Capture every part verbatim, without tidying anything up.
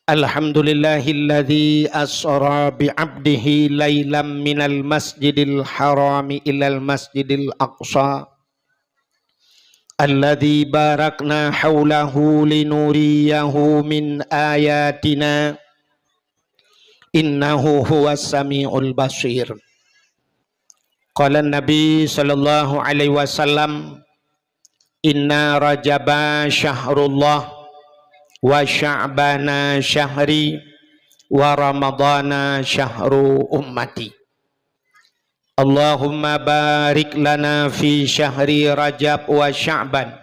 Alhamdulillahilladzi asra bi 'abdihi lailam minal masjidil harami ilal masjidil aqsa, alladzi barakna haulahu linuriyahu min ayatina, innahu huwas samiul basir. Qala Nabi sallallahu alaihi wasallam, "Inna Rajaba syahrullah, wa Sya'bana syahri, wa Ramadana syahru ummati." Allahumma barik lana fi syahri Rajab wa Sya'ban,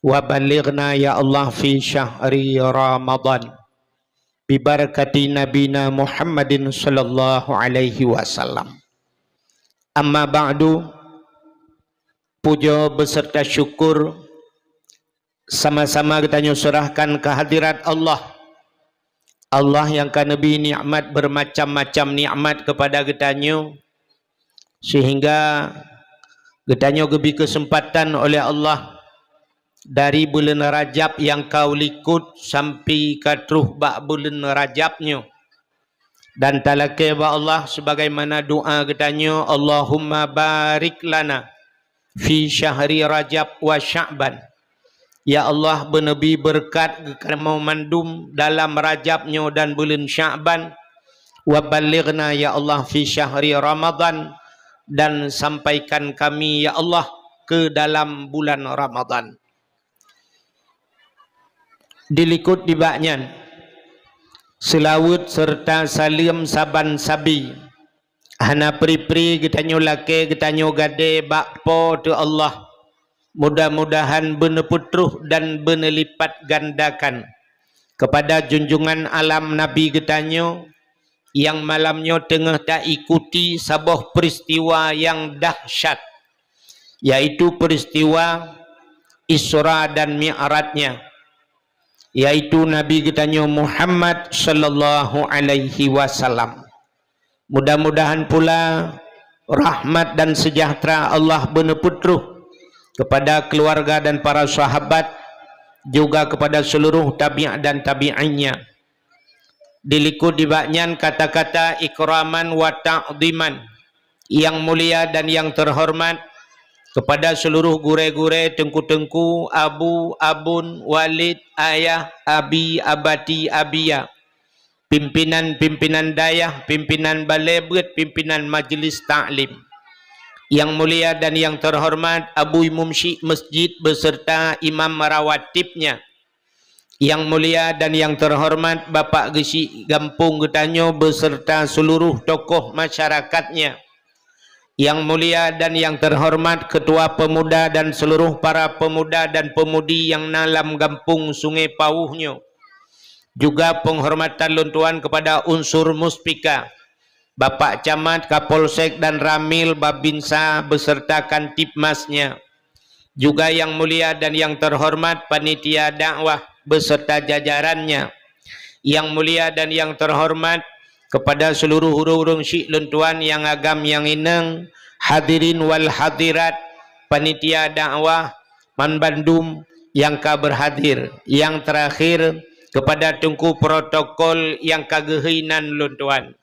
wa ballighna ya Allah fi syahri Ramadan, bi barakati nabina Muhammadin sallallahu alaihi wasallam. Amma ba'du, puja beserta syukur sama-sama geutanyoe serahkan keu hadirat Allah. Allah nyang ka neubri nikmat bermacam-macam nikmat kepada geutanyoe, sehingga geutanyoe geubri keuseumpatan oleh Allah dari buleuen Rajab nyang ka likot sampai ka troh bak buleuen Rajab nyoe. Dan talakée bak Allah sebagaimana doa geutanyoe, "Allahumma barik lana fi syahri Rajab wa Sya'ban." Ya Allah, beuneubri beureukat keu kamoe mandum dalam Rajab nyoe dan buleuen Sya'ban. Wa ballighna ya Allah fi syahri Ramadan, dan sampaikan kami ya Allah ke dalam bulan Ramadan. Dilikot nibak nyan, seulaweuet serta saleuem saban sabe. Hana pri-pri geutanyoe lakée geutanyoe gadée bak Po teu Allah. Mudah-mudahan beuneupeutroh dan beuneulipatgandakan kepada junjungan alam Nabi geutanyoe nyang malam nyoe teungoh taikuti saboh peuristiwa nyang dahsyat, yaitu peuristiwa Isra dan Mi'rajnya, yaitu Nabi geutanyoe Muhammad sallallahu alaihi wasallam. Mudah-mudahan pula rahmat dan sejahtera Allah beuneupeutroh kepada keluarga dan para sahabat, juga kepada seluruh tabi' dan tabi'innya. Dilikot nibak nyan kata-kata ikraman wa ta'dhiman, yang mulia dan yang terhormat kepada seluruh gurée-gurée, teungku-teungku, abu, abon, walid, ayah, abi, abati, abiya, pimpinan-pimpinan dayah, pimpinan balée beuet, pimpinan majlis taklim. Yang mulia dan yang terhormat Abu Imum Syik Masjid beserta imam rawatibnya. Yang mulia dan yang terhormat Bapak Geuchik Gampông geutanyoe beserta seluruh tokoh masyarakatnya. Yang mulia dan yang terhormat Ketua Pemuda dan seluruh para pemuda dan pemudi nyang na lam gampông Sungai Pawôh nyoe. Juga penghormatan lôn tuan kepada unsur Muspika, Bapak Camat, Kapolsek dan Ramil Babinsa beserta Kantipmasnya. Juga yang mulia dan yang terhormat panitia dakwah beserta jajarannya. Yang mulia dan yang terhormat kepada seluruh ureuëng-ureuëng syik lôn tuan nyang agam nyang inong, hadirin wal hadirat, panitia dakwah, man bandum nyang ka berhadir. Yang terakhir, kepada teungku protokol nyang ka geuhôi nan lôn tuan.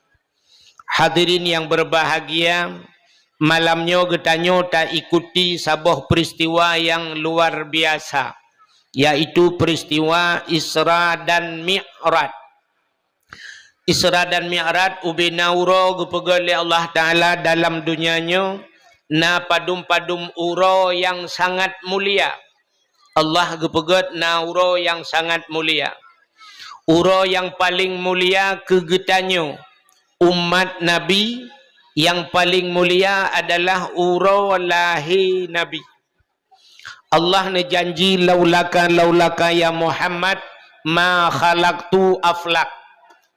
Hadirin yang berbahagia, malam nyoe geutanyoe taikuti saboh peristiwa yang luar biasa, yaitu peristiwa Isra dan Mi'raj. Isra dan Mi'raj ubena uroe geupeugét lé Allah Ta'ala dalam dunia nyoe, na padum-padum uroe yang sangat mulia. Allah geupeugét na uroe nyang sangat mulia. Uroe nyang paleng mulia keu geutanyoe, umat Nabi, nyang paleng mulia adalah uroe lahé Nabi. Allah neujanji, "Laulaka, laulaka ya Muhammad, ma khalaqtu aflak."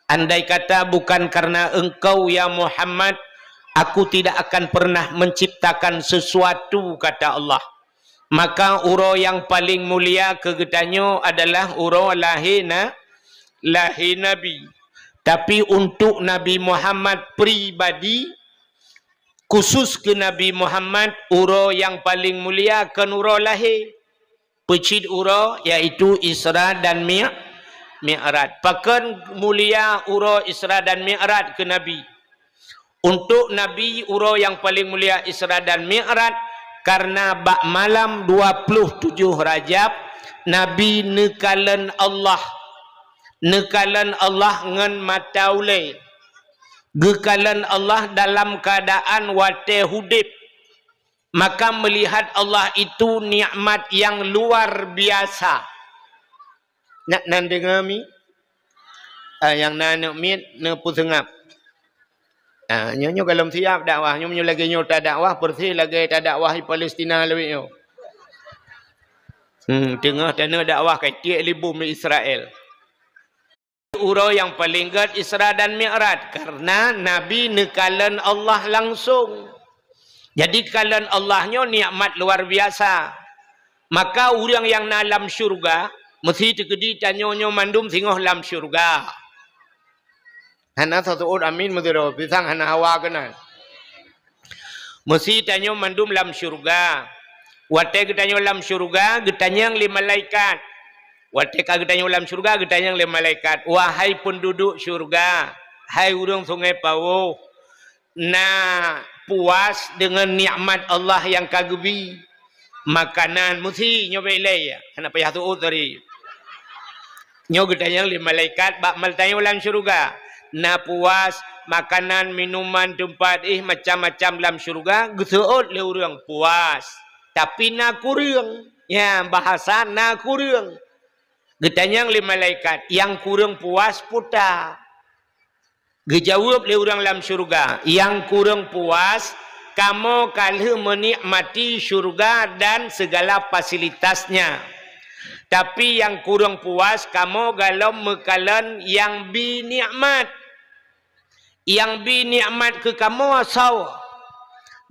Andai kata bukan karena engkau, ya Muhammad, aku tidak akan pernah menciptakan sesuatu, kata Allah. Maka uroe nyang paleng mulia keu geutanyoe adalah uroe lahé na-, lahé Nabi. Tapi untuk Nabi Muhammad pribadi, khusus keu Nabi Muhammad, uroe nyang paleng mulia kon uroe lahé. Peucit uroe, yaitu Isra dan Mi-, Mi'raj. Pakon mulia uroe Isra dan Mi'raj keu Nabi? Untuk Nabi, uroe nyang paleng mulia Isra dan Mi'raj, karena bak malam dua puluh tujoh Rajab, Nabi neukalon Allah. Neukalon Allah ngon mata ulée. Geukalon Allah dalam keuadaan watée udeb. Maka melihat Allah itu nikmat yang luar biasa. Nyak nan deungoe mi? Ah, nyang na aneuk miet neupeuseungab. Ah, nyoe, nyoe gohlom siab dakwah. Nyoe, nyoe lagée nyoe tadakwah, persis lagée tadakwah di Palestina lawét nyoe. Hmm, teungoh taneuk dakwah ka tiek lé bom Israel. Uroe nyang paleng gét Isra dan Mi'raj, karena Nabi neukalon Allah langsung. Jadi, kalon Allah nyoe nikmat luar biasa. Maka ureuëng nyang na lam syurga, meusti teukeudi tanyoe nyoe mandum singoh lam syurga. Hana seuôt amin meudroe, pisang hana hawa keunan. Meusti tanyoe mandum lam syurga. Watée geutanyoe lam syurga, geutanyong lé malaikat. Watée ka geutanyoe lam syurga, geutanyong lé malaikat, "Wahai peunduduek syurga, hai ureuëng Sungai Pawôh, na puas deungon nikmat Allah nyang ka geubi?" Makanan meusti nyoe bak ilée, hana payah tuôt tadi. Nyoe geutanyong lé malaikat bak meutanyong lam syeuruga. Na puas, makanan, minuman, teumpat, ih, macam-macam lam syeuruga, geuseuôt lé ureuëng puas. Tapi na kureueng. Ya, bahasa na kureueng. Geutanyong lé malaikat, nyang kureueng puas peue ta? Geujaweueb lé ureuëng lam syeuruga, "Nyang kureueng puas, kamoe ka lheueh meunikmati syeuruga dan segala fasilitasnya. Tapi nyang kureueng puas, kamoe gohlom meukalon nyang bi nikmat. Nyang bi nikmat keu kamoe soe?"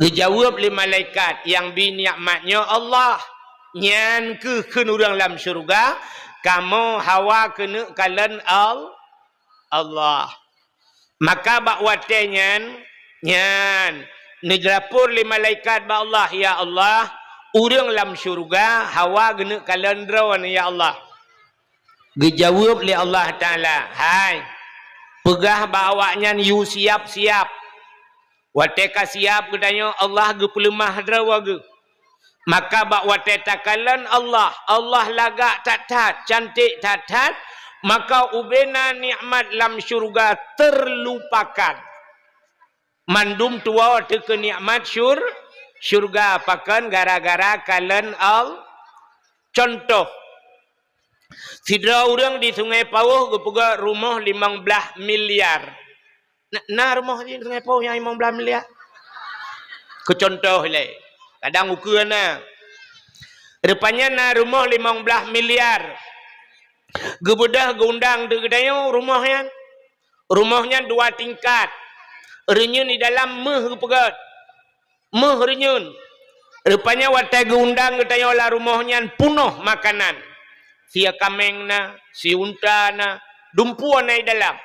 Geujaweueb lé malaikat, "Nyang bi nikmat nyoe Allah." Nyan keuh kheun ureuëng lam syeuruga, "Kamoe hawa keuneuk kalon Al-, Allah." Maka bak watée nyan, nyan, neulapor lé malaikat bak Allah, "Ya Allah, ureuëng lam syeuruga hawa geuneuk kalon Droeneuh, ya Allah." Geujaweueb lé Allah Taala, "Hai, peugah bak awaknyan yue siab-siab." Watée ka siab geutanyoe, Allah geupeuleumah droe geuh. Maka bak watée takalon Allah, Allah lagak that-that, cantik that-that, maka ubena nikmat lam syeuruga terlupakan. Mandum tuwoe teuh keu nikmat syur-, syeuruga pakon gara-gara kalon Al-, contoh, sidroe ureuëng di Sungai Pawôh geupeugöt rumoh limong blaih miliar. Na, na rumoh di Sungai Pawôh nyang limong blaih miliar? Keu contoh ilée, kadang ukeue na. Rupanya na rumoh limong blaih miliar. Geubeudôh geuundang di geutanyoe rumoh nyan. Rumoh nyan dua tingkat. Reunyeun di dalam méuh geupeugöt. Méuh reunyeun. Rupanya watée geuundang geutanyoe lam rumoh nyan punoh makanan. Sie kaméng na, sie unta na, dumpeue na di dalam.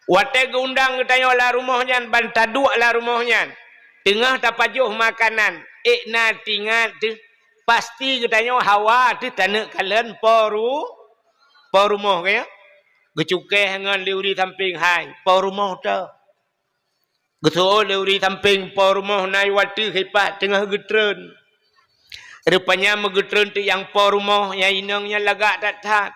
Watée geuundang geutanyoe lam rumoh nyan, ban taduek lam rumoh nyan, teungoh tapajoh makanan, ék na tingat teuh, pasti geutanyoe hawa teuh taneuk kalon po ru-, po rumoh, ka nyo? Geucukéh ngon lé ureuëng sampéng, "Hai, po rumoh teuh." Geuseuôt lé ureuëng sampéng po rumoh na iwat teuh ipat teungoh geutreun. Rupanya meugeutreun teuh nyang po rumoh nyang inong nyan lagak that-that.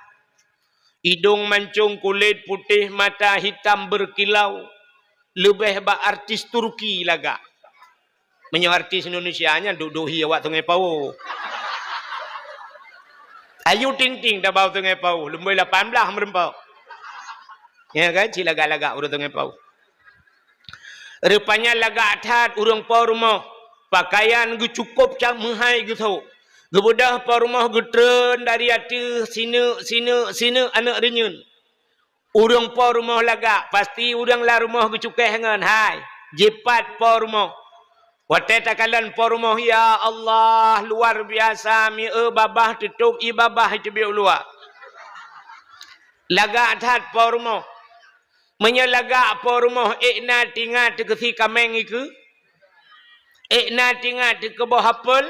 Idong mancong, kulét putéh, mata hitam berkilau. Leubeh bak artis Turki lagak. Meunyoe artis Indonesia nyan duek-duek hi awak Sungai Pawôh. Ayu Ting Ting tabau Sungai Pawôh, lumbôi lapan blaih meureumpok. Ya kan, ci lagak-lagak ureuëng Sungai Pawôh. Rupanya lagak that ureuëng po rumoh, pakaian geucukôp cak meuhai geusôk. Geubeudôh po rumoh geutreun dari ateueh sineuk, sineuk, sineuk aneuk reunyeun. Ureuëng po rumoh lagak, pasti ureuëng lam rumoh geucukéh ngon, "Hai, jipat po rumoh." Watée takalon po rumoh, ya Allah, luar biasa, mieu babah teutôb ié babah iteubiet u luwa. Lagak that po rumoh. Meunyoe lagak po rumoh, ék na tingat teuh keu sie kaméng ikeue? Ék na tingat teuh keu boh apel?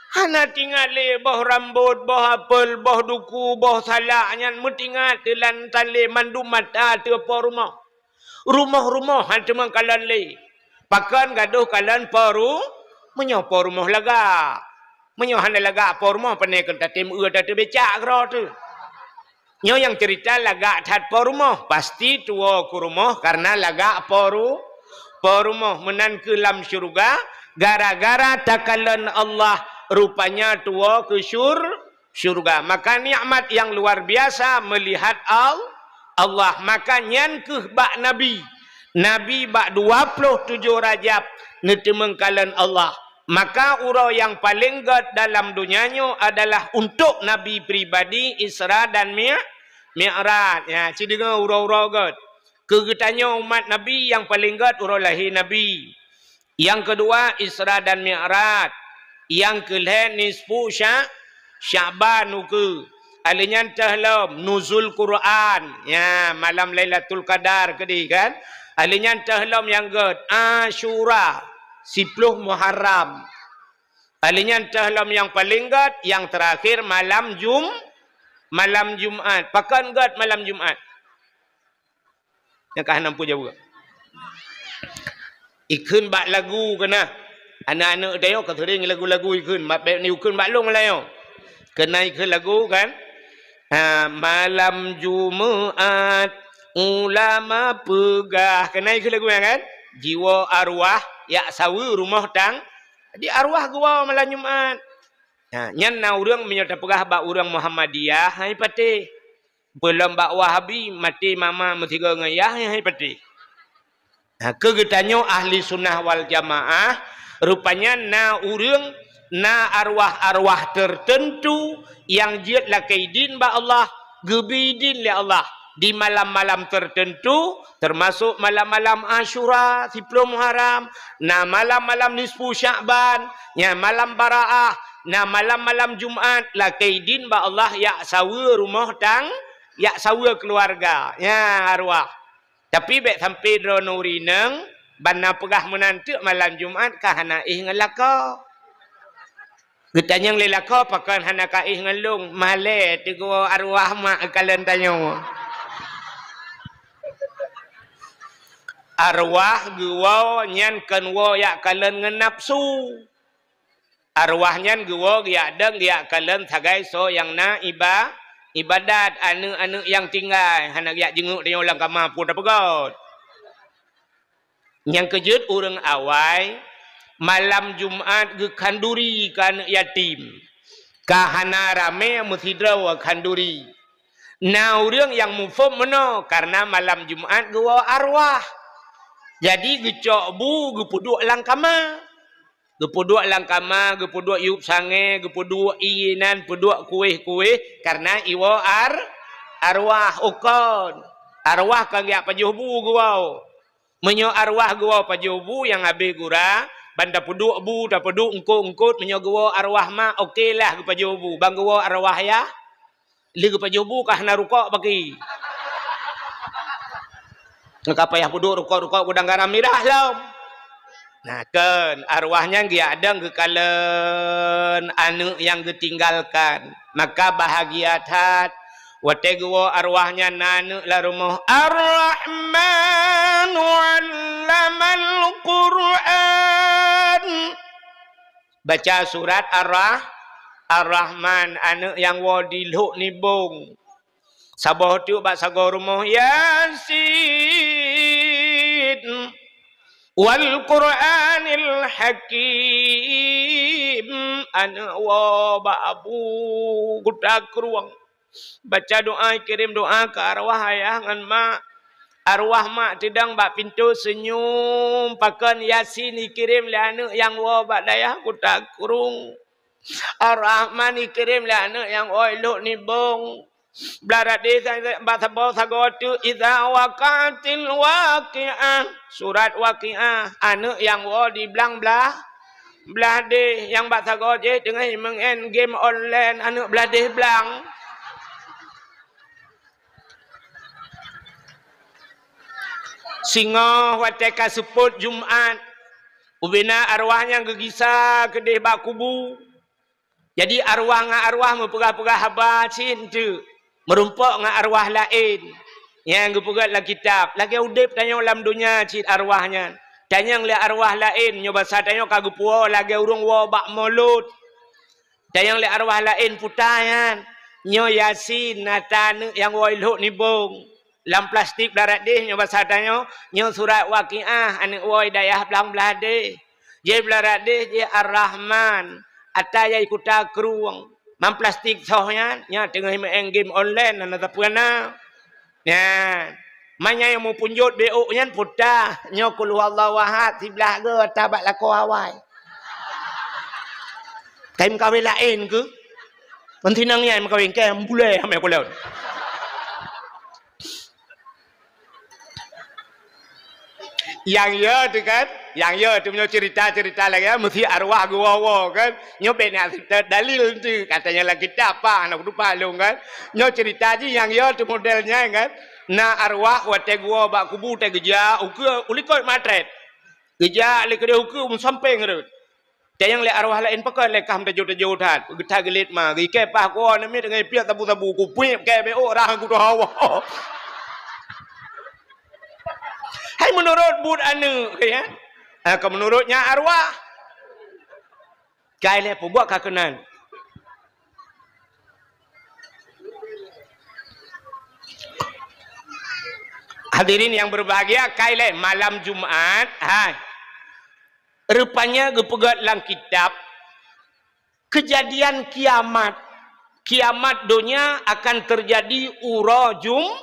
Hana teuingat lé boh rambot, boh apel, boh duku, boh salak nyan, meutingat teuh lam tali mandum mata teuh po rumoh. Rumoh-rumoh han teuma kalon lé. Pakon gadôh kalon po ru-, meunyoe po rumoh lagak. Meunyoe hana lagak po rumoh, pane keu tatem eu tateubecak keudroe teuh. Nyoe nyang cerita lagak that po rumoh, pasti tuwoe keu rumoh karena lagak po ru-, po rumoh. Meunan keuh lam syeuruga, gara-gara takalon Allah, rupanya tuwoe keu syur-, syeuruga. Maka nikmat yang luar biasa melihat Al-, Allah. Maka nyan keuh bak Nabi. Nabi bak dua ploh tujoh Rajab neuteumeung kalon Allah. Maka uroe nyang paleng gét dalam donya nyoe adalah untuk Nabi pribadi Isra dan Mi-, Mi'raj. Ya, ci deungoe uroe-uroe gét. Keu geutanyoe umat Nabi nyang paleng gét uroe lahé Nabi. Nyang keudua Isra dan Mi'raj. Nyang keulhèe nisfu Sya-, Sya'ban ukeue. Alheuh nyan teuh lom Nuzul Quran. Ya, malam Lailatul Qadar keudeh kan. Alheuh nyan teuh lom nyang gét Asyura, siploh Muharram. Alheuh nyan teuh lom nyang paleng gét, nyang teurakhir malam Jum-, malam Jumat. Pakon gét malam Jumat? Nyang ka hana peujaweueb. Ikheun bak lagu keunan. Aneuk-aneuk tanyoe ka seuring lagu-lagu ikheun, mat bèk ni ikheun bak lôn layoe. Keunan ikheun lagu kan? Ha, malam Jumat ulama peugah. Keunan ikheun lagu nyan kan? Jiwoe arwah jak saweue rumoh tang. Jadi arwah geuwoe malam Jumat. Ha, nyan na ureuëng meunyoe tapeugah bak ureuëng Muhammadiyah, hai patéh. Peulom bak Wahabi, maté mama meusigoe ngon yah, hai patéh. Ha, keu geutanyoe ahli sunnah wal jamaah, rupanya na ureuëng, na arwah-arwah tertentu nyang jeuet lakée idin bak Allah, geubri idin lé Allah di malam-malam tertentu, termasuk malam-malam Asyura, siploh Muharram, na malam-malam nisfu Sya'ban, nya malam Baraah, na malam-malam Jumat, lakée idin bak Allah jak saweue rumoh tang, jak saweue keuluwarga. Nya arwah. Tapi bèk sampai droeneuh ureuëng inong, ban na peugah meunan teuk malam Jumat ka hana éh ngon lakoe. Geutanyong lé lakoe, "Pakon hana ka éh ngon lôn?" "Malèe teuh geuwoe arwah mak," kalon tanyoe. Arwah geuwoe nyan kon woe jak kalon ngon nafsu. Arwah nyan geuwoe geujak dong geujak kalon sagai soe nyang na iba-, ibadat, aneuk-aneuk nyang tinggai, hana geujak jeungeuk tanyoe lam kama pun tapeugöt. Nyang keujeuet ureuëng awai, malam Jumat geukhanduri keu aneuk yatim. Ka hana ramé meusidroe khanduri. Na ureuëng nyang muphom meunoe, kareuna malam Jumat geuwoe arwah. Jadi geucok bu geupeuduek lam kama. Geupeuduek lam kama, geupeuduek yup sangè, geupeuduek ié nan, peuduek kuéh-kuéh, kareuna iwoe ar-, arwah ukon. Arwah kon geujak pajoh bu geuwoe. Meunyoe arwah geuwoe pajoh bu nyang habéh gura, ban tapeuduek bu, tapeuduek eungkot-eungkot, meunyoe geuwoe arwah mak, oke lah geupajoh bu. Ban geuwoe arwah yah, lheueh geupajoh bu ka hana rukok baki. Ka payah peuduek rukok-rukok gudang garam mirah lom. Nah, kon, arwah nyan geujak dong geukalon aneuk nyang geutinggalkan. Maka bahagia that watée geuwoe arwah nyan na aneuk lam rumoh, "Ar-Rahmanu 'allamal Qur'an." Baca surat Ar-Rah-, Ar-Rahman, aneuk nyang woe di lhok nibong. Saboh teuk bak sagoe rumoh, "Yasin, wal Qur'anil Hakim." Aneuk woe bak abu kuta krueng. Baca doa, ikirém doa keu arwah ayah ngon mak. Arwah mak teudong bak pintoe seunyum, pakon Yasin ikirém lé aneuk nyang woe bak dayah kuta krueng. Ar-Rahman ikirém lé aneuk nyang woe lhok nibong. Blah deh bak saboh sagoe teuk, "Idza waqa'atil waqi'ah." Surat Waqi'ah, aneuk nyang woe di blang blah, blah deh, nyang bak sagoe jih teungoh jimeung game online, aneuk blah deh blang. Singoh watée ka seupôt Jumat, ubena arwah nyan geugisa keudeh bak kubu. Jadi arwah ngon arwah meupeugah-peugah haba cit enteuk, meurumpok ngon arwah laén. Nyang geupeugah lam kitab, lagée udeb tanyoe lam donya cit arwah nyan. Tanyong lé arwah laén, nyoe basa tanyoe ka geupuwoe lagée ureuëng woe bak mulod. Tanyong lé arwah laén puta nyan. Nyoe Yasin, ata aneuëk nyang woe lhok nibong. Lam plastik blah rot deh, nyoe basa tanyoe, nyoe surat Waqiah, aneuëk woe dayah blang blah deh. Jih blah rot deh, jih Ar-Rahman, ata yai kuta krueng. Lam plastik soh nyan, nyan teungoh meu'en game online, hana sapeue na. Nyan. Manyang nyang meupunjot B O nyan puta, nyoe Qul Huwallahu Ahad, siblah goe ata bak lakoe awai. Kai meukawen laén keuh? Kon sinang nyan meukawen, keu bulée hame kulon. Nyang yo teuh kan? Nyang yo teuh meunyoe cerita-cerita lagée nyan, meusti arwah geuwoe-woe kan? Nyoe bék na dalil teuh, katanya lam kitab, apa hana kutupat lôn kan? Nyoe cerita jih nyang yo teuh model nyan kan? Na arwah watée geuwoe bak kubu teuh geujak ukeue u likot matrét. Geujak lé keudeh ukeue meusampéng rot. Tanyong lé arwah laén, pakon lé kah meutajô-tajô that, geutha geulet ma, geukée paih kuwoe namiet ngon piek sabu-sabu, kupiek kée bék rah kutoh hawa. Hai meunurot buet aneuëk, ya. Ah, ka meunurot nyan arwah. Kai lé peubuet ka keunan. Hadirin yang berbahagia, kai lé malam Jumat, hai. Rupanya geupeugah lam kitab, kejadian kiamat. Kiamat donya akan terjadi uroe Jum-,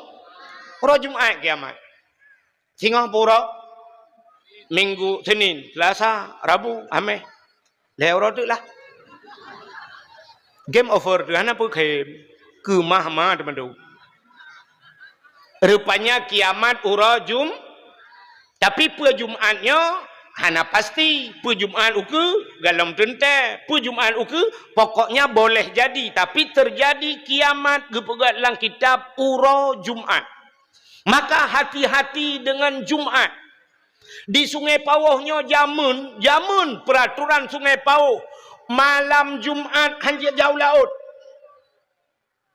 uroe Jumat kiamat. Singoh pue uroe? Minggu, Senin, Selasa, Rabu, Hameh. Lhée uroe teuk lah. Game over teuh, hana peue game. Keumah-mah teumandum. Rupanya kiamat uroe Jum-, tapi peue Jumat nyoe hana pasti. Peue Jumat ukeue galom teuntée. Peue Jumat ukeue pokoknya boleh jadi, tapi terjadi kiamat geupeugah lam kitab uroe Jumat. Maka hati-hati dengan Jumat. Di Sungai Pawoh nyoe jameun, jameun peraturan Sungai Pawoh, malam Jumat hanjeuet jaôh laôt.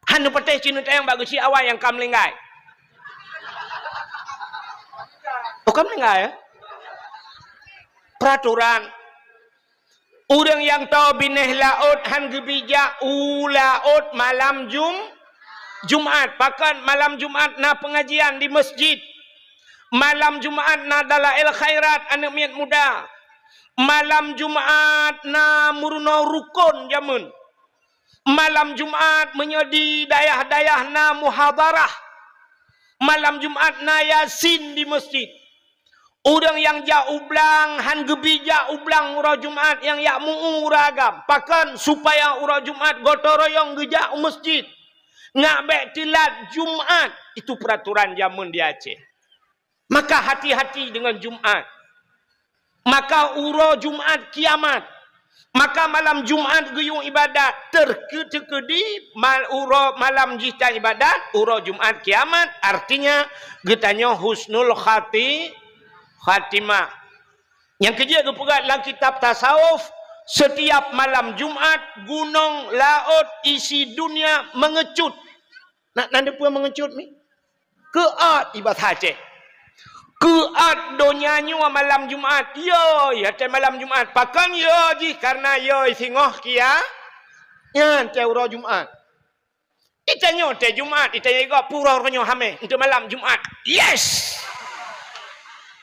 Hana patéh cit neutanyong bak geuchik awai nyang ka meuninggai. Oh, ka meuninggai, ya? Peraturan. Ureuëng nyang toe binéh laôt han geubijak u laôt malam Jum-, Jumat. Pakon malam Jumat na pengajian di masjid. Malam Jumat na dalail khairat aneuëk miet muda. Malam Jumat na meurunoe rukon jameun. Malam Jumat meunyoe di dayah-dayah na muhadharah. Malam Jumat na Yasin di masjid. Ureuëng nyang jak u blang han geubijak u blang uroe Jumat nyang jak meu-uroe agam. Pakon? Supaya uroe Jumat gotong royong geujak u masjid. Ngat bék teulat Jumat. Itu peraturan jameun di Aceh. Maka hati-hati dengan Jumat. Maka uroe Jumat kiamat. Maka malam Jumat geuyue ibadat, terkeu-, teukeudi mal-, uroe malam jih tan ibadat, uroe Jumat kiamat, artinya geutanyoe husnul khati-, khatimah. Nyang keujeuet geupeugah lam kitab tasawuf, setiap malam Jumat gunong laôt isi dunia mengecut. Na, na teupeue mengecut mi? Keuat ibarat Aceh. Keuat donya nyoe malam Jumat. Yoi, watée malam Jumat. Pakon yoi jih? Karena yoi singoh kia-, nyan tée uroe Jumat. Itanyoe tée Jumat, itanyoe igoe pue uroe nyoe Hameh, untuk malam Jumat. Yes!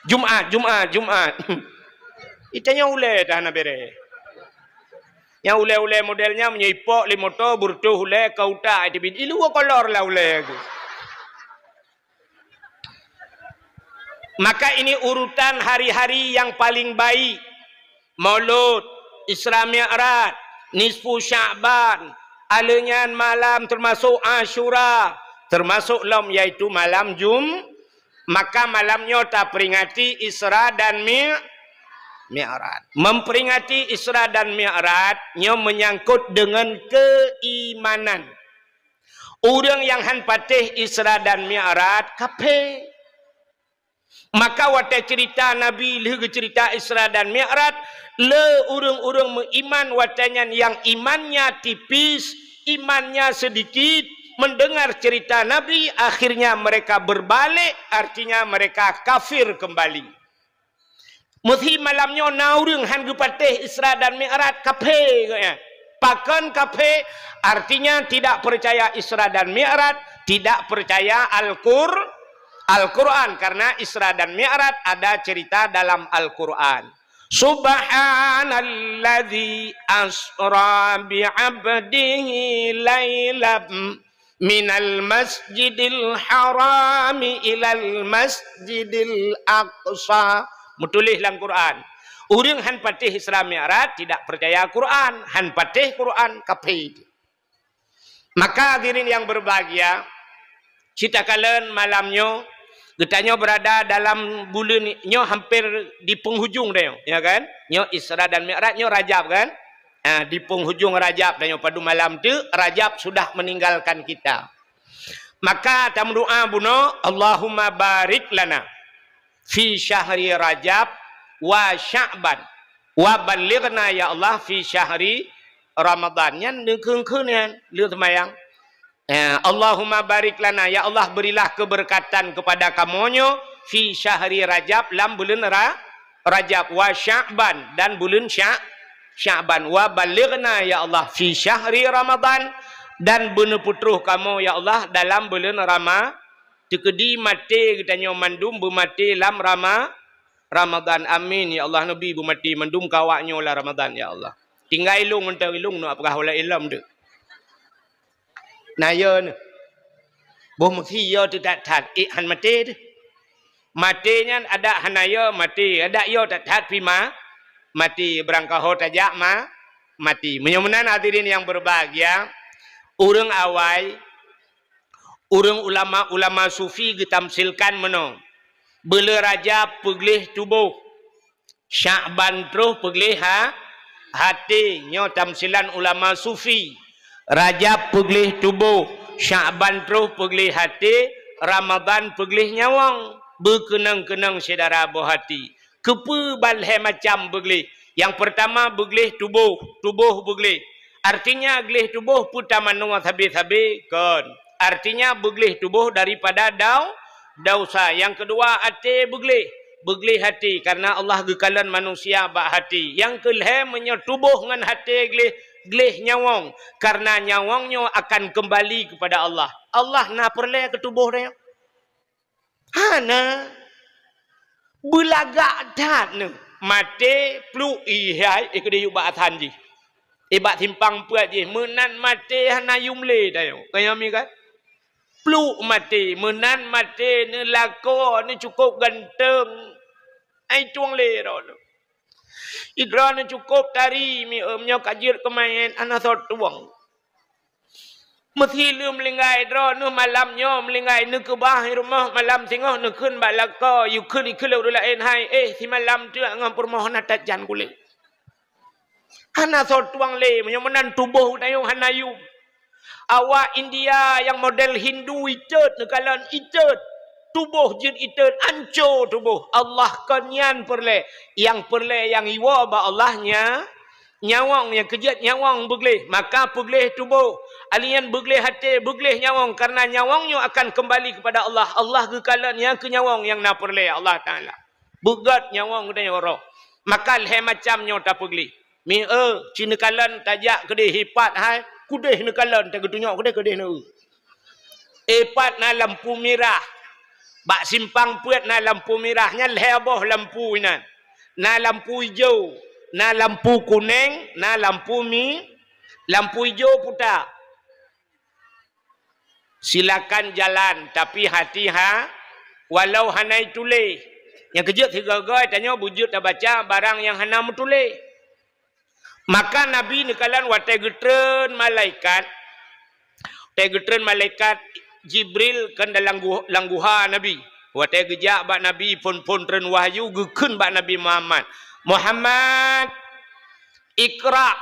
Jumat, Jumat, Jumat. Itanyoe ulée dah hana béré. Nyang ulée-ulée model nyan meunyoe ipok lé moto beureutoh ulée ka utak, iteubiet ilu kolor lah ulée tu. Maka ini urutan hari-hari yang paling baik. Maulud, Isra Mi'raj, nisfu Sya'ban, aleuh nyan malam termasuk Asyura, termasuk lom yaitu malam Jum-, maka malam nyoe taperingati Isra dan Mi-, Mi'raj. Memperingati Isra dan Mi'raj nyoe menyangkut dengan keimanan. Ureuëng nyang han patéh Isra dan Mi'raj, kafé. Maka watée cerita Nabi lheueh geucerita Isra dan Mi'raj, le ureuëng-ureuëng meuiman watée nyan nyang imannya tipis, imannya sedikit, mendengar cerita Nabi, akhirnya mereka berbalik, artinya mereka kafir kembali. Meusi malam nyoe na ureuëng han geupatéh Isra dan Mi'raj, kafé geuhnyan. Pakon kafé? Artinya tidak percaya Isra dan Mi'raj, tidak percaya Al-Qur-, Al-Quran, karena Isra dan Mi'raj ada cerita dalam Al-Quran. Subhanalladzi asra bi 'abdihi lailam minal masjidil harami ilal masjidil aqsa. Meutuléh lam Quran. Ureuëng han patéh Isra Mi'raj tidak percaya Quran, han patéh Quran, kafé. Maka hadirin yang berbahagia, citakalon malam nyoe, geutanyoe berada dalam buleuen nyoe hampir di penghujung dah nyoe, ya kan? Nyoe Isra dan Mi'raj nyoe Rajab kan? Ah, di penghujung Rajab dah nyoe, padub malam teuk Rajab sudah meninggalkan kita. Maka tameudoa bunoe, Allahumma barik lana fi syahri Rajab wa Sya'ban wa ballighna ya Allah fi syahri Ramadan. Nyan neukheun-kheun nyan, le seumayang. Eh, Allahumma barik lana, ya Allah, berilah keberkatan kepada kamoe nyoe fi syahri Rajab, lam buleuen Ra-, Rajab, wa Sya'ban, dan buleuen Sya-, Sya'ban, wa ballighna, ya Allah, fi syahri Ramadan, dan beuneuputroh kamoe, ya Allah, dalam buleuen Rama-, teukeudi maté geutanyoe mandum beumaté lam Rama-, Ramadan. Amin, ya Allah, neubi beumaté mandum keu awak nyoe lam Ramadan, ya Allah. Tinggai ilong, mantong ilong, nak peugah ulée ilom tu. Na yo nyoe. Boh meusi yo teuh that-that, ék han maté teuh. Maté nyan adak hana yo maté, adak yo that-that pih ma-, maté, beurangkaho tajak ma-, maté. Meunyoe meunan hadirin yang berbahagia, ureuëng awai, ureuëng ulama-ulama sufi geutamsilkan meunoe. Buleuen Rajab peugleh tuboh. Sya'ban troh peugleh ha-, haté, nyoe tamsilan ulama sufi. Rajab peugleh tuboh, Sya'ban troh peugleh haté, Ramadan peugleh nyawöng. Beukeunong-keunong syedara boh haté. Keupeue ban lhée macam beugleh? Nyang peurtama beugleh tuboh, tuboh beugleh. Artinya gleh tuboh peue tamanoe sabe-sabe? Kon. Artinya beugleh tuboh daripada dau-, dosa. Nyang keudua até beugleh. Beugleh haté karena Allah geukalon manusia bak haté. Nyang keulhée meunyoe tuboh ngon haté gleh, gleh nyawöng. Karena nyawöng nyoe akan keumbali keupada Allah. Allah na peureulée keu tuboh tanyoe? Hana. Beulagak that neuh. Maté, pluek, ihai, eh, keudeh yue bak asan jih. Eh, bak simpang peuet jih. Meunan maté hana yum lé tanyoe. Kaya mi kan? Pluek maté. Meunan maté neuh lakoe, neuh cukôp ganteng. Ai tueng lé droeneuh. Idroeneuh cukôp tari mi, eh, meunyoe ka jeuet keu manyét, hana soe tueng. Meusileuem meulinggai droeneuh malam nyoe, meulinggai neukeubah i rumoh malam singoh, neukheun bak lakoe, yue kheun i keuleue ureuëng laén, hai, eh, simalam teuk ngon peurumoh na that jan kulét. Hana soe tueng lé, meunyoe meunan tuboh tanyoe hana yum. Awak India nyang model Hindu itot neukalon itot. Tuboh jeuet itot, anco tuboh. Allah kon nyan peureulée. Nyang peureulée nyang iwoe bak Allah nya-, nyawöng, nyang keujeuet nyawöng beugleh. Maka peugleh tuboh. Alian beugleh haté, beugleh nyawöng. Karena nyawöng nyoe akan keumbali keupada Allah. Allah geukalon nyang keu nyawöng nyang na peureulée Allah Taala. Beugét nyawöng geutanyoe roh. Maka lhée macam nyoe tapeugleh. Mi eu, ci neukalon tajak keudeh ipat hai, keudeh neukalon tageutunyok keudeh, keudeh neu. Ipat na lampu mirah. Bak simpang peuet na lampu mirah, nyan lhée boh lampu inan. Na lampu ijo, na lampu kuneng, na lampu mi-, lampu ijo puta. Silakan jalan, tapi hati-ha-, walau hana ituléh. Nyang keujeuet sigoe-goe tanyoe beujeuet tabaca barang nyang hana meutuléh. Maka Nabi neukalon watée geutreun malaikat, watée geutreun malaikat Jibril kan dalam gu-, lam guha Nabi. Watée geujak bak Nabi phon-phon treun wahyu geukheun bak Nabi Muhammad, "Muhammad, iqra."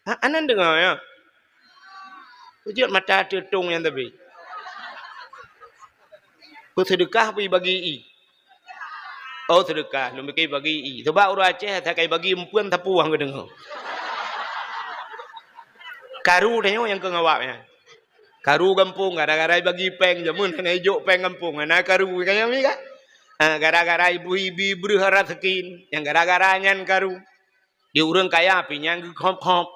Ha, anan deungoe, ya. Beujeuet mata teutong nyan tapi. Peuseudeukah bagi i? Oh, seudeukah, lôn pike bagi i. Sebab ureuëng Aceh asai kai bagi eumpeuen sapeue han geudeungoe. Karu tanyoe nyang keu ngawak nyan. Karu gampông gara-gara bagi péng, jameun hana ijok péng gampông, hana karu kaya mi kan? Ah, gara-gara ibu-ibu breuh raseukin, nyang gara-gara nyan karu. Di ureuëng kaya pih nyang geukhop-khop.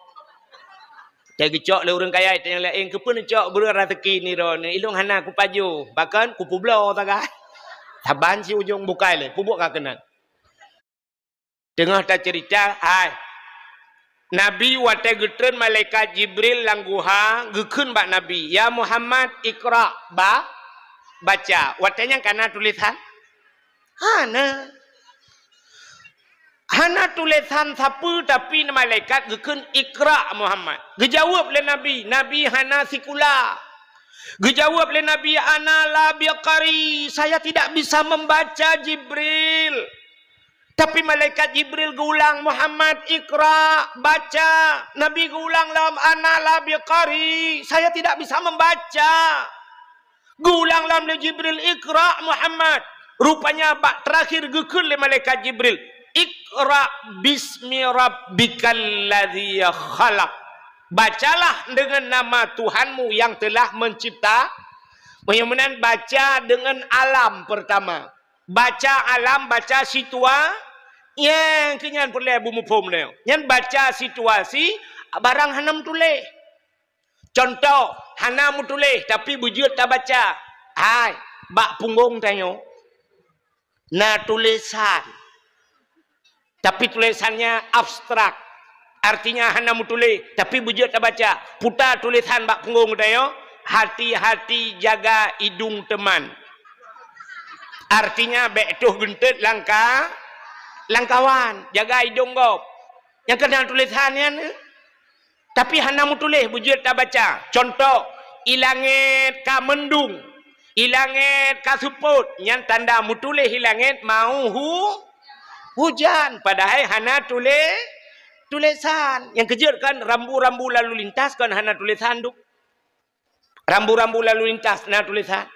Teuh geucok lé ureuëng kaya, teuh nyang laén, "Keupeue neucok breuh raseukin nirok ni? Ilong hana kupajoh, bahkan kupubloe sagai." Saban si ujong bukai lé, peubuet ka keunan. Teungoh taceurita, hai. Nabi watée geutreun malaikat Jibril lam guha, geukheun bak Nabi, "Ya Muhammad, iqra, ba, baca." Watée nyan kana tulésan? Hana. Hana tulésan sapeue, tapi malaikat geukheun, "Iqra, Muhammad." Geujaweueb lé Nabi, Nabi hana sikula. Geujaweueb lé Nabi, "Ana la biqari, saya tidak bisa membaca, Jibril." Tapi malaikat Jibril geuulang, "Muhammad, iqra, baca." Nabi geuulang lom, "Ana la biqari, saya tidak bisa membaca." Geuulang lom lé Jibril, "Iqra, Muhammad." Rupanya bak terakhir geukheun lé malaikat Jibril, "Iqra bismi rabbikal ladzi khalaq." Bacalah dengan nama Tuhanmu yang telah mencipta. Meunyoe meunan, baca dengan alam pertama. Baca alam, baca situa-, nyang keu nyan peureulée beumuphom lé. Nyan baca situasi barang hana meutuléh. Contoh, hana meutuléh tapi beujeuet tabaca. Hai, bak punggong tanyoe na tulésan. Tapi tulésannya abstrak. Artinya hana meutuléh, tapi beujeuet tabaca. Puta tulésan bak punggong tanyoe, "Hati-hati jaga idung teman." Artinya bék toh geunteut langka-, langkawan, jaga idung gob. Nyang keunan tulésan nyan, eh? Tapi hana meutuléh, beujeuet tabaca. Contoh, i langét ka meundung, i langét ka seupôt, nyan tanda meutuléh i langét mau hu-, hujan, padahai hana tulé-, tulésan. Nyang keujeuet kan rambu-rambu lalu lintas kan hana tulésan tu. Rambu-rambu lalu lintas na tulésan.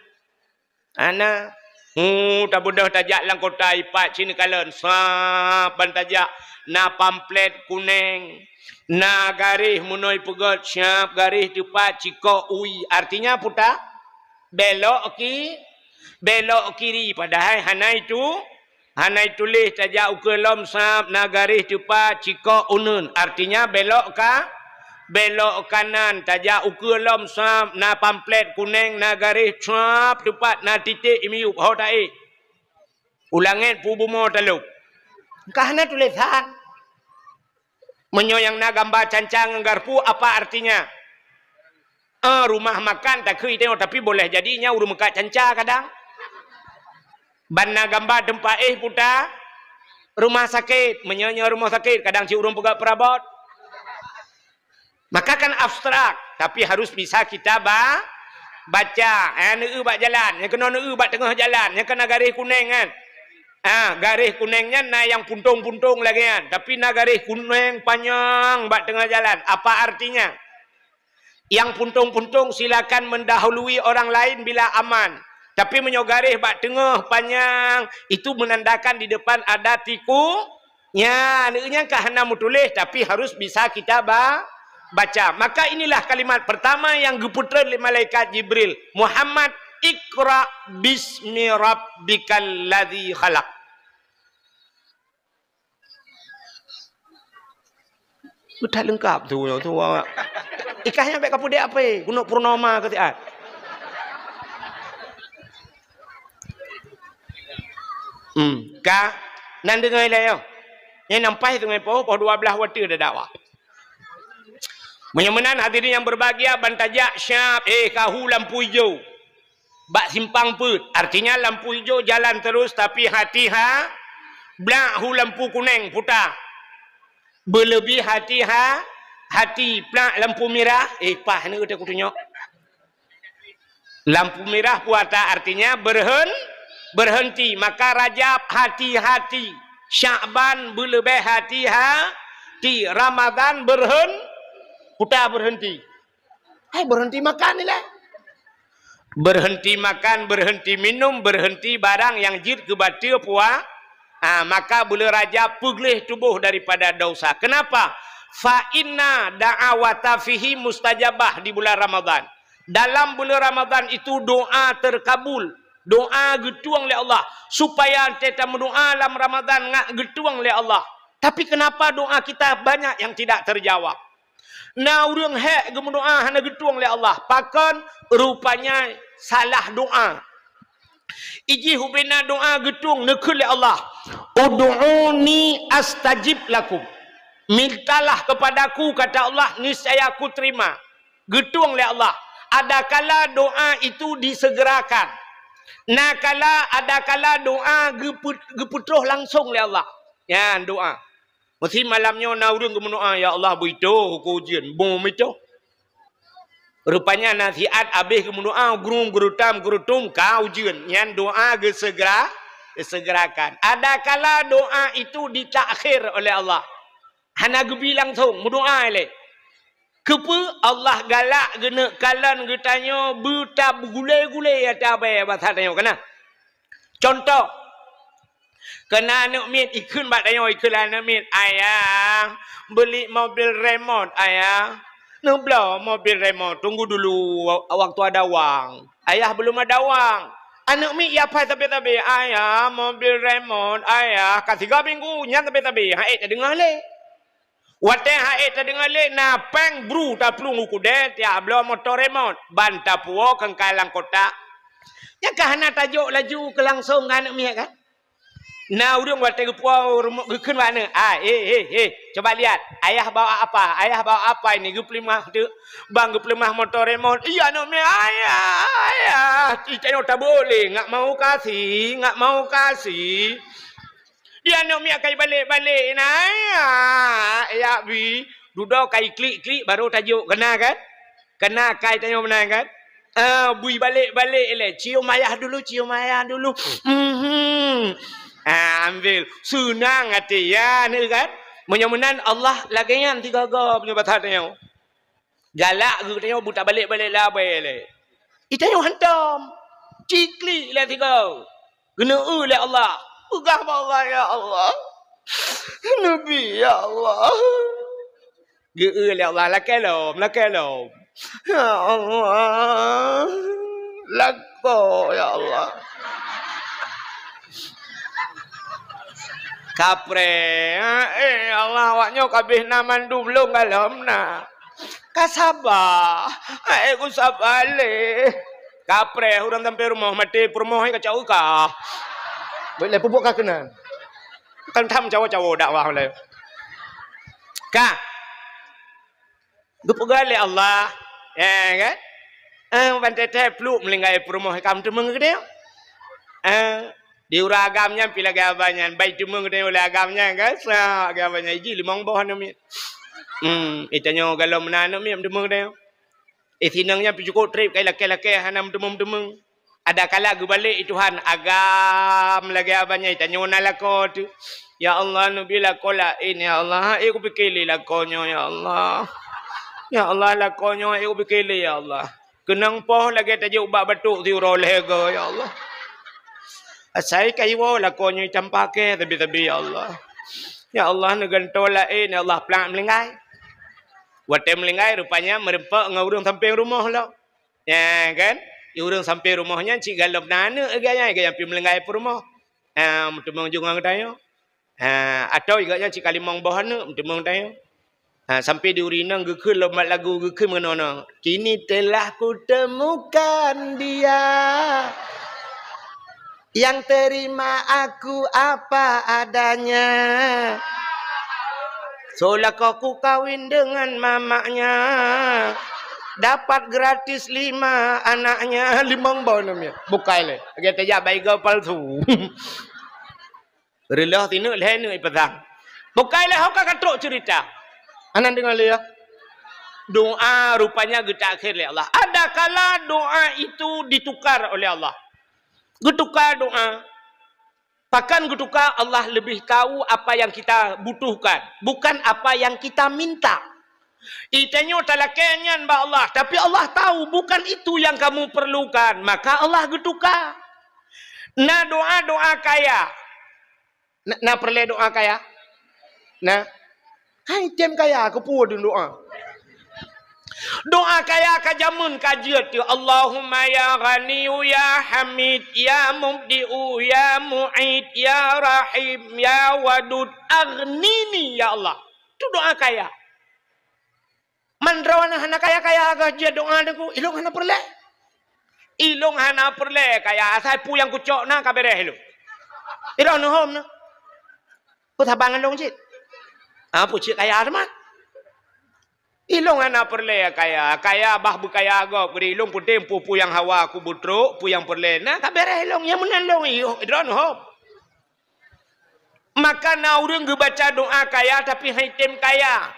Hana. Hu, tabeudôh tajak lam kota ipat sineuk kalon, sab ban tajak na pamflet kuneng, na garéh meunoe peugét, siab garéh teupat cikok ui. Artinya puta, belok ki-, belok kiri, padahai hana itu. Hana ituléh tajak ukeue lom sab na garéh teupat cikok uneun, artinya belok ka, belok kanan, tajak ukeue lom sab na pamflet kuneng na garéh sab teupat na titék i miyueb ho taék. U langét pu bumoe talop. Ka hana tulésan. Meunyoe nyang na gamba canca ngon garpu, apa artinya? Eh, rumah makan takheun tanyoe, tapi boleh jadi nyan ureuëng meukat canca kadang. Ban na gamba teumpat éh puta rumah sakét, meunyoe nyoe rumah sakét, kadang cit ureuëng peugah peurabot. Maka kan abstrak, tapi harus bisa kita ba-, baca. Eh, neueu bak jalan, nyang keunoe neueu bak teungoh jalan, nyang keunoe garéh kuneng kan. Ah, garéh kuneng nyan na nyang puntông-puntông lagée nyan, tapi na garéh kuneng panyang bak teungoh jalan. Apa artinya? Nyang puntông-puntông silakan mendahului orang lain bila aman. Tapi meunyoe garéh bak teungoh panyang, itu menandakan di depan ada tiku. Nyan, nyang ka hana meutuléh, tapi harus bisa kita ba-, baca. Maka inilah kalimat pertama yang geupeutrön lé malaikat Jibril, "Muhammad, iqra bismi rabbikal ladzi khalaq." Beuthat leungkap tu, tu, tu. Ikah nyan bék kapeudeh ape, gunok purnama keu siat. Hmm, ka nan deungoe lé nyoe. Nyan nampai deungoe poh, poh dua blaih watèe dakwah. Meunyoe meunan hadirin yang berbahagia, ban tajak siap, eh, ka hu lampu ijo. Bak simpang peuet, artinya lampu ijo jalan terus, tapi hati ha, blak hu lampu kuneng puta. Beuleubeh hati ha, hati plak lampu mirah, eh, paih neueu teuh kutunyok. Lampu mirah puasa artinya berhen-, berhenti. Maka Rajab hati-hati, Syakban beuleubeh hati ha, ti Ramadan berhen-, puta berhenti. Hai, berhenti makan ni lah. Berhenti makan, berhenti minum, berhenti barang nyang jeuet keu bateue pua-, ha, maka buleuen Rajab peugleh tuboh daripada dosa. Kenapa? Fa inna da'awata fihi mustajabah, di bulan Ramadan. Dalam bulan Ramadan itu doa terkabul, doa geutueng lé Allah, supaya teutab meudoa lam Ramadan ngat geutueng lé Allah. Tapi kenapa doa kita banyak yang tidak terjawab? Na ureuëng hék geumeudoa hana geutueng lé Allah. Pakon? Rupanya salah doa. Ijih ubena doa geutueng neukheun lé Allah, "Ud'uni astajib lakum." Mintalah kepadaku, kata Allah, niscaya aku terima. Geutueng lé Allah. Adakala doa itu disegerakan. Nakala, adakala doa geupeu-, geupeutroh langsung lé Allah. Nyan doa. Meusi malam nyoe na ureuëng geumeudoa, "Ya Allah, beuitoh uku ujeuen." Bum itoh. Rupanya nasihat habéh geumeudoa, gurung geurutam geurutum ka ujeuen. Nyan doa geusegera, geusegerakan. Adakala doa itu ditakhir oleh Allah. Hana geubi langsung, meudoa ilée. Keupeue? Allah galak geuneuk kalon geutanyoe beuta beugulée-gulée ata abée basa tanyoe kana. Contoh, keu na aneuk miet ikheun bak tanyoe, ikheun lé aneuk miet, "Ayah, beli mobil remote, Ayah." "Neubloe mobil remote, tunggu dulu wa-, waktu ada wang." Ayah belum ada wang. Aneuk miet ya pai sabe-sabe, "Ayah, mobil remote, Ayah." Ka siga minggu, nyan sabe-sabe, han ék tadeungoe lé. Watée han ék tadeungoe lé, na péng bru taplueng u keudè, tiak bloe moto remote, ban tapuwoe keungkai lam kotak. Nyan ka hana tajok laju keu langsong ngon aneuk miet kan? Na ureuëng watée geupuwoe rumoh geukheun bak aneuk, "Ah, eh, eh, eh, coba lihat, ayah bawa apa? Ayah bawa apa ini?" Geupeuleumah teuk, ban geupeuleumah moto remote. Iya aneuk miet, "Ayah, ayah." Ci tanyoe tabeuôt lé, "Nggak mau kasih, nggak mau kasih." Di aneuk miet kai balek-balek na, ya, ya bi. Dudoe kai klik-klik baru tajok, kena kan? Kena kai tanyoe meunan kan? Ah, bui balek-balek lé. Cium ayah dulu, cium ayah dulu. Mhm. Ah, ambil. Seunang até ya, ni kan? Meunyoe meunan Allah lagée nyan sigoe-goe meunyoe basa tanyoe. Galak geutanyoe beuta balek-balek labai lé. Itanyoe hantom. Ciklik lé sigoe. Geuneu-eu lé Allah. Peugah bak Allah, "Ya Allah. Neubi, ya Allah." Geu-eu lé Allah, "Lakée lom, lakée lom." "Ya Allah. Lakoe, ya Allah." Kapreh, eh, ya Allah, awak nyoe ka abéh na mandum lôn galom na. Ka saba, eh, ku saba lé. Kapreh, ureuëng sampai rumoh maté, peurumoh ka caweuka. Boleh peubuet ka keunan. Kan tham cawo-cawo dakwah lé. Ka. Geupeugah lé Allah, eh, kan? Eh, ban teuntèe pluek meulinggai peurumoh ka meuteumèe keudéh. Eh, di ureueng agam nyan pi lagèe abang nyan, bai teumèe keudéh ulèe agam nyan, kan? Sa lagèe abang nyan, iji limong boh aneuk miet. Hmm, itanyoe galom meunan aneuk miet meuteumèe keudéh. Eh, sinong nyan pi cukôp trép kai lakèe-lakèe hana meuteumèe-meuteumèe. Adakala geubalek i Tuhan, agam lagèe abang nyan, tanyoe na lakoe teuh. Ya Allah, neubi lakoe laén, ya Allah. Eh, kupike lé lakoe nyoe, ya Allah. Ya Allah, lakoe nyoe, eh, kupike lé, ya Allah. Keunong poh lagèe tajok bak batok siuroe lhèe goe, ya Allah. Asai ka iwoe lakoe nyoe tampa kèe sabe-sabe, ya Allah. Ya Allah, neugantoe laén, ya Allah, plak meulinggai. Watèe meulinggai, rupanya meureumpok ngon ureueng sampéng rumoh lom. Ya kan? Di ureueng sampéng rumoh nyan cit galom na aneuk geuh nyan, geuh nyan pi meulinggai peurumoh. Ha, meuteumèe jungong tanyoe. Ha, atau geuh nyan cit ka limong boh aneuk meuteumèe tanyoe. Ha, sampai di ureueng inong geukheun lom mat lagu geukheun meunoe-noe. Kini telah kutemukan dia yang terima aku apa adanya. Seolah kau ku kawin dengan mamaknya. Dapat gratis lima anaknya, limong boh aneuk miet. Bukai lé. Lagèe tajak bak igoe palsu. Reuloh sineuk lhèe neuk ipasang. Bukai lé ho ka katrok ceurita. Anan deungoe lé ya. Doa rupanya geutakhir lé Allah. Adakala doa itu ditukar oleh Allah. Geutukar doa. Pakon geutukar? Allah lebih tahu apa yang kita butuhkan, bukan apa yang kita minta. Itanyoe talakée nyan bak Allah, tapi Allah tahu bukan itu yang kamu perlukan, maka Allah geutuka. Na doa-doa kaya. Na, na peureulée doa kaya? Na. Hai tem kaya keupeue deuh doa. Doa kaya ka jameun ka jeuet tu. Allahumma ya Ghaniyu ya Hamid ya Mubdi'u ya Mu'id ya Rahim ya Wadud aghnini ya Allah. Tu doa kaya. Man droeneuh hana kaya-kaya geuh jeuet doa Teungku, ilong hana peureulée. Ilong hana peureulée kaya, asai peue nyang kucok na ka beres ilong. Droeneuh hom na. Peue saban ngon lôn cit? Ah, peue cit kaya teuma? Ilong hana peureulée kaya, kaya bah beukaya gob, bri ilong peunteng peue-peue nyang hawa kubeutrok, peue nyang peureulée na ka beres ilong, nyang meunan lôn, iyo, droeneuh hom. Maka na ureuëng geubaca doa kaya tapi hai tem kaya.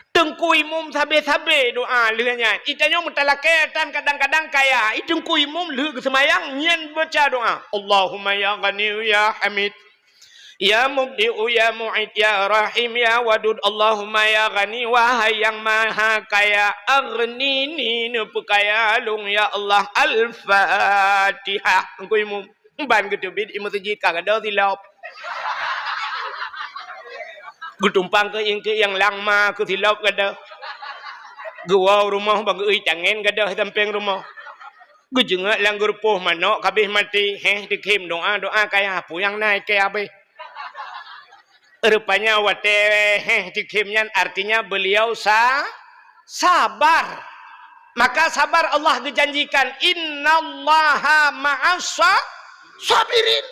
Teungku Imum sabe-sabe doa lheueh nyan. Itanyoe meutalakée tan kadang-kadang kaya. I Teungku Imum lheueh geuseumayang nyan baca doa. Allahumma ya Ghaniyu ya Hamid. Ya Mubdi'u ya Mu'id ya Rahim ya Wadud. Allahumma ya Ghani, wahai yang maha kaya, aghnini, neupeukaya lôn ya Allah. Al-Fatihah. Teungku Imum. Ban geuteubiet i meuseujid ka gadôh silop. Geutumpang keu ieng-keu ieng lam ma keu silop gadôh. Geuwoe u rumoh bak geuui tangen gadôh sampéng rumoh. Geujeungeuk lam geurupoh manok kabéh maté, héh, teukhém doa, doa kaya peue nyang na ikée abéh. Rupanya watée héh teukhém nyan artinya beliau sa-, sabar. Maka sabar Allah geujanjikan, "Innallaha ma'as sa-, sabirin."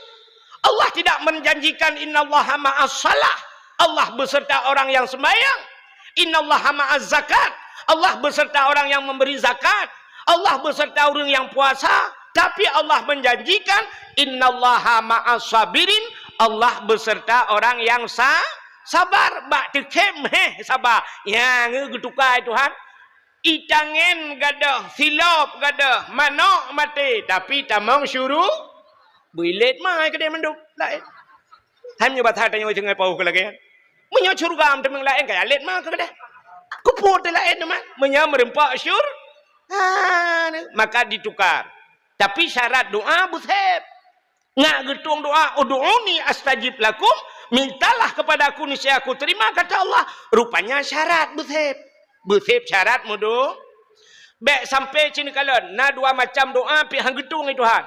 Allah tidak menjanjikan, "Innallaha ma'as salah." Allah beserta orang yang sembahyang. "Innallaha ma'az zakat." Allah beserta orang yang memberi zakat. Allah beserta orang yang puasa. Tapi Allah menjanjikan, "Innallaha ma'as sabirin." Allah beserta orang yang sa-, sabar. Bak teukhém héh sabar. Nyang geutukai Tuhan. I tangen gadôh, silop gadôh, manok maté, tapi tamong syuru-, beuilet ma keudeh mandum laén. Hai meunyoe basa tanyoe singoh paoh keu lagée nyan. Meunyoe syeuruga tamong laén, ka lét ma keudeh. Keupeue teu laén teuma? Meunyoe meureumpok syur-, ha, maka ditukar. Tapi syarat doa beuseb. Ngat geutueng doa, "Ud'uni astajib lakum," mintalah kepada-Ku, niscaya Aku terima, kata Allah. Rupanya syarat beuseb. Beuseb syarat meudo-, bék sampai cit neukalon. Na dua macam doa pih han geutueng lé Tuhan.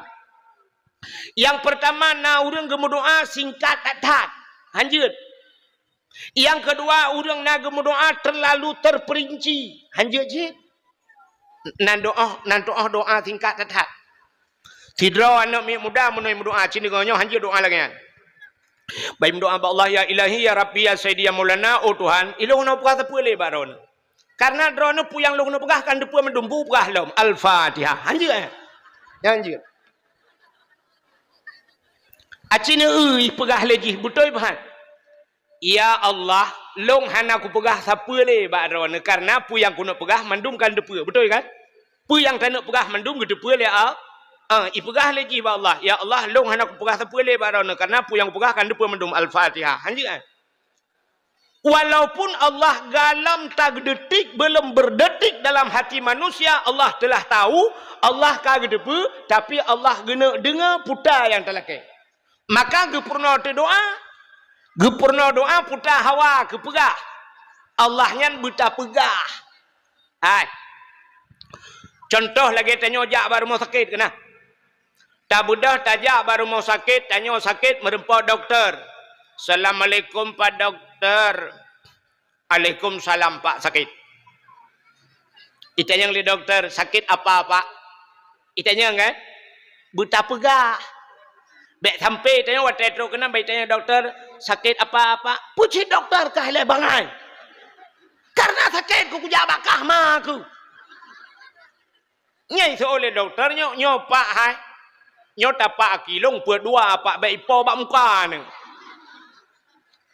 Nyang peurtama, na ureuëng geumeudoa singkat that-that. Han jeuet. Nyang keudua, ureuëng na geumeudoa terlalu terperinci. Han jeuet cit. Nan doa, nan doa, doa singkat that-that. Sidroe aneuëk miet muda meunyoe meudoa, cit nyoe han jeuet doa lagée nyan. Bai meudoa bak Allah, "Ya Ilahi, ya Rabbi, ya Sayyidi, ya Maulana, oh Tuhan, ilôn hana peugah sapeue lé bak Droeneuh. Karena Droeneuh peue nyang lôn peugah kan teupeue mandum, peugah lom." Al-Fatihah. Han jeuet, eh? Han jeuet. Aci neueu peugah lé jih, beutôi pahat. "Ya Allah, lôn hana kupeugah sapeue lé bak Droeneuh, karena peue nyang keuneuk peugah mandum kan teupeue." Beutôi kan? Peue nyang taneuk peugah mandum geuteupeue lé Al-, ah, ipeugah lé jih bak Allah, "Ya Allah, lôn hana kupeugah sapeue lé bak Droeneuh, karena peue nyang kupeugah kan teupeue mandum." Al-Fatihah. Han jeuet, eh? Walaupun Allah galam tak detik, belum berdetik dalam hati manusia, Allah telah tahu, Allah ka geuteupeue, tapi Allah geuneuk deungoe peue nyang talakée. Maka geupeurunoe teuh doa, geupeurunoe doa peue hawa geupeugah. Allah nyan beutapeugah. Hai. Contoh lagée tanyoe jak bak rumoh sakét keunan. Tabeudôh tajak bak rumoh sakét, tanyoe sakét meureumpok dokto. "Assalamualaikum, Pak Dokto." "Alaikumsalam, Pak, sakét." Itanyong lé dokto, "Sakét apa, Pak?" Itanyong kan? Beutapeugah. Bék sampai itanyong watée trok keunan, bék itanyong dokto, "Sakét apa, Pak?" Peue cit dokto ka ilée bangai. Karena sakét ku kujak bak kah ma ku. Nyai seuôt lé dokto, "Nyoe, nyoe Pak hai. Nyoe tapak aki lôn peuet dua Pak, bék ipo bak muka neuh."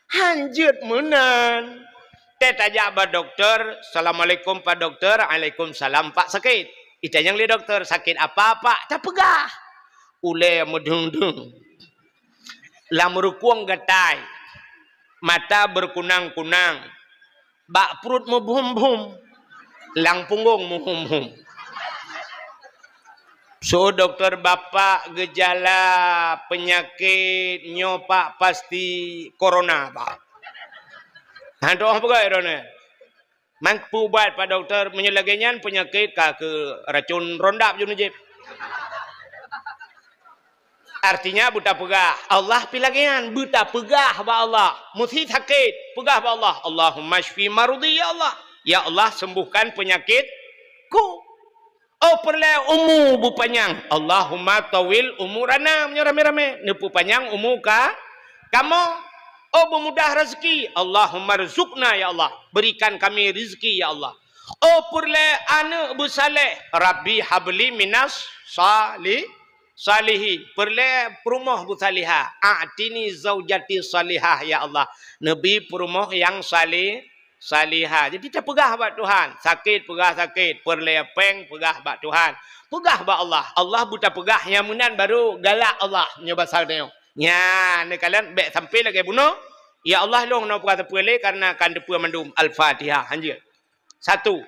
Han jeuet meunan. Teuh tajak bak dokto, "Assalamualaikum Pak Dokto." "Alaikumsalam Pak, sakét." Itanyong lé dokto, "Sakét apa Pak?" Tapeugah. Ulée meudeueng-deueng. Lam rukung gatai. Mata berkunang-kunang. Bak pruet meubuhom-buhom, lam punggong meuhom-hom. So doktor, "Bapak, geujala peunyakét nyoe, Pak, pasti corona, Pak." Hana teu'oh peugah droeneuh. Man peuubat, Pak Doktor, meunyoe lagée nyan peunyakét ka keu racun rondap jeuet neujieb. Artinya beutapeugah, Allah pi lagée nyan, beutapeugah bak Allah. Meusi sakét, peugah bak Allah, "Allahumma syfi maradhi, ya Allah." Ya Allah, sembuhkan penyakitku. Oh, peureulée umu beupanyang. "Allahumma tawil umurana." Meunyoe ramé-ramé, neupeupanyang umu ka kamoe. Oh, beumudah rezeki. "Allahumma rzuqna, ya Allah." Berikan kami rezeki, ya Allah. Oh, peureulée aneuëk beusaléh. "Rabbi habli minas sali-, salihin." Peureulée peurumoh beusalihah. "A'tini zaujati salihah, ya Allah." Neubi peurumoh nyang salih-, salihah. Jadi, tapeugah bak Tuhan. Sakét, peugah sakét. Peureulée péng, peugah bak Tuhan. Peugah bak Allah. Allah beutapeugah, nyang meunan baru galak Allah. Nyoe basa tanyoe. Nyan, neukalon bék sampai lagée bunoe, "Ya Allah, lôn hana peugah sapeue lé, karena kan teupeue mandum." Al-Fatihah. Hanjeuet. Satu.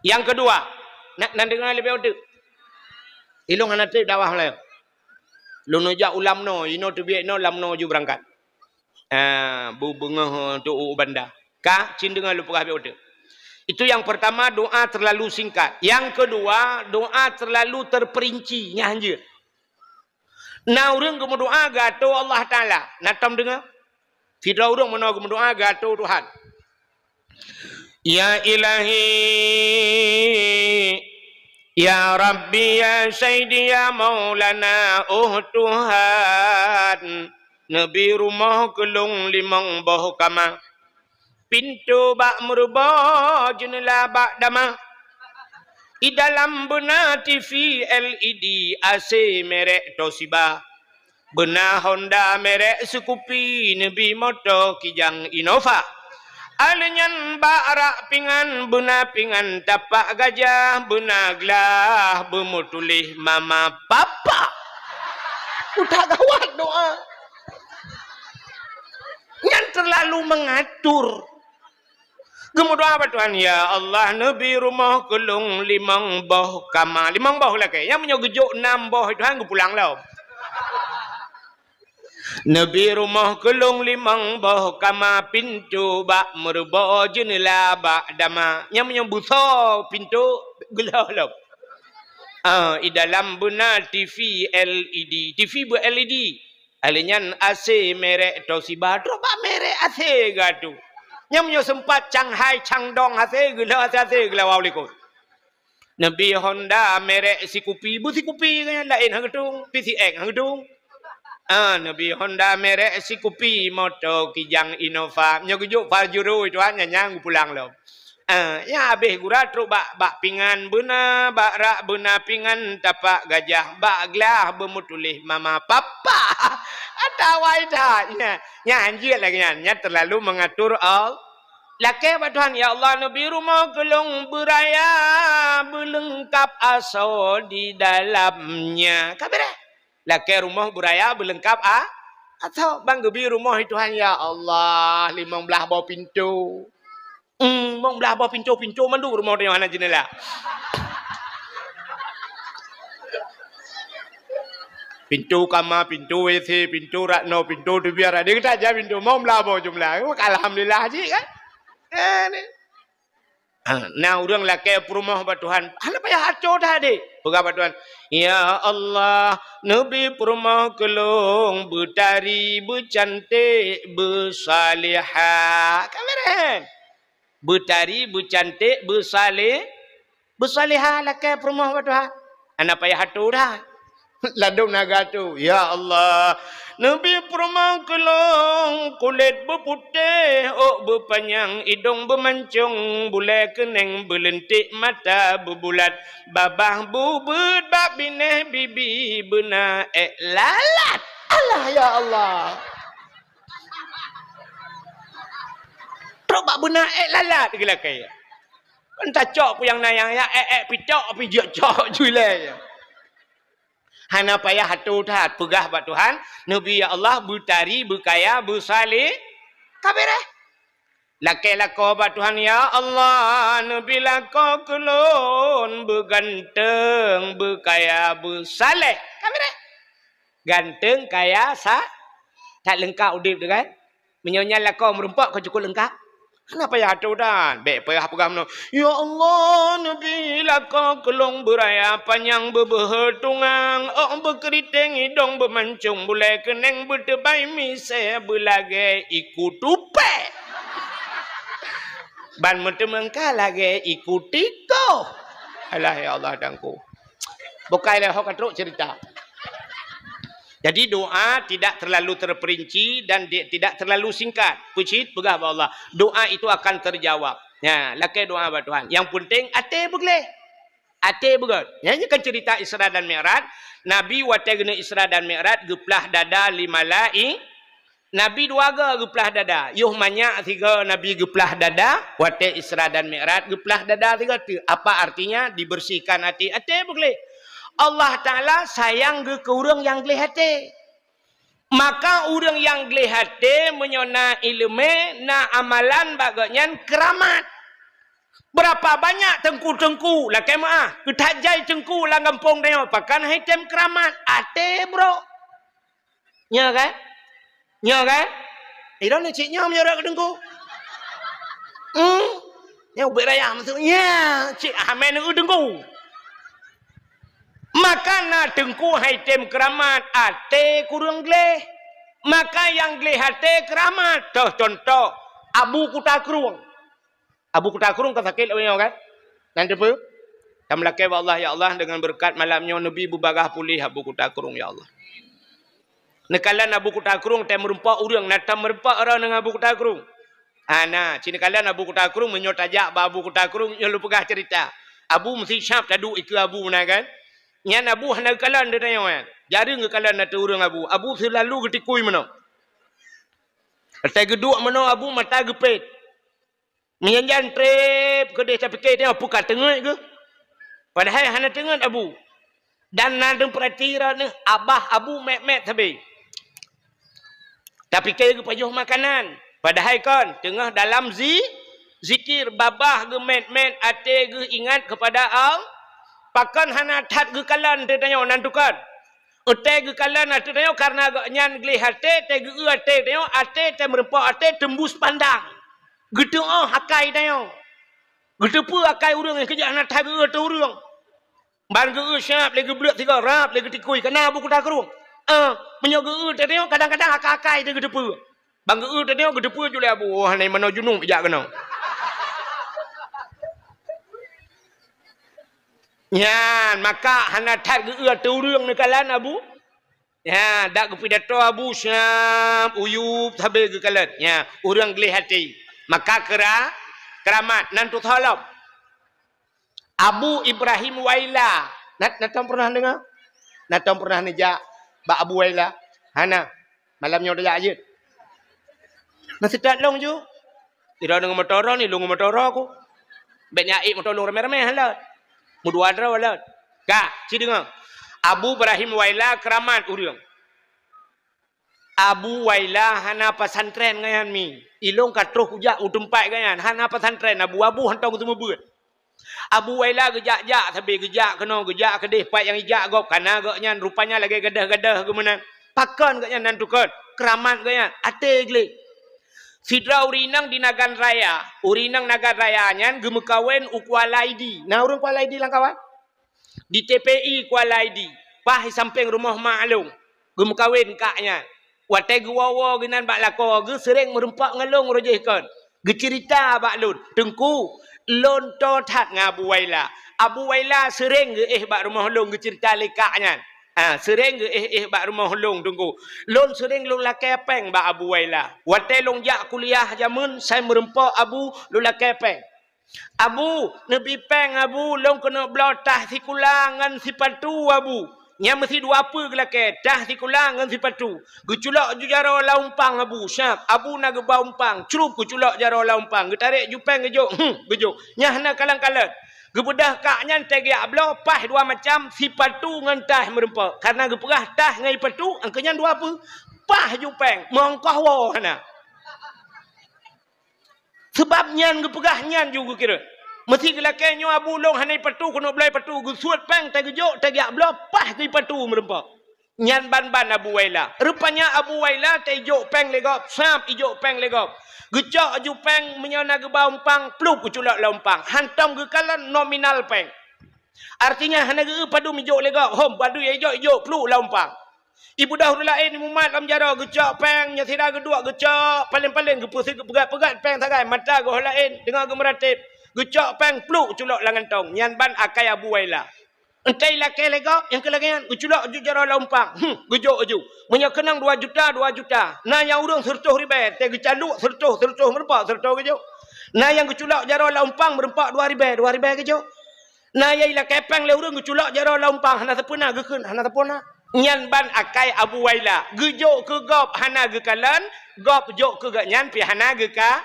Nyang keudua, na-, na deungoe leubeh uteuk. Ilôn hana treb dakwah laén. Lôn jak u Lamno, inoe teubiet inoe, Lamno ju beurangkat. Ah, bu-, beungoh tu u Banda. Ka, cit deungoe lôn peugah biet uteuk. Itu yang pertama, doa terlalu singkat. Yang kedua, doa terlalu terperinci, nyan hanjeuet. Na ureuëng geumeudoá geuatoe Allah Taala. Na tom deungoe? Sidroe ureuëng meunoe geumeudoá geuatoe Tuhan. "Ya Ilahi, ya Rabbi, ya Sayyidi, ya Maulana, oh Tuhan, neubi rumoh keu lôn limong boh kama. Pintoe bak meureuboh, jeuneula bak dama. I dalam beuna T V L E D, A C merek Toshiba. Beuna Honda merek Scoopy, neubi moto Kijang Innova. Alèh nyan bak rak pingan, beuna pingan tapak gajah, beuna glah beumeutuléh mama papa." Udah gawat doa. Nyan terlalu mengatur. Geumeudoá bak Tuhan, "Ya Allah, neubi rumoh keu lôn limong boh kama." Limong boh lakée. Nyang meunyoe geujok nam boh, Tuhan geupulang lom. "Neubi rumoh keu lôn limong boh kama, pintoe bak meureuboh, jeuneula bak dama." Nyang meunyoe beusoe pintoe, geuloh lom. Ah, i dalam beuna T V L E D. T V beu L E D. Alèh nyan A C merek Toshiba, trok bak merek A C geuatu. Nyang meunyoe seumpat Shanghai, Shandong A C, geuloh A C, A C geuloh u likot. Neubi Honda merek Scoopy, beu Scoopy nyan laén han geutung, P C X han geutung. Ah, neubi Honda merek Scoopy, moto Kijang Innova. Nyoe geujok Pajero, Tuhan, nyan, nyan geupulang lom. Ah, nyan habéh gura trok bak, bak pingan beuna, bak rak beuna pingan tapak gajah, bak glah beumeutuléh mama papa. Ata wai that. Nyan, nyan hanjeuet lagée nyan. Nyan terlalu mengatur Allah. Lakée bak Tuhan, "Ya Allah, neubi rumoh keu lôn beuraya, beuleungkap asoe di dalamnya." Ka beureh. Lakée rumoh beuraya beuleungkap a-, asoe. Ban geubi rumoh, Tuhan, "Ya Allah, limong blaih boh pintoe." Hmm, limong blaih boh pintoe, pintoe mandum rumoh tanyoe hana jeuneula. Pintoe kama, pintoe W C, pintoe rak noe, pintoe teubiet, ada kita aja pintoe, limong blaih boh jumlah. Alhamdulillah jih kan. Eh, ni. Ha, na ureuëng lakée peurumoh bak Tuhan, hana payah atoe that deh. Peugah bak Tuhan, "Ya Allah, neubi peurumoh keu lôn beutari, beucanték, beusalihah." Ka beureh. Beutari, beucanték, beusalih-, beusalihah lakée peurumoh bak Tuhan. Hana payah atoe that. Ladôm na geuatoe, "Ya Allah, neubi peurumoh keu lôn kulét beuputéh, ôk beupanyang, idông beumancông, bulée keuneng beuleunték, mata beubulat, babah bubeuet, bak binéh bibi beuna ék lalat." Allah, ya Allah. Trok bak beuna ék lalat geulakée. Kan tacok peue nyang na nyang ya, ék-ék pitok, pih jeuet cok ju ilée. Hana payah atoe that, peugah bak Tuhan, "Neubi, ya Allah, beutari, beukaya, beusalih." Ka beureh. Lakée lakoe bak Tuhan, "Ya Allah, neubi lakoe keu lôn beuganteng, beukaya, beusaleh." Ka beureh. Ganteng, kaya, sa-, that leungkap udeb tu kan? Meunyoe nyan lakoe meurumpok ka cukup leungkap. Hana payah atoe dan. Bék payah peugah meunoe, "Ya Allah, neubi lakoe keu lôn beuraya panyang, beubeuhe tungang, ôk beukeuriténg, idong beumancong, bulée keuneng, beuteubai misée, beulagée iku tupée." Ban meuteumangka lagée iku tikoh. Alah, ya Allah, Teungku. Bukai lé ho ka trok cerita. Jadi, doa tidak terlalu terperinci dan di-, tidak terlalu singkat. Peucit peugah bak Allah, doa itu akan terjawab. Ya, lakée doa bak Tuhan. Yang penting até beugleh. Até beugét. Nyan kan cerita Isra dan Mi'raj. Nabi watée geuneuk Isra dan Mi'raj geuplah dada lé malai-, Nabi dua go geuplah dada. Yoh manyak sigo Nabi geuplah dada, watée Isra dan Mi'raj geuplah dada sigo teuk. Apa artinya? Dibersihkan até. Até beugleh. Allah Taala sayang geuh keu ureuëng nyang gleh até. Maka ureuëng nyang gleh até meunyoe na iéleumé, na amalan bak gobnyan keuramat. Berapa banyak teungku-teungku, lakée meuáh, geuthat jai teungku lam gampông tanyoe, pakon han item keuramat, até brok. Nyo kan? Nyo kan? Idong ni cit nyoe meunyoe rot keu teungku. Hmm. Nyoe ubit raya maksud nyo, cit hamé neu teungku. Maka na teungku han item keuramat, até kureueng gleh. Maka nyang gleh até keuramat, toh contoh, Abu Kuta Krueng. Abu Kuta Krueng ka sakét lagée nyoe kan? Nan teupeue? Tameulakée bak Allah, "Ya Allah, deungon beureukat malam nyoe neubi beubagaih puléh Abu Kuta Krueng, ya Allah." Neukalon Abu Kuta Krueng, tém meurumpok ureuëng, na tém meurumpok droe ngon Abu Kuta Krueng? Hana, ci neukalon Abu Kuta Krueng, meunyoe tajak bak Abu Kuta Krueng, nyoe lôn peugah cerita. Abu meusti siab taduek ikeue Abu meunan kan? Nyan Abu hana geukalon di tanyoe nyan. Jareueng geukalon ateueh ureuëng Abu. Abu seulalu geutikui meunoe. Asai geuduek meunoe Abu mata geupét. Meujan-jan treb keudeh tapike tanyoe peue ka teungeut geuh. Padahai hana teungeut Abu. Dan na deuh peurati droeneuh, abah Abu mét-mét sabe. Tapike geupajoh makanan. Padahai kon teungoh dalam zi-, zikir, babah geumét-mét, até geuh ingat keupada Allah. Pakon hana that geukalon teuh tanyoe nan tukon? Watée geukalon ateueh tanyoe kareuna gobnyan gleh até, tée geu-eu até tanyoe, até tém meurumpok até teumbus pandang. Geuteuôh akai tanyoe. Geuteupeue akai ureuëng nyang keujak hana that geu-eu ateueh ureuëng. Ban geu-eu siab lé geubleuet sigoe rab lé geutikui kana Abu Kuta Krueng. Eh, meunyoe geu-eu ateueh tanyoe kadang-kadang akai-akai teuh geuteupeue. Ban geu-eu teuh nyoe geuteupeue ju lé Abu, "Oh, hana meunoe junub jak keunoe." Nyan, maka hana that geu-eu ateueh ureuëng neukalon Abu. Nyan, dak geupidato Abu siab, uyueb sabe geukalon. Nyan, ureuëng gleh até. Maka keura-, keuramat nan tutoe lom. Abu Ibrahim Waila. Na, na tom pernah deungoe? Na tom pernah neujak bak Abu Waila? Hana. Malam nyoe tajak jeuet. Meuseutôt lôn ju. Sidroe deungon moto droe ni, lôn ngon moto droe ku. Bék nyak ék moto lôn ramé-ramé han lôt. Meudua droe lôt. Ka, ci deungoe. Abu Ibrahim Waila keuramat ureuëng. Abu Waila hana pesantren gobnyan mi. Ilôn ka troh kujak u teumpat gobnyan. Hana pesantren Abu, Abu hantom geuseumeubeuet. Abu Waila geujak-jak sabe, geujak keunoe, geujak keudeh, pat nyang jijak gob, kana gobnyan rupanya lagée gadôh-gadôh geuh meunan. Pakon gobnyan nan tukon? Keuramat gobnyan, até gleh. Sidroe ureuëng inong di Nagan Raya, ureuëng inong Nagan Raya nyan geumeukawen u Kuala Idi. Na ureuëng Kuala Idi lam kawan? Di T P I Kuala Idi, paih sampéng rumoh mak lôn, geumeukawen kak nyan. Watée geuwoe-woe geunan bak lakoe, geuh seuréng meurumpok ngon lôn roh jih kon. Geuceurita bak lôn, "Teungku, lôn toe that ngon Abu Waila. Abu Waila seuréng geuéh bak rumoh lôn," geuceurita lé kak nyan. "Ah, seuréng geuéh-éh bak rumoh lôn, Teungku. Lôn seuréng lôn lakée péng bak Abu Waila. Watée lôn jak kuliah jameun, sai meurumpok Abu, lôn lakée péng." "Abu, neubi péng, Abu, lôn keuneuk bloe tah sikula ngon sipatu, Abu." Nyan meusi dua peue geulakée, tah sikula ngon sipatu. Geuculok ju jaroe lam umpang Abu, siab. Abu na geuba umpang, crup geuculok jaroe lam umpang. Geutarek ju péng geujok, hmm, geujok. Nyan hana kalon-kalon. Geubeudôh kak nyan teuh geujak bloe, paih dua macam, sipatu ngon tah meurumpok. Kareuna geupeugah tah ngon sipatu, angkeu nyan dua peue. Paih ju péng, meuhongkoh woe hana. Seubab nyan geupeugah nyan ju geukira. Meusi geulakée nyoe Abu lôn hana ipatu keuneuk bloe ipatu, geusuet péng teugeujok teugiak bloe pah keu ipatu meurumpok. Nyan ban-ban Abu Waila. Rupanya Abu Waila teuijok péng lé gob, sab ijok péng lé gob. Geucok aju péng meunyoe na geuba umpang, pluek geuculok lam umpang. Hantom geukalon nominal péng. Artinya hana geu padum ijok lé gob, hom padum ijok, ijok pluek lam umpang. Ibeudôh ureuëng laén imumat lam jaroe geucok péng, nyoe sira geuduek geucok, paléng-paléng geupeusi geupeugah-peugah péng sagai, mata geuh laén, deungoe geumeuratéb, geucok péng pluek culok lam gantong, nyan ban akai Abu Waila. Entah ilakée lé gob, nyang keu lagée nyan, geuculok ju jaroe lam umpang, hmm, geujok ju. Meunyoe keunong dua juta, dua juta. Na nyang ureuëng seureutôh ribée, teuh geucaluk seureutôh, seureutôh meurumpok, seureutôh geujok. Na nyang geuculok jaroe lam umpang meurumpok dua ribée, dua ribée geujok. Na nyang ilakée péng lé ureuëng geuculok jaroe lam umpang hana seupeuna geukheun, hana seupeuna. Nyan ban akai Abu Waila. Geujok keu gob hana geukalon, gob jok keu gobnyan pih hana geuka.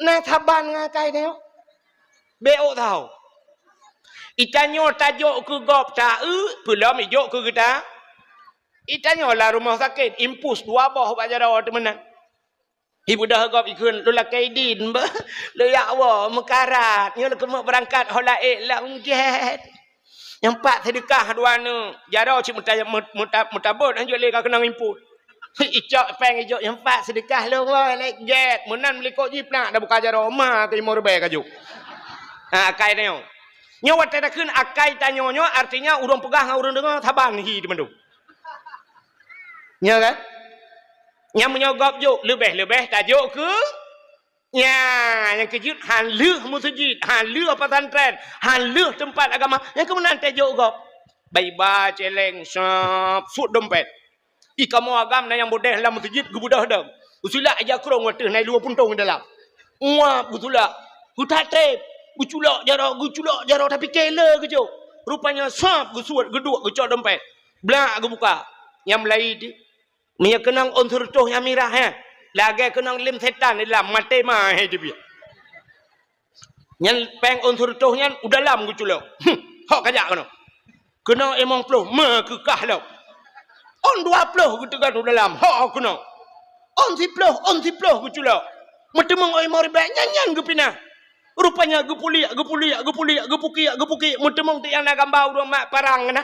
Na saban ngon akai nyoe. Bék ôk tau. Itanyoe tajok keu gob ta-eu, peulom ijok keu geuta. Itanyoe lam rumoh sakét, impus dua boh bak jaroe teumeunan. Ibeudôh gob ikheun, lôn lakée idin, lôn jak woe meukarat, nyoe lôn keumeuk beurangkat ho laén lam gét. Nyang pat seudeukah dua neuk, jaroe cit meuta-, meuta-, meutabot, hanjeuet lé ka keunong impôt. Icok péng ijok nyang pat seudeukah lôn woe lé gét, meunan meulikot jih plak dah buka jaroe, ma teurimong ribée ka jok. Ha, akai tanyoe. Nyoe watée takheun akai tanyoe nyoe, artinya ureuëng peugah ngon ureuëng deungoe saban hi teumandum. Nyoe kan? Nyang meunyoe gob jok, leubeh-leubeh tajok keu nya, nyang keujeuet han lheueh meuseujid, han lheueh pesantren, han lheueh teumpat agama, nyang keumeunang tajok gob. Baiba, celeng, sab, suet dompet. I kamoe agam na nyang beudeh lam meuseujid geubeudôh dong. Usilak ija krong wateuh na i luwa puntong dalam. Uap geusulak, geutatép, geuculok jaroe, geuculok jaroe tapi kée le geujok. Rupanya sab geusuet geuduek geucok dompet. Blak geubuka. Nyang meulayi di. Meunyoe keunong ôn seureutôh nyang mirah, he, lagée keunong lem setan di dalam, maté ma, he, teubiet. Nyan péng ôn seureutôh nyan u dalam geuculok. Huh, hok kajak keunoe. Keunong limong ploh, meukeukah lom. Ôn dua ploh geuteugan u dalam, hok keunoe. Ôn siploh, ôn siploh geuculok. Meuteumong ôn limong ribée, nyan-nyan geupinah. Rupanya geupuliek, geupuliek, geupuliek, geupukiek, geupukiek, meuteumong tiek nyang na gamba ureuëng mat parang na.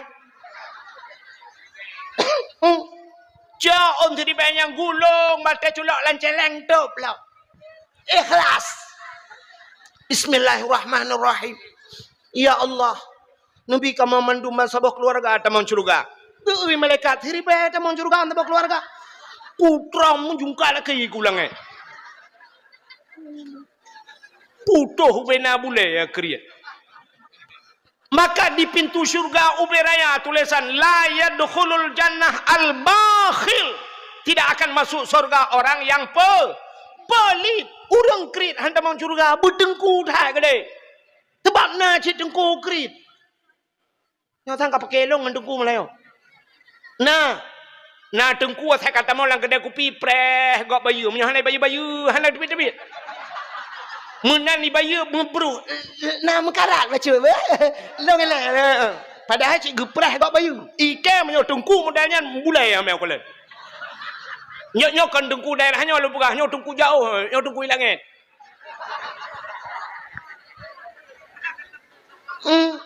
Cok ôn siribée nyang gulong, maté culok lam celeng top lom. Ikhlas. Bismillahirrahmanirrahim. Ya Allah, neubi kamoe mandum ban saboh keuluwarga tamong syeuruga. Geui malaikat siribée tamong syeuruga saboh keuluwarga. Putra meujungka laki ku langét. Putôh ubena bulée ya kriet. Maka di pintu syurga ubé raya tulésan, "La yadkhulul jannah al-bakhil." Tidak akan masuk surga orang yang pe-, pelit. Ureuëng kriet han tamong syurga, beuteungku that keudeh. Sebab na cit teungku kriet. Nyoe sang ka paké lôn ngon teungku meulayeue. Na, na teungku asai ka tamong lam keudée kupi, preh gob bayeue. Meunyoe hana bayeue-bayeue, hana teubiet-teubiet. Meunan ibayeue meubruek, na meukarat bacut. Lôn ilée. Padahai cit geupreh gob bayeue. Iké meunyoe teungku model nyan bulée amé kulon. Nyoe, nyoe kon teungku daerah nyoe lôn peugah, nyoe teungku jaoh, nyoe teungku i langét. Hmm.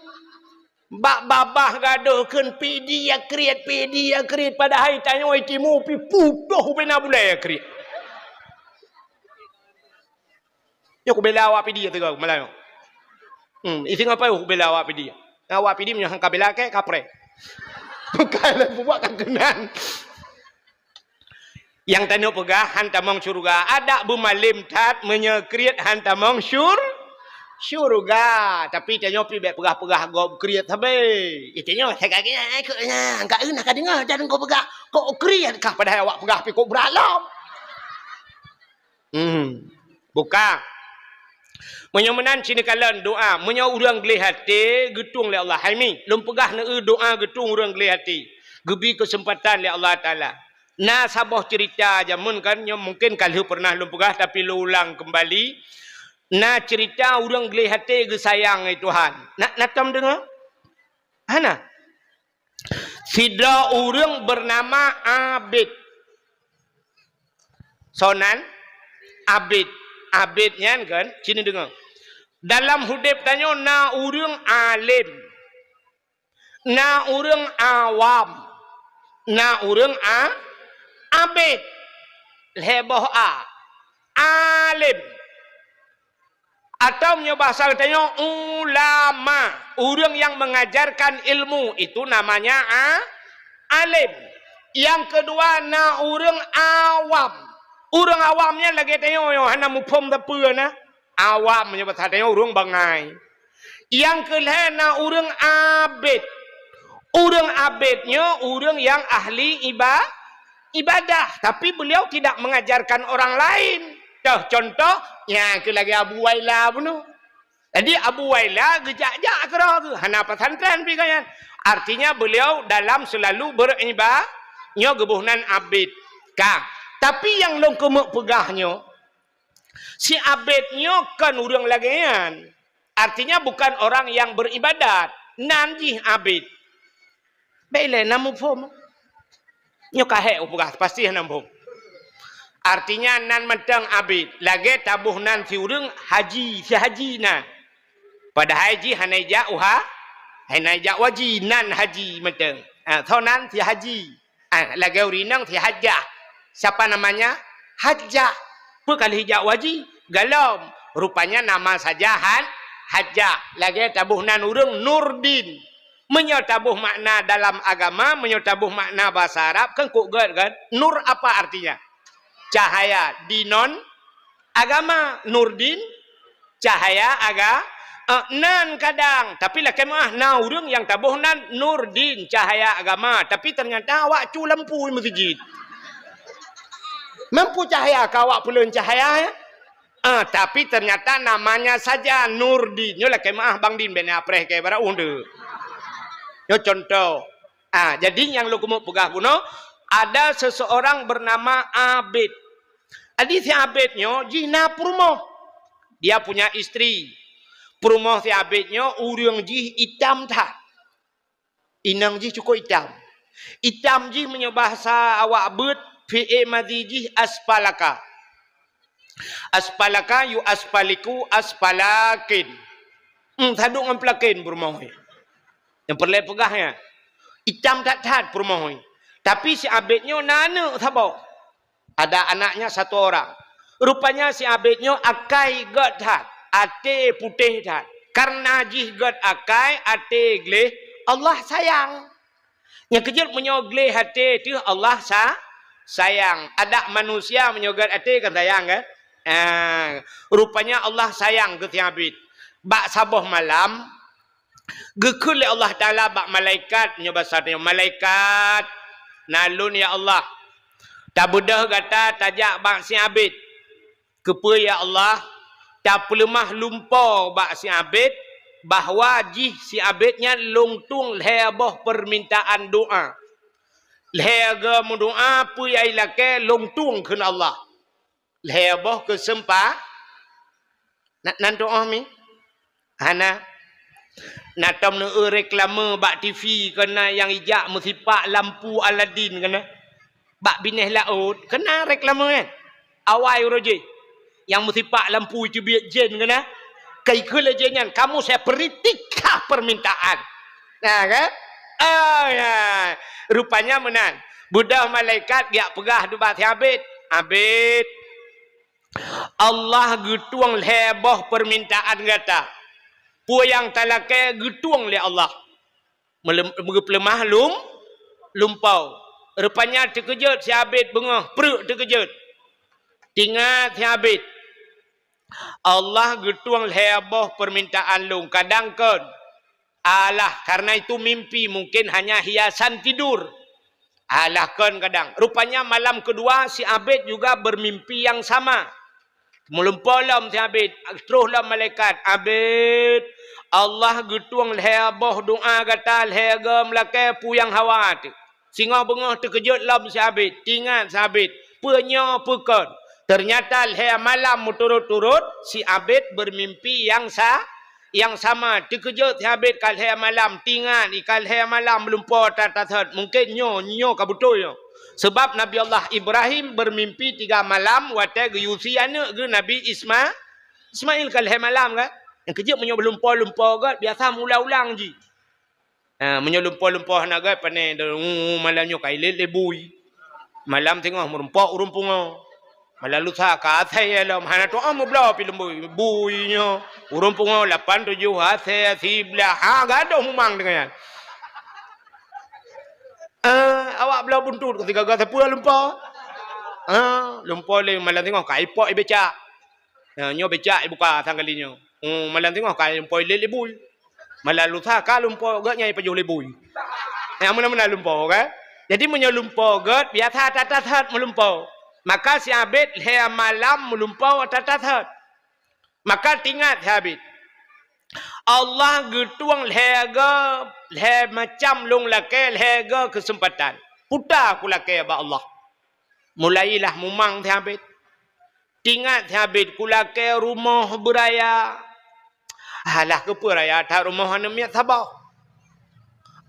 Bak babah gadôh kheun pidi ya kriet, pidi ya kriet, padahai tanyoe i timu pi putôh ubena bulée ya kriet. Nyoe kubela awak pidi ya teuga malam nyoe. Hmm, isi ngapai kubela awak pidi. Awak pidi meunyoe han kabela kée kapreh. Bukan lah bubuak ka keunan. Nyang tanyoe peugah han tamong syuruga, adak beumalem that meunyoe kriet han tamong syur-, syuruga. Tapi tanyoe pi bék peugah-peugah gob kriet sabe. Itanyoe sakét nyan, kok nyan, ka eunah ka deungoe dan kok peugah, kok kriet kah padahai awak peugah pi kok brat lom. Hmm. Buka. Meunyoe meunan, ci neukalon doa. Meunyoe ureuëng gleh até, geutueng lé Allah. Hai mi, lôn peugah neueu doa geutueng ureuëng gleh até. Geubi keuseumpatan lé Allah Taala. Na saboh ceurita jameun kan, nyoe mungken ka lheueh peureunah lôn peugah, tapi lôn ulang keumbali. Na ceurita ureuëng gleh até geusayang lé Tuhan. Na, na tom deungoe? Hana. Sidroe ureuëng beunama Abid. Soe nan? Abid. Abid nyan kan, sini deungoe. Dalam udeb tanyoe na ureuëng alem, na ureuëng awam, na ureuëng a-, abid. Lhée boh a. Alem. Atau meunyoe bahasa geutanyoe, ulama, ureuëng yang mengajarkan ilmu, itu namanya a-, alim. Yang kedua, na ureuëng awam. Ureuëng awam nyan lagée tanyoe nyoe, hana muphom sapeue na. Awam meunyoe bahasa tanyoe, ureuëng bangai. Yang keulhée na ureuëng abid. Ureuëng abid nyoe ureuëng yang ahli iba-, ibadah, tapi beliau tidak mengajarkan orang lain. Toh, contoh, nyang keu lagée Abu Waila bunoe. Jadi, Abu Waila geujak-jak keudroe geuh, hana pesantren pih gobnyan. Artinya, beliau dalam selalu beriba-, nyoe geuboh nan abid. Ka. Tapi nyang lôn keumeuk peugah nyoe, si abid nyoe kon ureuëng lagée nyan. Artinya, bukan orang yang beribadat. Nan jih abid. Bék ilée na muphom. Nyoe ka hék upeugah, pasti hana muphom. Artinya nan mantong abid, lagée taboh nan si ureuëng haji, si haji nan. Padahai jih hana ijak uha-, hana ijak u haji, nan haji mantong. Ah, soe nan si haji. Ah, lagée ureuëng inong si hajah. Siapa namanya? Hajah. Peue ka lheueh ijak u haji? Golom. Rupanya nama saja han-, hajah. Lagée taboh nan ureuëng Nurdin. Meunyoe taboh makna dalam agama, meunyoe taboh makna bahasa Arab, kan kok gét kan? Nur apa artinya? Cahaya. Di non agama, Nurdin, cahaya aga-, eh, nan kadang. Tapi lakée meuáh, na ureuëng nyang taboh nan Nurdin, cahaya agama. Tapi ternyata awak cu lampu meuseujid. Mampu cahaya ka awak peulon cahaya, ya? Ah, tapi ternyata namanya saja Nurdin. Nyoe lakée meuáh Bang Din, bék na apreh keu barang undi. Nyoe contoh. Ah, jadi nyang lôn keumeuk peugah bunoe, ada seseorang bernama Abid. Jadi si Abid nyoe jih na peurumoh. Dia punya istri. Peurumoh si Abid nyoe ureuëng jih itam that. Inong jih cukup itam. Itam jih meunyoe bahasa awak beuet, fi'il madhi jih aspalaka. Aspalaka yu aspaliku aspalakin. Hmm, saduek ngon pelakin peurumoh nyoe. Nyang peureulée peugah nyan. Itam that-that peurumoh nyoe. Tapi si Abid nyoe na aneuëk saboh. Ada anaknya satu orang. Rupanya si Abid nyoe akai gét that, até putéh that. Karena jih gét akai, até gleh, Allah sayang. Nyang keujeuet meunyoe gleh até teuh Allah sa-, sayang. Adak manusia meunyoe gét até kan sayang kan? Ah, rupanya Allah sayang keu si Abid. Bak saboh malam, geukheun lé Allah Taala bak malaikat, nyoe basa tanyoe, "Malaikat, na lôn ya Allah, tabeudôh gata tajak bak si Abid." Keupeue ya Allah? Tapeuleumah lumpo bak si Abid, bahwa jih si Abid nyan lôn tueng lhée boh peumintaan doá. Lhée geumeudoá peue nyang ilakée lôn tueng kheun Allah. Lhée boh keuseumpa-, na-, nan tuoh mi? Hana. Na tom neueu reklame bak T V keunan nyang ijak meusipak lampu Aladin keunan. Bak binéh laôt keunan reklame nyan. Awai uroe jih. Nyang meusipak lampu teubiet jén keunan. Kai keu lé jén nyan, kamu saya beri tiga permintaan. Nah, kan? Oh, ya. Rupanya meunan. Beudôh malaikat geujak peugah bak si Abid. Abid, Allah geutueng lhée boh peumintaan gata. Peue nyang talakée geutueng lé Allah. Meulem-, geupeuleumah lum-, lumpo. Rupanya teukeujot si Abid beungoh, preuek teukeujot. Tingat si Abid, Allah geutueng lhée boh peumintaan lôn. Kadang kon, alah, karena itu mimpi, mungkin hanya hiasan tidur. Alah kon kadang. Rupanya malam kedua si Abid juga bermimpi yang sama. Meulumpo lom si Abid, troh lom malaikat, "Abid, Allah geutueng lhée boh doá gata lhée goe meulakée peue nyang hawa teuh." Singoh beungoh teukeujot lom si Abid, tingat si Abid, peue nyoe peue kon. Ternyata lhée malam meuturot-turot si Abid bermimpi yang sa-, nyang sama, teukeujot sihabet ka lhèe malam, tingat, i ka lhèe malam meulumpoe that-that thot. Mungken nyoe, nyoe ka beutôi nyoe. Sebab Nabi Allah Ibrahim bermimpi tiga malam watèe geuyue sie aneuk geuh Nabi Isma-, Ismail ka lhèe malam kan. Nyang keujeuet meunyoe lumpoe-lumpoe göt, biasa meuulang-ulang jih. Ha, meunyoe lumpoe-lumpoe hana göt, pane, "Uh, malam nyoe ka ilét lé bui. Malam singoh meurumpok ureueng pungo. Malam lusa ka asèe lom." Hana tu'oh meubloe pih lé bui. Bui nyoe, ureueng pungo lapan tujoh asèe siblaih. Ha, gadôh mumang deungon nyan. Eh, awak bloe buntut ka sigaga sapeue lumpoe. Ha, lumpoe lé malam singoh ka ipok ibecak. Ha, nyoe becak ibuka sang kali nyoe. Oh, malam singoh ka lumpoe ilét lé bui. Malam lusa ka lumpoe göt nyan ipajoh lé bui. Nyang meunan-meunan lumpoe kan? Jadi meunyoe lumpoe göt, biasa that-that thot meulumpoe. Maka sihabet lhèe malam meulumpoe that-that thot. Maka tingat sihabet. Allah geutueng lhèe go, lhèe macam lôn lakèe, lhèe go keuseumpatan. Puta kulakèe bak Allah. Mulailah mumang sihabet. Tingat sihabet kulakèe rumoh beuraya. Alah, keupeue raya that rumoh aneuk miet saboh.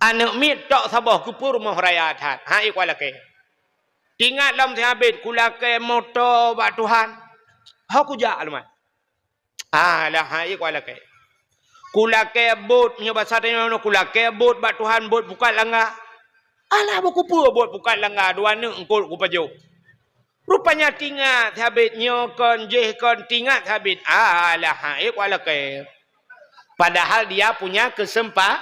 Aneuk miet tok saboh, keupeue rumoh raya that. Ha, i kulakèe. Tingat lom sihabet kulakèe moto bak Tuhan. Ho kujak lom. Alah, ha, i kulakèe. Kulakèe bot, meunyoe basa tanyoe, kulakèe bot bak Tuhan, bot pukat langga. Alah, bukeupeue bot pukat langga, dua aneuk eungkot kupajoh. Rupanya tingat sihabet nyoe kon, jéh kon, tingat sihabet. Alah, ha, i kulakèe. Padahal dia punya kesempa-,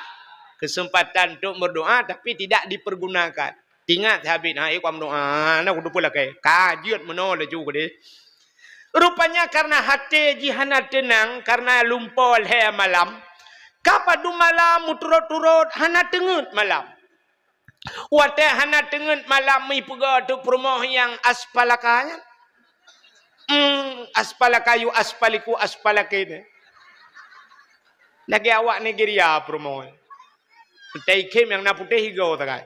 kesempatan untuk berdoa, tapi tidak dipergunakan. Tingat sihabet, ha, i kuam doa, na kuteupeu lakèe. Ka jeuet meunoe laju keudeh. Rupanya karena até jih hana teunang, karena lumpoe lhèe malam. Ka padum malam meuturot-turot hana teungeut malam. Watèe hana teungeut malam, ipeugah teuk peurumoh nyang aspalaka nyan. Hmm, aspalaka yu aspaliku aspalake nyan. Lagèe awak Nigeria peurumoh. Teuikhém nyang na putéh igoe sagai.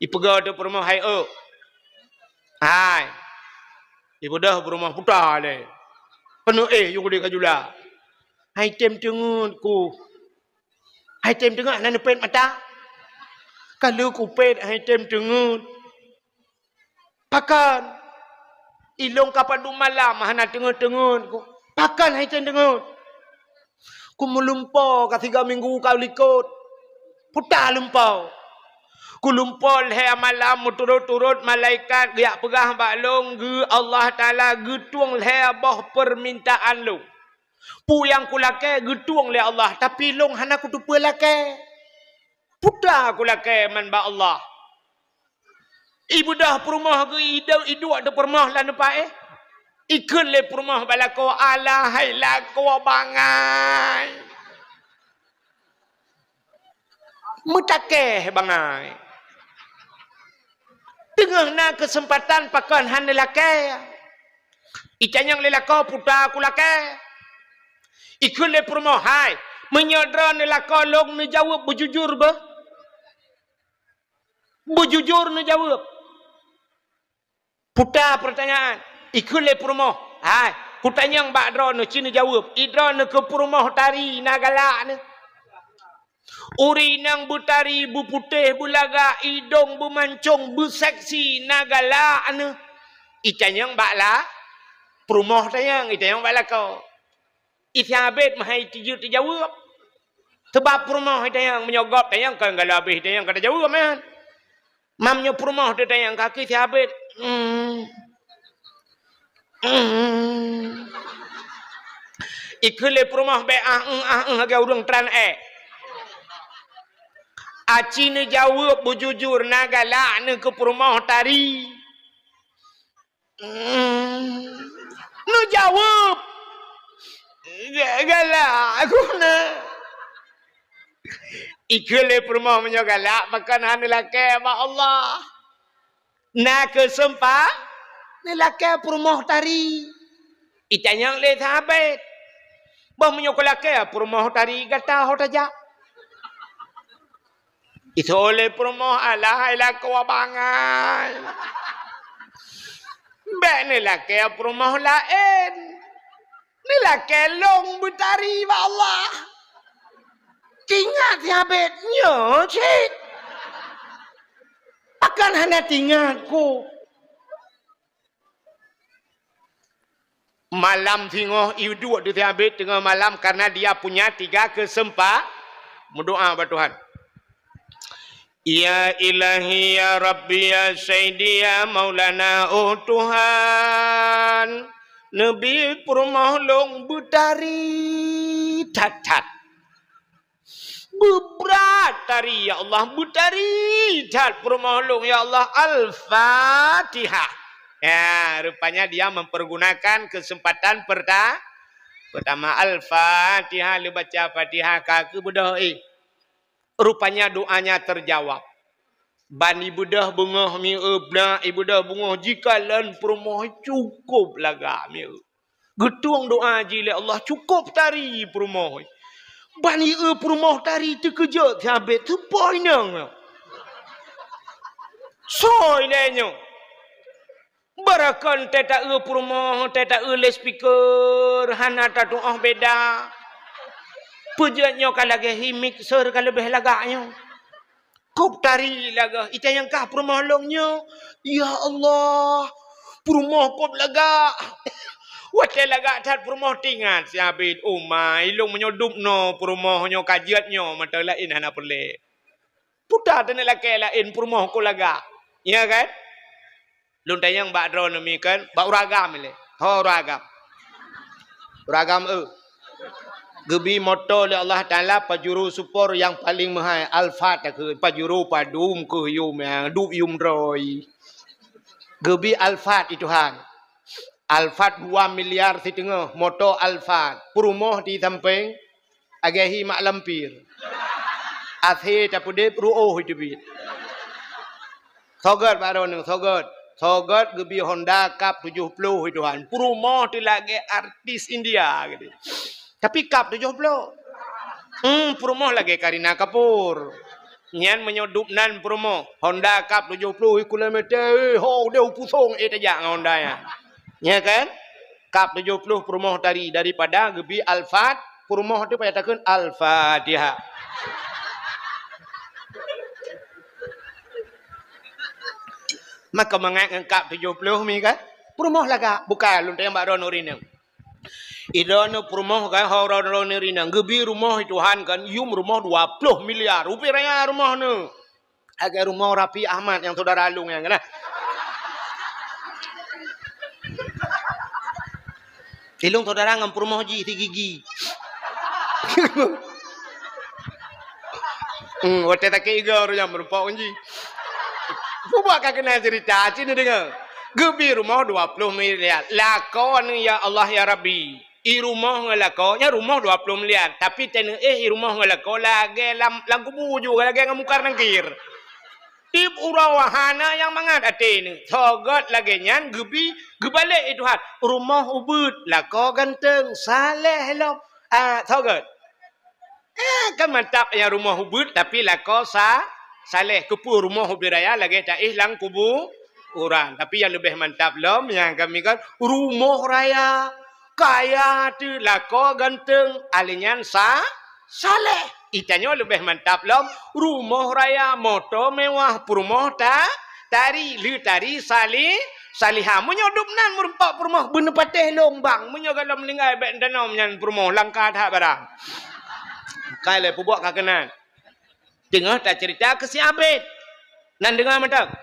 Ipeugah teuk peurumoh, "Hai, ôk." "Hai." Ibeudôh peurumoh, "Puta lé." Peunoh éh, yue keudeh ka jula. "Hai tem teungeut ku." "Hai tem teungeut, hana neupet mata?" "Ka lheueh kupet, hai tem teungeut." "Pakon? Ilôn ka padum malam hana teungeut-teungeut ku." "Pakon hai tem teungeut?" "Ku meulumpoe ka siga minggu ka likot. Puta lumpoe. Ku lumpoe lhèe malam meuturot-turot, malaikat geujak peugah bak lôn, geu Allah Taala geutueng lhèe boh peumintaan lôn. Peue nyang kulakèe geutueng lé Allah, tapi lôn hana kuteupeu lakèe. Puta kulakèe man bak Allah." Ibeudôh peurumoh geu idôk, iduek teuk peurumoh lam teumpat éh. Ikheun lé peurumoh bak lakoe, "Alah hai lakoe bangai. Meutakèe bangai. Teungoh na keuseumpatan pakon hana lakèe." Itanyong lé lakoe, "Puta kulakèe?" Ikheun lé peurumoh, "Hai, meunyoe droeneuh lakoe lôn neujaweueb beujujur beuh." Beujujur neujaweueb. Puta peurtanyaan. Ikheun lé peurumoh, "Hai, kutanyong bak droeneuh, ci neujaweueb. I droeneuh keu peurumoh tari na galak neuh? Ureueng inong beutari, beuputéh, beulagak, idong beumancong, beuseksi na galak neuh?" Itanyong bak la-, peurumoh tanyong, itanyong bak lakoe. Isabet meuhai tijeuet teujaweueb. Sebab peurumoh itanyong, meunyoe gob tanyong, kon galak abéh itanyong ka teujaweueb, man. Mam nyoe peurumoh teutanyong, kaki Isabet. Hmm. Hmm. Ikheun lé peurumoh bèk ah, eung, ah, eung, lagèe ureueng tran èk. Aci neujaweueb beujujur na galak neuh keu peurumoh tari. Hmm. Neujaweueb. Ga-, galak guna. Ikheun lé peurumoh meunyoe galak, pakon hana lakèe bak Allah. Na keuseumpa-, neulakèe peurumoh tari. Itanyong lé Isabet. Bah meunyoe kulakèe peurumoh tari gata ho tajak? Isoe lé peurumoh, alah hai lakoe bangai. Bèk neulakèe peurumoh laén. Ni lakée lôn beutari bak Allah. Tingat si Abed nyoe cit. Pakon hana tingat ku. Malam singoh iduek di si Abed teungoh malam karena dia punya tiga kesempa-, meudoa bak Tuhan. Ya Ilahi, ya Rabbi, ya Sayyidi, ya Maulana, oh Tuhan, neubi peurumoh lôn beutari that-that. Beubrat tari, ya Allah, beutari that peurumoh lôn, ya Allah. Al-Fatihah. Ya, rupanya dia mempergunakan kesempatan perta-, pertama. Al-Fatihah, lheueh baca Fatihah, ka keubeudôh, eh. Rupanya doanya terjawab. Ban ibeudôh beungoh mieu, blah ibeudôh beungoh jikalon peurumoh cukôp lagak mieu. Geutueng doa jih lé Allah, cukôp tari peurumoh. Ban ieu peurumoh tari teukeujot si Abed, teupoh inong. Soe lé nyoe. Barakon teuta-eu peurumoh, teuta-eu loudspeaker, hana tatu'oh beda. Peujeuet nyoe ka lagée hi mixer ka leubeh lagak nyoe. Kôp tari lagak, ita nyang kah peurumoh lôn nyoe. Ya Allah, peurumoh kôp lagak. Watée lagak that peurumoh tingat si Abed, "Oh ma, ilôn meunyoe dub noe peurumoh nyoe ka jeuet nyoe mata laén hana peureulée." Puta teuneuk lakée laén peurumoh kôp lagak. Ya kan? Lôn tanyong bak droeneuh mi kan, bak ureueng agam ilée. Ho ureueng agam. Ureueng agam, eh. Geubi moto lé Allah Taala Pajero Sport nyang paleng meuhai, Alphard takheun, Pajero padum keuh yum nyang duek yum droe. Geubi Alphard i Tuhan. Alphard dua miliar siteungoh, moto Alphard. Peurumoh di sampéng, lagée hi mak lampir. Akhé tapeudeb ruoh teubiet. Soe gét bak droeneuh, soe gét. Soe gét geubi Honda Cup tujoh ploh i Tuhan. Peurumoh teuh lagée artis India gitu. Tapi Cup tujoh ploh. Hmm, peurumoh lagée Kareena Kapoor. Nyan meunyoe dub nan peurumoh, Honda Cup tujoh ploh kilometer, eh, ho deh u pusong, eh, tajak ngon Honda nyan. Ya kan? Cup tujoh ploh peurumoh tari daripada geubi Alphard, peurumoh tu payah takheun Al-Fatihah. Maka mangat ngon Cup tujoh ploh mi kan? Peurumoh lagak, bukan lôn tanyong bak droeneuh rineueng. Idroeneuh peurumoh kan, ho droeneuh rineueng. Geubi rumoh i Tuhan kan, yum rumoh dua ploh miliar. Rupiah raya rumoh nyoe. Lagée rumoh Raffi Ahmad nyang saudara lôn nyan kan. Ilôn saudara ngon peurumoh jih si Gigi. Hmm, watée sakét igoe ureueng nyan meurumpok ngon jih. Peubuet ka keunan ceurita, ci neudeungoe. Geubi rumoh dua ploh miliar. Lakoe nyoe ya Allah ya Rabbi. I rumoh ngon lakoe, nyan rumoh dua ploh miliar, tapi teuneuk éh i rumoh ngon lakoe lagée lam, lam kubu ju, lagée ngon Mungkar Nangkir. Tieb uroe hana nyang mangat até nyoe. Soe gét lagée nyan geubi, geubalek i Tuhan. Rumoh ubeuet, lakoe ganteng, saleh lom. Ah, soe gét. Eh, kan mantap nyang rumoh ubeuet, tapi lakoe sa-, saleh. Keupeue rumoh ubit raya lagée taéh lam kubu ureueng. Tapi nyang leubeh mantap lom, nyang kami kan rumoh raya, kaya teuh, lakoe ganteng, alèh nyan sa-, saleh. Itanyoe leubeh mantap lom, rumoh raya, moto mewah, peurumoh ta-, tari, lé tari sali-, salihah. Meunyoe dub nan meurumpok peurumoh, beuneupatéh lôn bang. Meunyoe gohlom meuninggai, bék tanom nyan peurumoh, langka that barang. Kai lé peubuet ka keunan. Teungoh taceurita keu si Abed. Nan deungoe mantong.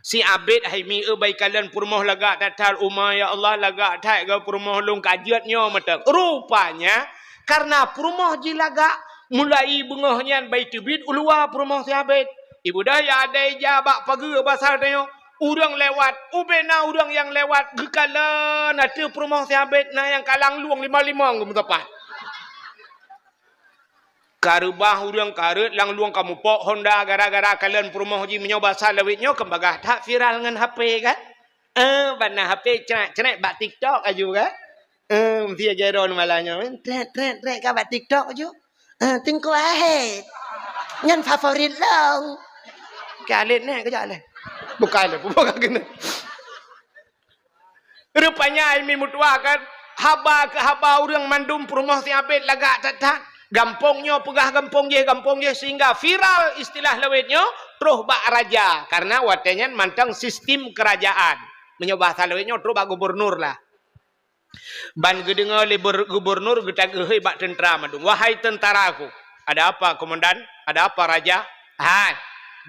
Si Abed hai mi eu bai kalon peurumoh lagak that-that, uma ya Allah, lagak that geu peurumoh lôn ka jeuet nyoe mantong. Rupanya, karena peurumoh jih lagak, mulai beungoh nyan bai teubiet u luwa peurumoh si Abed. Ibu dah ya ada ija bak pageue basa tanyoe, ureueng lewat, ubena ureueng nyang lewat geukalon ateueh peurumoh si Abed na nyang ka langlueng limong-limong geumeusapat. Ka reubah ureueng ka rhot langlueng ka mupok Honda gara-gara kalon peurumoh jih meunyoe basa lawét nyoe kan bagah that viral ngon H P kan? Eh, bak na H P crek-crek bak TikTok aju kan? Eh, meusti ajaran malam nyoe, trek, trek, trek ka bak TikTok aju. Eh, Teungku Ahed. Nyan favorit lôn. Ka lét neh kejak leh. Bukan leh, bukan kena. Rupanya ai mi meutuah kan, Haba keu haba ureuëng mandum peurumoh si Abed lagak that-that. Gampông nyoe peugah gampông jéh, gampông jéh, sehingga viral istilah lawét nyoe troh bak raja. Karena watée nyan mantong sistem kerajaan. Meunyoe bahasa lawét nyoe troh bak gubernur lah. Ban geudeungoe lé ber-, gubernur geutageuhôi bak teuntara mandum, "Wahai teuntaraku, ada apa komandan? Ada apa raja?" Hai,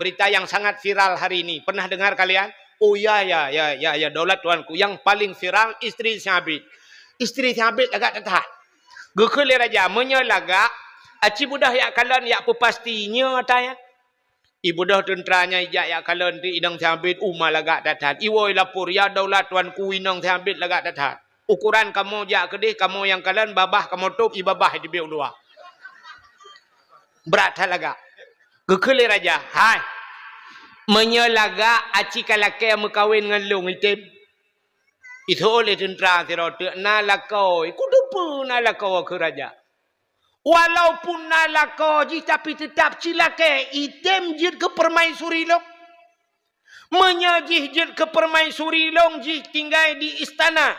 berita yang sangat viral hari ini. Pernah dengar kalian? Oh ya, ya, ya, ya, ya, daulat tuanku, yang paling viral istri si Abed. Istri si Abed lagak that-that. Geukheun lé raja, meunyoe lagak, aci beudôh jak kalon jak peupasti nyoe ata nyan. Ibeudôh teuntara nyan ijak jak kalon di inong si Abed uma lagak that-that. Iwoe lapor, "Ya daulat tuanku, inong si Abed lagak that-that. Ukuran kamoe jak keudeh, kamoe nyang kalon, babah kamoe tôb, i babah iteubiet u luwa." Brat that lagak. Geukheun lé raja, "Hai, meunyoe lagak aci ka lakée meukawen ngon lôn item." Iseuôt lé teuntara sidroe teuk, "Na lakoe, kuteupeue na lakoe," kheun raja. "Walaupun na lakoe jih, tapi teutap ci lakée item jeuet keu permaisuri lôn. Meunyoe jih jeuet keu permaisuri lôn, jih tinggai di istana.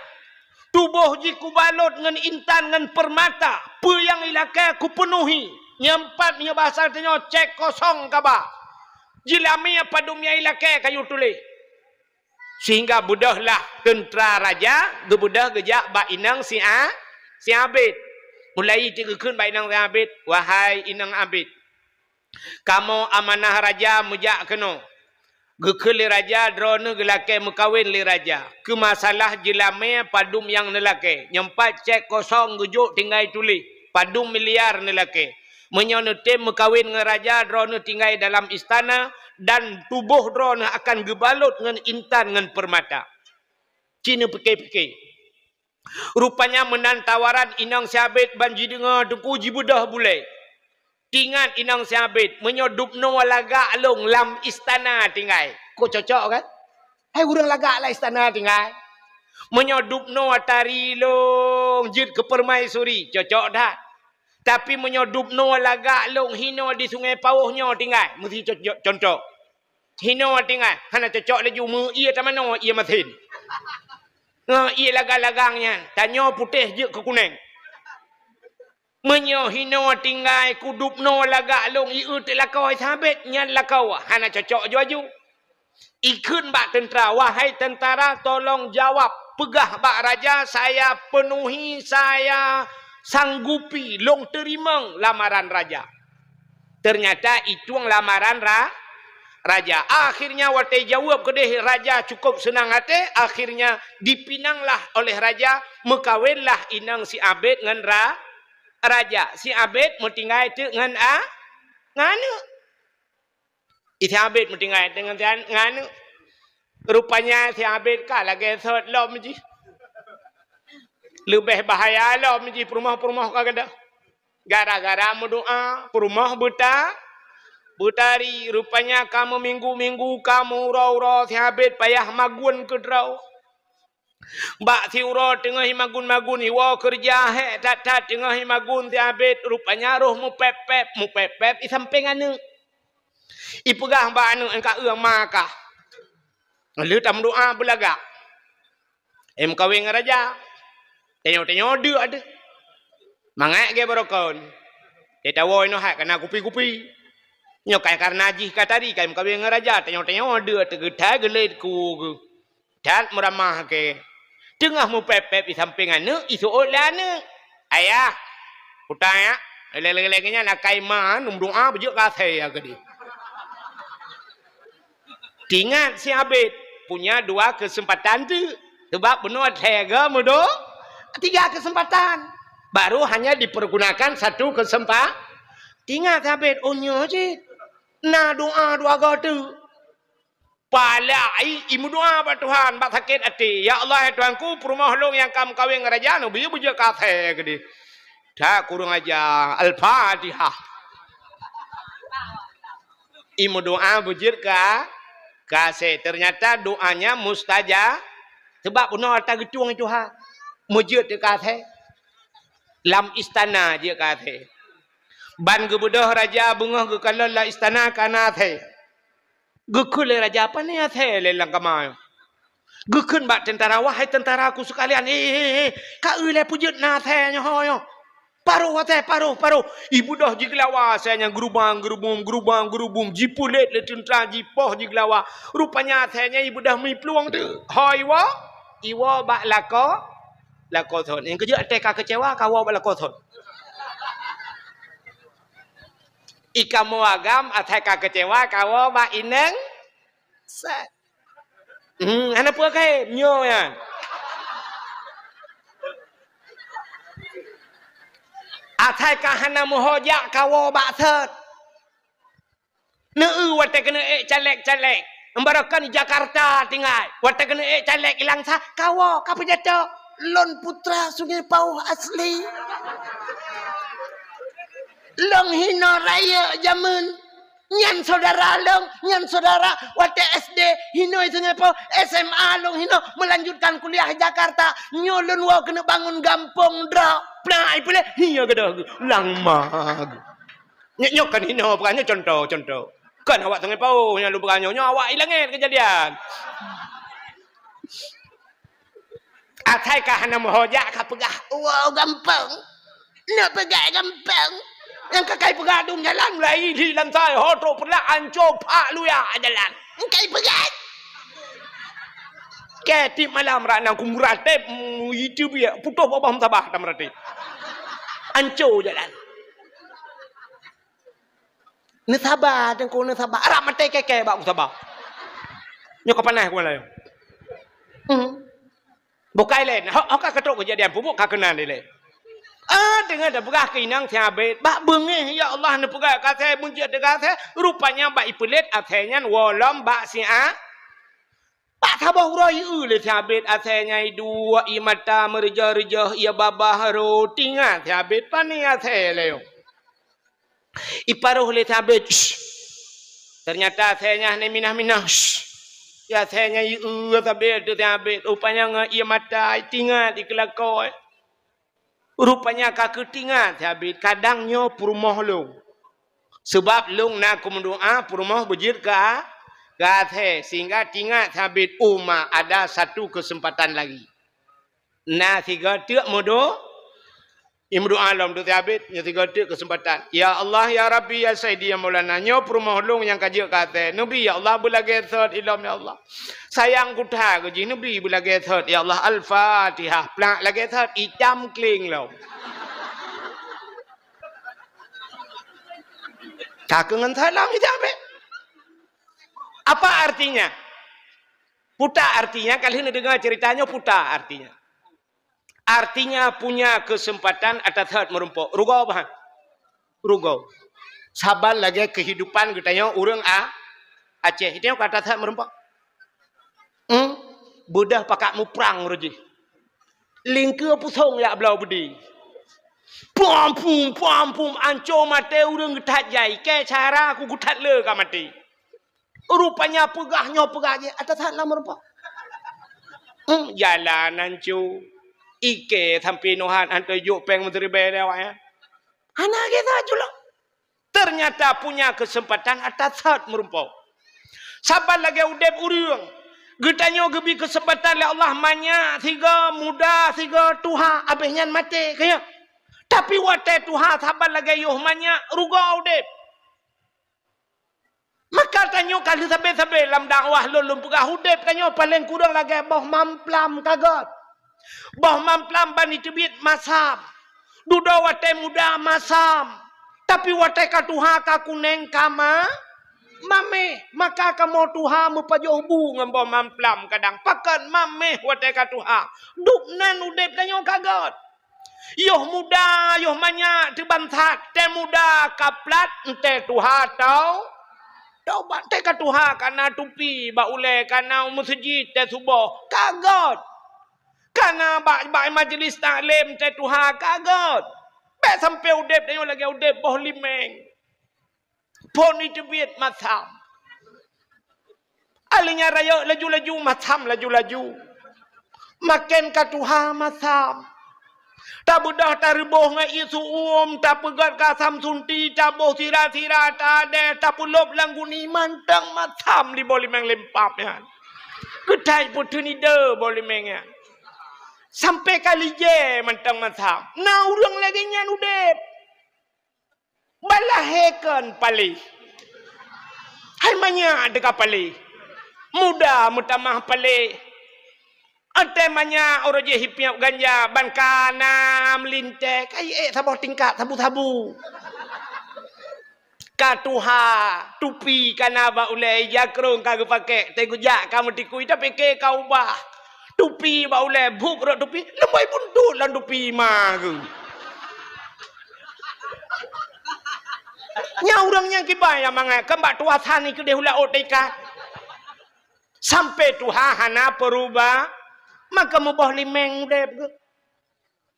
Tuboh jih kubalot ngon intan ngon peurmata. Peue nyang ilakée kupeunuhi. Nyoe pat meunyoe basa tanyoe cek kosong kaba. Jeulamé padum nyang ilakée kayue tuléh." Sehingga beudôhlah teuntara raja geubeudôh geujak bak inong si A-, si Abed. Mulai teuk geukheun bak inong si Abed, "Wahai inong Abed, kamoe amanah raja meujak keunoe." Geukheun lé raja, "Droeneuh geulakée meukawen lé raja. Keu masalah jeulamé padum nyang neulakée, nyoe pat cek kosong geujok tinggai tuléh, padum miliar neulakée. Meunyoe neutem meukawen ngon raja, droeneuh tinggai dalam istana dan tuboh droeneuh akan geubalot ngon intan ngon peurmata." Ci neupike-pike. Rupanya meunan tawaran inong si Abed ban jideungoe teungku jibeudôh bulée. Tingat inong si Abed, "Meunyoe dubnoe lagak lôn lam istana tinggai." Kok cocok kan? Hai ureuëng lagak lam istana tinggai. "Meunyoe dubnoe tari lôn jeuet keu permaisuri," cocok that. "Tapi meunyoe dubnoe lagak lôn hinoe di Sungai Pawôh nyoe tinggai," meusti cocok, contoh. Hinoe tinggai, hana cocok laju meu ié tamanoe ié masin. Ngon ié lagang-lagang nyan, tanyoe putéh jeuet keu kuneng. "Meunyoe hinoe tinggai kudubnoe lagak lôn ié teuk lakoe si Abed nyan lakoe," hana cocok aju-aju. Ikheun bak teuntara, "Wahai teuntara, tolong jawab, peugah bak raja, saya penuhi, saya sanggupi, lôn teurimong lamaran raja." Ternyata itueng lamaran ra-, raja. Akhirnya watée jaweueb keudeh raja cukup seunang até, akhirnya dipinanglah oleh raja, meukawenlah inong si Abed ngon ra-, raja. Si Abed meutinggai teuk ngon a-, ngon aneuk. Si Abed meutinggai teuk ngon, ngon aneuk. Rupanya si Abed ka lagée sot lom jih. Leubeh bahaya lom jih peurumoh-peurumoh ka gadôh. Gara-gara meudoá, peurumoh beuta-, beutari. Rupanya ka meuminggu-minggu, ka meuuroe-uroe, si Abed payah magun keudroe. Bak siuroe teungoh imagun-magun, iwoe keureuja hék that-that teungoh imagun si Abed, rupanya roh meupép-pép, meupép-pép i sampéng aneuk. Ipeugah bak aneuk, "Engka eu ma kah." Lheueh tameudoá beulagak. Em kawén ngon raja. Tanyoe-tanyoe deuk ateueh. Mangat gée barokon. Teuh tawoe inoe hat kana kupi-kupi. Nyoe kan karna jih ka tari, ka em kawén ngon raja. Tanyoe-tanyoe deuk ateueh geutai geulét ku geuh. That meuramah kée. Teungoh meupép-pép i sampéng aneuk, iseuôt lé aneuk. "Ayah, kutai ya, lé-lé-lé nyan akai ma, neumeudoá beujeuet keu asèe ya keudeh." Tingat si Abed punya dua keuseumpatan teuk. Sabab bunoe lhèe go meudo-, tiga keuseumpatan. Baru hanya dipergunakan satu keuseumpatan. Tingat si Abed, "Oh nyoe cit, na doá dua go teuk." Palai imeudoá bak Tuhan, bak sakét até, "Ya Allah, ya Tuhanku, peurumoh lôn nyang ka meukawén ngon raja nyoe, beujeuet keu asèe keudeh." That kureueng aja. Al-Fatihah. Imeudoá beujeuet keu, keu asèe. Ternyata doanya mustajab. Sabab bunoe ata geutueng Tuhan. Meujeuet keu asèe. Lam istana jeuet keu asèe. Ban geubeudôh raja beungoh geukalon lam istana kana asèe. Geukheun lé raja, "Pane asèe lé lam kama nyoe?" Geukheun bak teuntara, "Wahai teuntaraku seukalian, he, he, he, ka eu lé peujeuet na asèe nyoe ho nyoe. Paroh asèe, paroh, paroh." Ibeudôh jigeulawa asèe nyan geurubang-geurubum, geurubang-geurubum, jipulet lé teuntara, jipoh jigeulawa. Rupanya asèe nyan ibeudôh miplueng teuk. Ho iwoe, iwoe bak lakoe, lakoe thon. Nyang keujeuet watèe ka keucewa, kawoe bak lakoe thon. I kamoe agam, asai ka keucewa, kawoe bak inong sat. Hmm, hana peue kayém, nyoe nyan. Asai ka hana meuho jak, kawoe bak sat. Neu-eu watèe keuneuk ék caleg-caleg. Barokon Jakarta tinggai. Watèe keuneuk ék caleg i Langsa, kawoe, ka peujatoe. Lôn putra Sungai Pauh asli. Lôn hinoe rayeuk jameun. Nyan syedara lôn, nyan syedara watèe S D hinoe Sungai Pauh, S M A lôn hinoe, meulanjutkan kuliah Jakarta. Nyoe lôn woe keuneuk bangun gampông droe. Plak, ipeulét, hi ya gadôh geuh. Lang ma geuh. Nyoe, nyoe kan hinoe, bukan nyoe contoh, contoh. Kan awak Sungai Pauh nyang lôn peugah nyoe, nyoe awak i langét keujadian. Asai ka hana meuho jak ka peugah, "Woe gampông. Neuk peugah gampông." Nyang ka kai peugah dum jalan mulai di Langsa ho trok Peureulak ancô phak luya jalan. Kai peugah. Keu tiep malam rak nang kumeuratép, mm, itu biak, putôh babah meutabah tam raté. Ancô jalan. Neusaba, Teungku, neusaba. Arap maté kèe-kèe bak kusaba. Nyoe ka panas kumalai. Hmm. Bukai lé, ho, ho ka keutrok keujadian peubuet ka keunan dilèe. Ah, deungon tapeugah keu inong si Abed, bak beungéh, ya Allah, neupeugah keu asèe, meujeuet teuka asèe, rupanya bak ipeulét asèe nyan woe lom bak si A. Bak saboh uroe ieu lé si Abed asèe nyan iduek, ié mata meureujoh-reujoh, ié babah rhot, ingat si Abed pane asèe lé nyoe. Iparoh lé si Abed, shh. Teunyata asèe nyan hana minah-minah, shh. Asèe nyan ié si Abed, si Abed. Rupanya ngon ié mata, itingat, ikeulakoe. Rupanya ka keutingat si Abed, kadang nyoe peurumoh lôn. Seubab lôn na kumeudoa peurumoh beujeuet ka, ka asèe, sehingga tingat si Abed, "Oh ma, ada satu kesempatan lagi." Na sigoe teuk meudo-, imeudoa lom tu si Abed, nyoe sigoe teuk kesempatan. "Ya Allah, ya Rabbi, ya Sayyidi, ya Maulana, nyoe peurumoh lôn nyang ka jeuet ka asèe. Neubi, ya Allah, beulagèe sot ilom, ya Allah." Sayang kuta keu jih, neubi beulagèe sot, ya Allah. Al-Fatihah. Plak lagèe sot, icam kling lom. Ka keu ngon salam icam, eh. Apa artinya? Puta artinya, ka lheueh neudeungoe ceurita nyoe, puta artinya. Artinya punya kesempatan ata sot meurumpok. Rugoe bah. Rugoe. Saban lagèe keuhidupan geutanyoe ureueng A-, Aceh. Geutanyoe ka ata sot meurumpok. Hmm? Beudôh pakat muprang uroe jih. Lingkeue pusong jak bloe beudé. Pum, pum, pum, pum, ancô maté ureueng geuthat jai. Kèe cara ku geuthat le ka maté. Rupanya peugah nyoe peugah jih, ata sot lam rupa. Hmm, jalan ancô. Ikèe sampoe nohan, han teuh jok pèng meusiribèe lé awak nyan. Hana geuh that culok. Ternyata punya kesempatan ata sot meurumpok. Saban lagèe udép ureueng. Geutanyoe geubri keuseumpatan lé Allah manyak sigoe, muda sigoe, tuha, abéh nyan maté, ka nyo. Tapi watèe tuha saban lagèe yoh manyak, rugoe udép. Maka tanyoe ka lheueh sabé-sabé lam dakwah lôn, lôn peugah udép tanyoe paleng kurang lagèe boh mamplam ka göt. Boh mamplam ban jiteubiet masam. Dudoe watèe muda masam. Tapi watèe ka tuha ka kunèng ka ma-, maméh. Maka kamoe tuha meupajoh bu ngon boh mamplam kadang. Pakon maméh watèe ka tuha. Dubnan udép tanyoe ka göt. Yoh muda, yoh manyak teubansat, tée muda ka plat, tée tuha tau-, taubat, tée ka tuha ka na tupi bak ulée, ka na u meuseujid tée suboh, ka göt. Ka na bak, bak majlis taklim tée tuha ka göt. Bék sampoe udeb tanyoe lagée udeb boh limeng. Phon jiteubiet masam. Akhirnya rayeuk laju-laju masam laju-laju. Maken ka tuha masam. Tabeudôh tareuboh ngon ié su'um, tapeugét keu asam sunti, taboh sira-sira, tadeh, tapeulôb lam guni mantong masam di boh limeng lempap nyan. Keutai peuteun ide boh limeng nyan. Sampai ka lijé mantong masa. Na ureuëng lagée nyan udeb. Balahe kon paléh. Hai manyak teuka paléh. Muda meutamah paléh. Até manyak uroe jih hipiep ganja ban kana meulinteh, kai ék saboh tingkat sabu-sabu. Ka tuha, tupi kana bak ulée, ija krong ka geupakek, teugeujak ka meutikui, tapike ka ubah. Tupi bak ulée, bup rot tupi, leumboi buntut lam tupi ma geuh. Nya ureuëng nyang kiban nyang mangat, kan bak tuha sani keudeh ula ot teuikat. Sampai tuha hana peuruba, maka muboh limeng udeb geuh.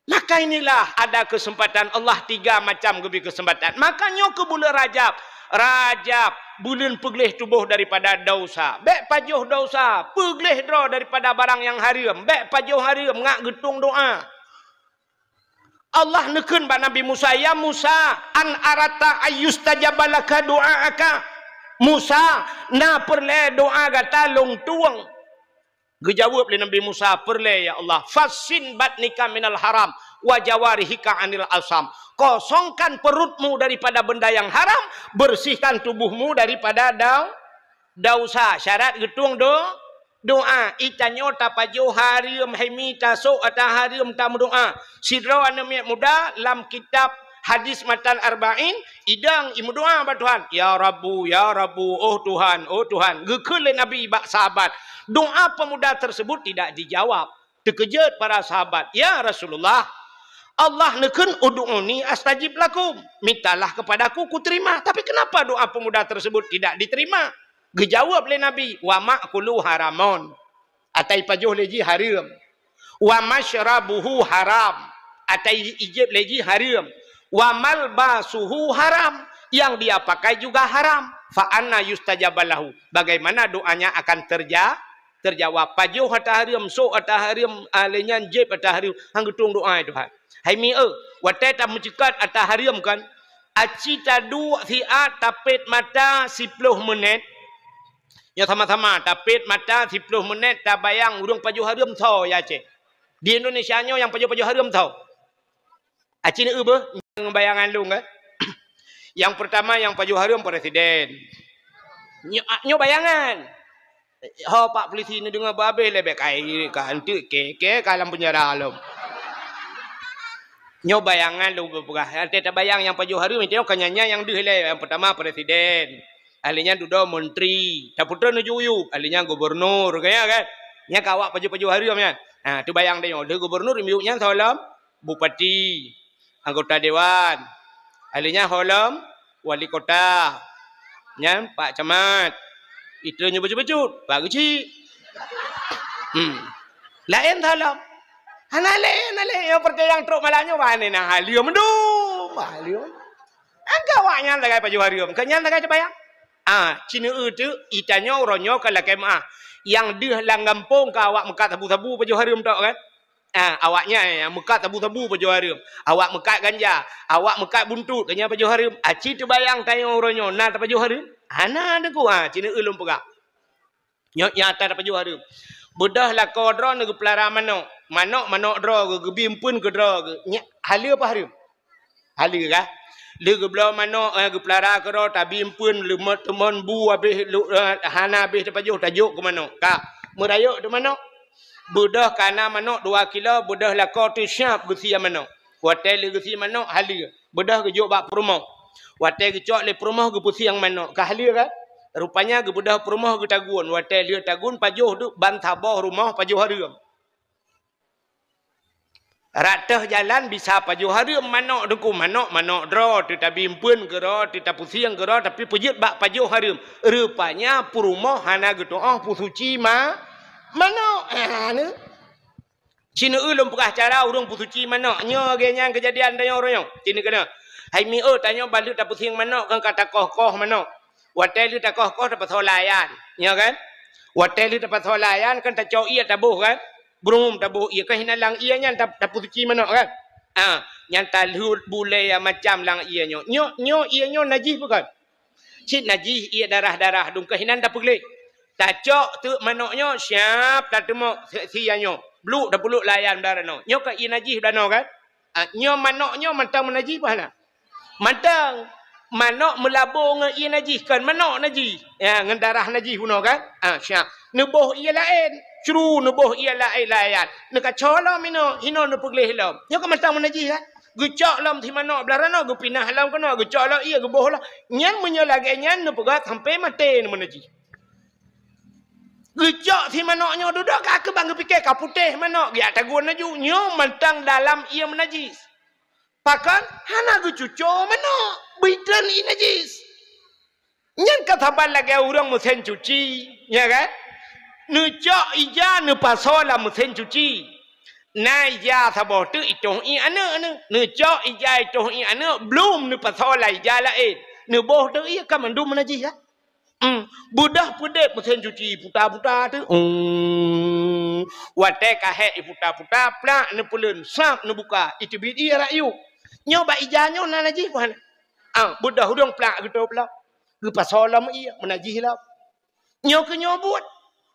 Maka inilah ada kesempatan Allah tiga macam geubri kesempatan. Maka nyoe keu buleuen Rajab. Rajab, buleuen peugleh tuboh daripada dosa. Bék pajoh dosa, peugleh droe daripada barang nyang hareuem. Bék pajoh hareuem, ngak geutueng doa. Allah neukheun bak Nabi Musa, "Ya Musa, an arata ayyustajaba laka du'aaka." Musa, na peureulée doa gata lôn tueng. Geujaweueb lé Nabi Musa, "Peureulée, ya Allah." "Fassin batnika minal haram, wa jawarihika anil asam." Kosongkan perutmu daripada benda yang haram, bersihkan tubuhmu daripada dau-, dosa. Syarat geutueng do-, doa. Itanyoe tapajoh hareuem, hai mi tasok ata hareuem tameudoa. Sidroe aneuëk miet muda lam kitab hadis matan Arba'in, idong imeudoa bak Tuhan, "Ya Rabbu, ya Rabbu, oh Tuhan, oh Tuhan." Geukheun lé Nabi bak sahabat, doa pemuda tersebut tidak dijawab. Teukeujot para sahabat, "Ya Rasulullah, Allah neukheun, 'Ud'uni astajib lakum.' Mintalah kepadaku, kuterima. Tapi kenapa doa pemuda tersebut tidak diterima?" Geujaweueb lé Nabi, "Wa ma'kulu haramon." Atai pajoh lé jih hareuem. "Wa masyrabuhu haram." Atai ijép lé jih hareuem. "Wa malbasuhu haram." Yang dia pakai juga haram. "Fa anna yustajabu lahu." Bagaimana doanya akan terja-, terjawab? Pajoh ata hareuem, sok ata hareuem, ah, lé nyan jép ata hareuem. Han geutueng doa, ya Tuhan. Hai mi eu, watée tameuceukat ata hareuem kan, aci taduek siat tapét mata siploh menit. Nyoe sama-sama tapét mata siploh menit, tabayang ureuëng pajoh hareuem soe ya Aceh. Di Indonesia nyoe nyang pajoh-pajoh hareuem soe? Aci neu beuh, nyang bayangan lôn, eh. Nyang pertama nyang pajoh hareuem presiden. Nyoe, nyoe bayangan. Ho pak polisi neudeungoe beu abéh lé bék kai ka anteuk ke, ke ka lam penjara lom. Nyoe bayangan lôn beupeugah. Até tabayang nyang pajoh hareuem, nyoe ka nyan-nyan nyang deuh lé. Nyang pertama presiden. Ahli nyan dudoe menteri. Tapeutrön uju-uju. Ahli nyan gubernur. Ka nyan kan? Nyan ka awak pajoh-pajoh hareuem nyan. Ha, teubayang tanyoe. Lheueh gubernur, miyueb nyan soe lom? Bupati, anggota dewan, ahli nyan ho lom wali kota, nyan pak camat, itrön nyoe bacut-bacut, pak geuchik. Hmm. Laén ho lom. Hana lé, hana lé. Nyang peureutée nyang trok malam nyoe, wah, ni na haleuem dum, haleuem. Angka awak nyan sagai pajoh hareuem, keu nyan sagai teubayang. Ah, ci neu teuk, itanyoe uroe nyoe ka lakée meuáh. Nyang deuh lam gampông ka awak meukat sabu-sabu pajoh hareuem tok kan? Ah, awaknyan nyang meukat sabu-sabu pajoh hareuem, awak meukat ganja, awak meukat buntut, ka nyan pajoh hareuem. Aci teubayang tanyoe uroe nyoe na tapajoh hareuem? Hana teungku, ha, ci neu lôn peugah. Nyoe nyata tapajoh hareuem. Beudôh lakoe droeneuh geupeulara manök, manök-manök droe geuh, geubi eumpeuen keu droe geuh. Nyan haleue apa hareuem? Haleue kah? Lheueh geubloe manök, eh, geupeulara keudroe, tabi eumpeuen, leumoh teumon bu habéh lu-, eh, hana habéh tapajoh, tajok keu manök. Ka, meurayeuk teuk manök. Beudôh kana manök dua kilo, beudôh lakoe teuh siab geusie manök. Watée lheueh geusie manök, haleue. Beudôh geujok bak peurumoh. Watée geucok lé peurumoh geupeusieng manök. Ka haleue kan? Rupanya geubeudôh peurumoh geutagun. Watée lheueh tagun, pajoh teuk ban saboh rumoh pajoh hareuem. Rot teuh jalan bisa pajoh hareuem manök teungku, manök, manök droe, teutabi eumpeuen keudroe, teutapeusieng keudroe, tapi peujeuet bak pajoh hareuem. Rupanya peurumoh hana geutu'oh peusuci ma-, manök. Ha, neu. Ci neu lôn peugah cara ureuëng peusuci manök. Nyoe lagée nyan keujadian tanyoe uroe nyoe. Ci neu keunoe. Hai mi eu, tanyoe balut tapeusieng manök kan ka takoh-koh manök. Watée lheueh takoh-koh tapasoe layan. Nyoe kan? Watée lheueh tapasoe layan kan tacok ié taboh kan? Brum taboh ié, keuh inan lam ié nyan ta-, tapeusuci manök kan? Ah, nyan talheuet bulée macam lam ié nyoe. Nyoe, nyoe ié nyoe najih bukan? Cit najih ié darah-darah dum, keuh inan tapeugleh. Tacok teuk manok nyoe, siap tateumok si, si nyoe. Bluk, tapuluk layan blah ranoe. Nyoe ka ié najih blah noe kan? Ah, nyoe manok nyoe mantong meunajih bah na? Mantong. Manok meulabo ngon ié najih, kon manok najih. Ya, ngon darah najih bunoe kan? Ah, siap. Neuboh ié laén. Cru neuboh ié laén layan. Neukaco lom inoe, inoe neupeugleh lom. Nyoe ka mantong meunajih kan? Geucok lom si manok blah ranoe, geupinah lom keunoe, geucok lom ié, geuboh lom. Nyan meunyoe lagée nyan neupeugah sampai maté neumeunajih. Geucok si manok nyoe dudoe ka keuban geupike ka putéh manok, geujak tagun laju. Nyoe mantong dalam ié meunajih. Pakon? Hana geucuco manok, beutreun ié najih. Nyan ka saban lagée ureuëng meusén cuci, ya kan? Neucok ija neupasoe lam meusén cuci. Na ija saboh teuk itoh ié aneuëk neuh. Neucok ija itoh ié aneuëk, blum neupasoe lam ija laén. Neuboh teuk ié ka mandum meunajih ya. Hmm. Beudoh peudeb meusén cuci puta-puta teuk. Hmm. Watée ka hék iputa-puta, plak neupeuleuen, sab neubuka, iteubiet ié rayuek. Nyoe bak ija nyoe na najih buhan. Ah, beudoh udong plak geutôb lom. Geupasoe lom ié, meunajih lom. Nyoe keu nyoe buet.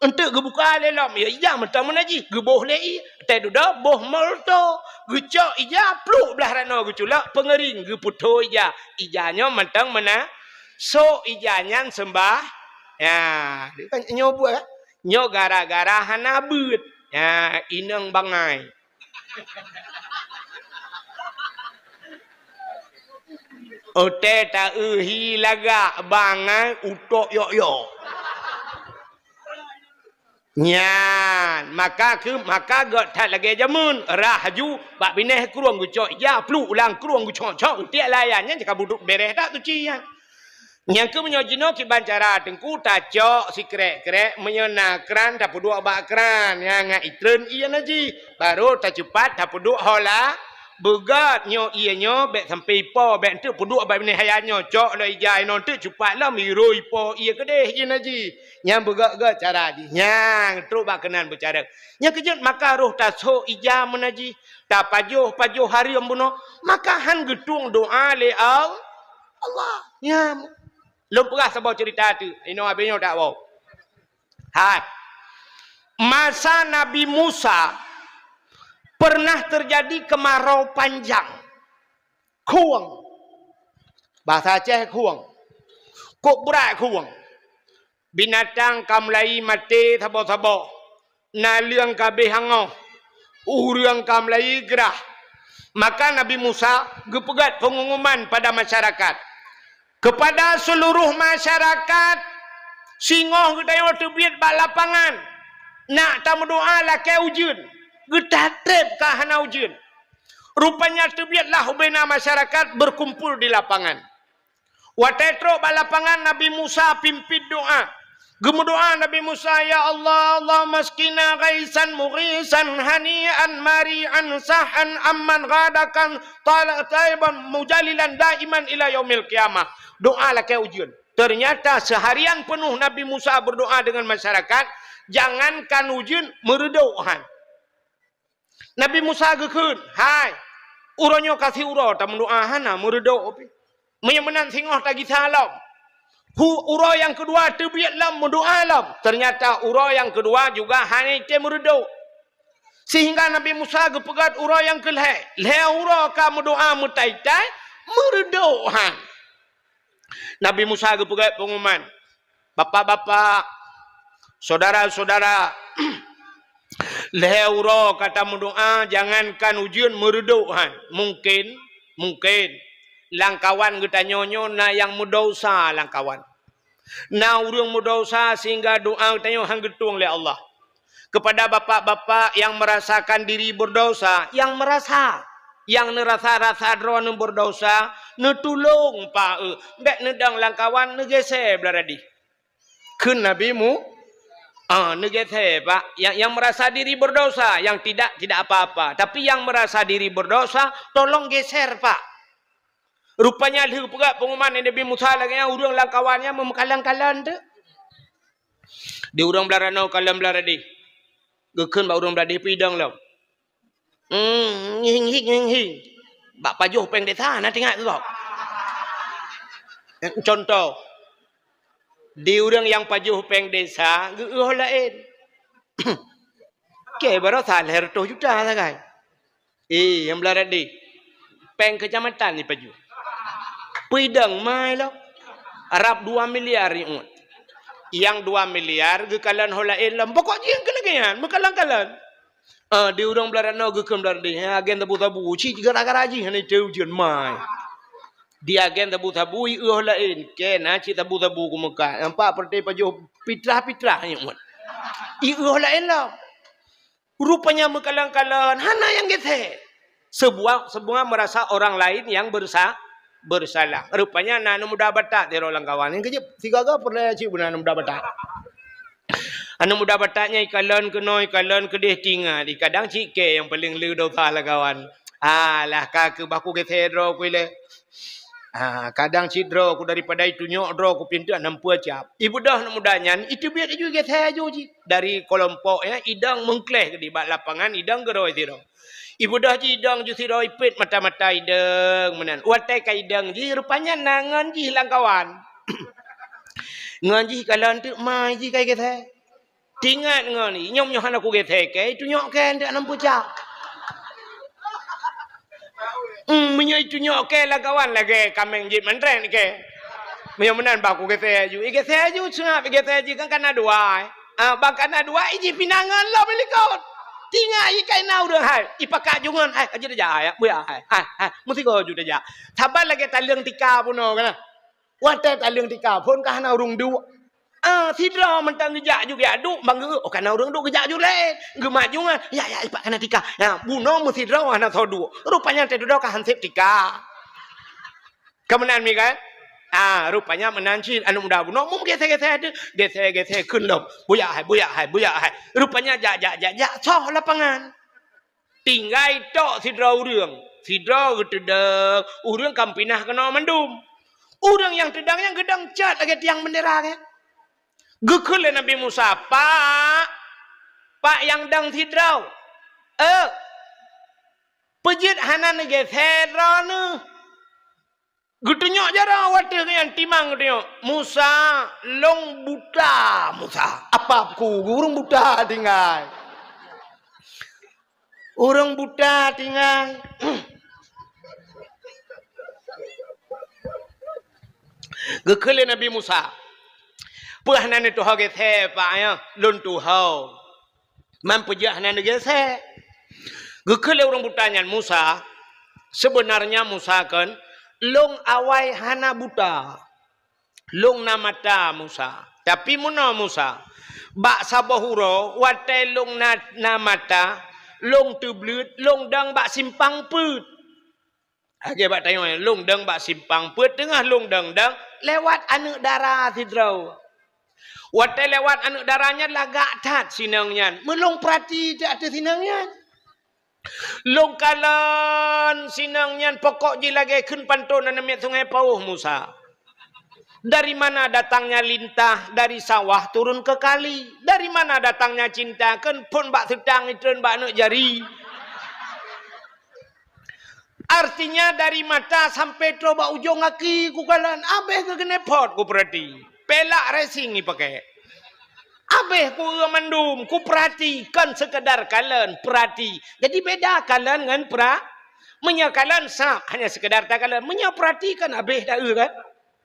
Enteuk geubuka lé lom, ya ija mantong meunajih, geuboh lé ié. Teuh dudoe boh molto, geucok ija, pluk blah ranoe geuculok, peungeuring, geupeutho ija. Ija nyoe mantong meuna, sok ija nyan seumbah. Ya, kan nyoe buet, kan? Nyoe gara-gara hana beuet. Ya, inong bangai. Ote ta-eu hi lagak bangai utok yok-yok. Nyan, maka keu, maka gét that lagée jameun, rhah aju bak binéh krueng geucok ija, pluk lam krueng geucok-cok, tiek layan nyan cakap buduk bereh that tuci nyan. Nyang keu meunyoe jinoe kiban cara teungku tacok sikrek-krek, meunyoe na kran tapeuduek bak kran, nyang ngat itreun ié najih, barô taceupat tapeuduek hola. Beugét nyoe ié nyoe bék sampai ipo, bék enteuk peuduek bak binéh haya nyoe, cok lom ija inoe enteuk cupat lom iroi ipo ié keudeh ié najih. Nyang beugét-gét cara jih. Nyang trok bak keunan beucarek. Nyang keujeuet maka roh tasok ija meunajih, tapajoh-pajoh hareuem bunoe, maka han geutueng doa lé Al-, Allah. Nyang Lôn peugah saboh ceurita teuk, inoe abéh nyoe dak woe. Hai. Masa Nabi Musa pernah terjadi kemarau panjang. Khueng. Bahasa Aceh khueng. Kok brat khueng. Binatang ka mulai maté saboh-saboh. Naleueng ka abéh angoh, ureuëng ka mulai grah. Maka Nabi Musa geupeugét peungumuman pada masyarakat, kepada seluruh masyarakat, singoh geutanyoe teubiet bak lapangan, nak tameudoa lakée ujeuen, geutateb ka hana ujeuen. Rupanya teubietlah ubena masyarakat berkumpul di lapangan. Watée trok bak lapangan, Nabi Musa pimpin doa. Geumeudoa Nabi Musa, "Ya Allah, Allahumma askina ghaisan mughisan hani'an mari'an sahan amman ghadakan tala-, taiban mujalilan daiman ila yaumil qiyamah." Doa lakée ujeuen. Ternyata seharian penuh Nabi Musa berdoa dengan masyarakat, jangankan ujeuen, meureudok han. Nabi Musa geukheun, "Hai, uroe nyoe ka siuroe tameudoa hana meureudok pih. Meunyoe meunan singoh tagisa lom." Hu-, uroe nyang keudua teubiet lom meudoa lom. Ternyata uroe nyang keudua juga hana item meureudok. Sehingga Nabi Musa geupeugét uroe nyang keulhée, lhée uroe ka meudoa meutai-tai, meureudok han. Nabi Musa geupeugét peungumuman, "Bapak-bapak, saudara-saudara, lhée uroe ka tameudoa, jangankan ujeuen meureudok han. Mungkin, mungkin lamkawan geutanyoe nyoe na nyang meudesya lamkawan. Na ureuëng meudesya sehingga doa geutanyoe han geutueng lé Allah." Kepada bapak-bapak yang merasakan diri berdosa, yang merasa, yang neurasa-rasa droeneuh berdosa, neutulông, Pak, eh, bék neudong lamkawan, neugeser blah radih. Kheun Nabi Mu-, ah, neugeser, Pak. Yang, yang merasa diri berdosa, yang tidak, tidak apa-apa. Tapi yang merasa diri berdosa, tolong geser, Pak. Rupanya lheueh peugah peungumuman Nabi Musa lagée nyan, ureuëng lamkawan nyan meumeukalon-kalon teuk. Di ureuëng blah ranoe kalon blah radih. Geukheun bak ureuëng blah radih, "Peue idong lom?" "Hmm, nging-hing, nging-hing." Bak pajoh péng desa na teuingat keu gob. Contoh. Di ureuëng nyang pajoh péng desa geuôh laén. Kèe barosa lhèe reutôh juta sagai. Eh, nyang beularat deh. Péng keucamatan jipajoh. Peue idong mai lom. Rab dua miliar iuet. Nyang dua miliar geukalon ho laén lom. Pokok jih keu lagèe nyan, meukalon-kalon. Ah, di ureuëng beularat noe geukheun beularat deh. Ha, agen sabu-sabu. Cit gara-gara jih hana teu ujeuen mai. Di agen sabu-sabu iôh laén. Kèe na cit sabu-sabu keumeukah. Nampak peureté pajoh pitrah-pitrah iuet. Iôh laén lom. Rupanya meukalon-kalon, hana nyang geusé. Sebuah, semua merasa orang lain yang bersa-, bersalah. Rupanya na aneuk muda Batak sidroe lam kawan. Nyang keujeuet, sigaga peureulèe cit beuna aneuk muda Batak. Aneuk muda Batak nyan ikalon keunoe, ikalon keudeh, tingat, kadang cit kèe nyang paleng le dosa lam kawan. Alah, ka keuh bah kugeusé droe ku ilèe. Ah, kadang cit droe ku daripada itunyok droe ku pintoe nampeue cap. Ibeudôh aneuk muda nyan, iteubiet laju geusé laju jih. Dari kelompok, ya, idong meungkléh di bak lapangan, idong geurôi sidroe. Ibeudôh jih idong ju sidroe, ipét mata-mata idong meunan. Watèe ka idong jih, rupanya na ngon jih lam kawan. Ngon jih kalon teuk mai jih ka geusé. Tingat ngon i, nyoe meunyoe hana kugeusé kèe, itunyok kèe, ndak nam pucak. Hmm, meunyoe itunyok kèe lam kawan lagèe kaméng jeuet mandrét kèe. Meunyoe meunan bah kugeusé laju. Igeusé laju, seungab igeusé laju kan kana dua, eh. Ah, bah kana dua, ijih pinangan lom ilikot. Tingat i kaina ureueng hai, ipakat jungon hai, ka jeuet tajak hai, buya hai, hai, hai, meusigoe ju tajak. Saban lagèe taleueng tika bunoe kana. Watèe taleueng tika phon ka hana ureueng duek. Ah, sidroe mantong geujak ju geujak duek, bang geu, oh, ka na ureueng duek geujak ju laén. Geumat ju ngon, ya, ya, ipat ka na tika. Ya, bunoe meusidroe hana soe duek. Rupanya teududoe ka han sép tika. Ka meunan mi kan? Ah, rupanya meunan cit aneuk muda bunoe meugeusé-geusé tu. Geusé-geusé kheun lom. Buya hai, buya hai, buya hai. Rupanya jak, jak, jak, jak, soh lapangan. Tinggai tok sidroe ureueng. Sidroe geuteudong, ureueng ka meupinah keunoe mandum. Ureueng nyang teudong nyan geudong cot lagèe tiang beundera nyan. Geukheun lé Nabi Musa, "Pak, Pak nyang dong sidroe. Eh, peue jeuet hana neugeusé droeneuh?" Geutunyok jaroe watèe nyan timang geutunyok. "Musa, lôn buta, Musa." Apa ku, ureueng buta tinggai. Ureueng buta tinggai. Geukheun lé Nabi Musa, "Peue hana neutuho geusé, Pak, ya? Lôn tuho." Man peue jeuet hana neugeusé. Geukheun lé ureueng buta nyan, "Musa, sebenarnya Musa kan, lôn awai hana buta. Lôn na mata, Musa. Tapi meunoe, Musa, bak saboh uroe watèe lôn na, na mata, lôn teubleuet, lôn dong bak simpang peuet." Lagèe bak tanyoe, lôn dong bak simpang peuet, teungoh lôn dong-dong, lewat aneuk dara sidroe. Watèe lewat aneuk dara nyan lagak that sinong nyan. Meulôn peurati that ateueh sinong nyan. Lôn kalon sinong nyan pokok jih lagèe kheun panton aneuk miet sungai paoh Musa. Dari mana datangnya lintah dari sawah turun ke kali? Dari mana datangnya cinta kheun phon bak seutang itreun bak aneuk jari? Artinya dari mata sampai troh bak ujong gaki kukalon, abéh keu keuneuk phot kupeurati. Pelak racing ipakai. Abéh kueu mandum kupeurati, kon sekedar kalon, peurati. Jadi beda kalon ngon pera-, meunyoe kalon sab hanya sekedar takalon, meunyoe peurati kan abéh taeu kan?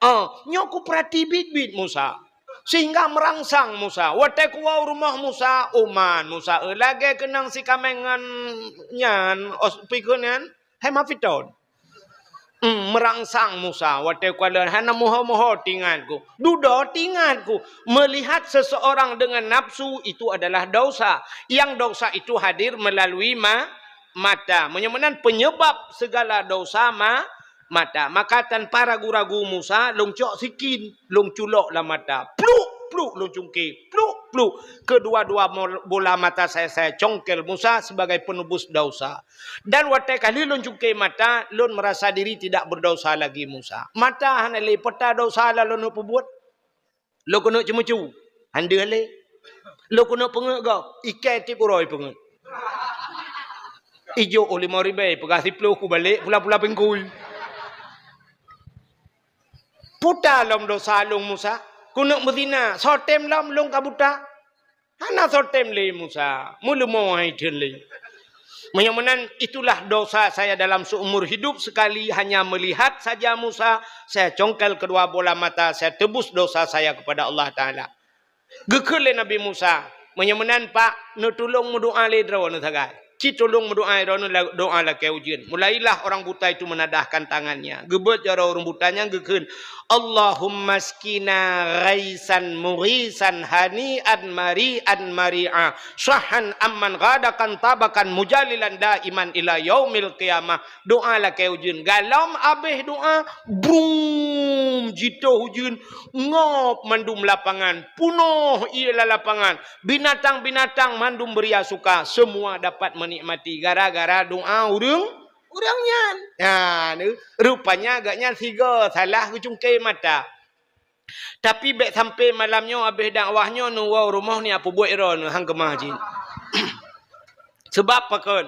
Ah, nyoe kupeurati biet-biet Musa. Sehingga meurangsang Musa. Watèe kuwoe u rumoh Musa, uman Musa, eh, lagèe keunong sikaméng ngon nyan, os-, pikon nyan, hermafrodit. Hmm, meurangsang Musa. Watèe kukalon hana moho-moho teuingat ku. Dudoe teuingat ku. Melihat seseorang dengan nafsu itu adalah dosa. Yang dosa itu hadir melalui ma-, mata. Meunyoe meunan penyebab segala dosa ma-, mata. Maka tanpa ragu-ragu Musa lôn cok sikin, lôn culok lam mata. Pluk, pluk lôn cungké, pluk, pluk. Kedua-dua mol-, bola mata saya, saya congkel Musa sebagai penebus dosa. Dan watèe ka lheueh lôn cungké mata, lôn merasa diri tidak berdosa lagi Musa. Mata hana lé, peue ta dosa lam lôn peubuet? Lôn keuneuk ceumeucue, han deuh lé. Lôn keuneuk peungeut gob, ikai tiep uroe peungeut. Ijok oh limong ribèe, peugah siplôh kubalek pula-pula pingkui. Peue ta lom dosa lôn Musa. Keuneuk meuzina, soe tem lom lôn ka buta? Hana soe tem lé Musa, meuleumo hai theun lé. Meunyoe meunan, itulah dosa saya dalam seumur hidup, sekali hanya melihat saja Musa, saya congkel kedua bola mata, saya tebus dosa saya kepada Allah Taala. Geukheun lé Nabi Musa, "Meunyoe meunan, Pak, neutulông meudoa lé droeneuh sagai. Ci tulông meudoa lé droeneuh la-, doa lakée ujeuen." Mulailah orang buta itu menadahkan tangannya. Geubeuet jaroe ureuëng buta nyan geukheun, "Allahumma askina ghaisan mughisan hani'an mari'an mari'a, sahhan amman ghadaqan tabakan mujalilan daiman ila yaumil qiyamah." Doa lakée ujeuen. Galom abéh doa, brum, jitoh ujeuen, ngop mandum lapangan, punoh ie lam lapangan. Binatang-binatang mandum beuria suka, semua dapat menikmati gara-gara doa ureuëng, ureuëng nyan. Ha, ni, rupanya agak nyan sigoe salah geucungke mata. Tapi bék sampai malam nyoe abéh dakwah nyoe neuwoe rumoh ni apeubuet droeneuh hang keumah jih. Sebab pakon?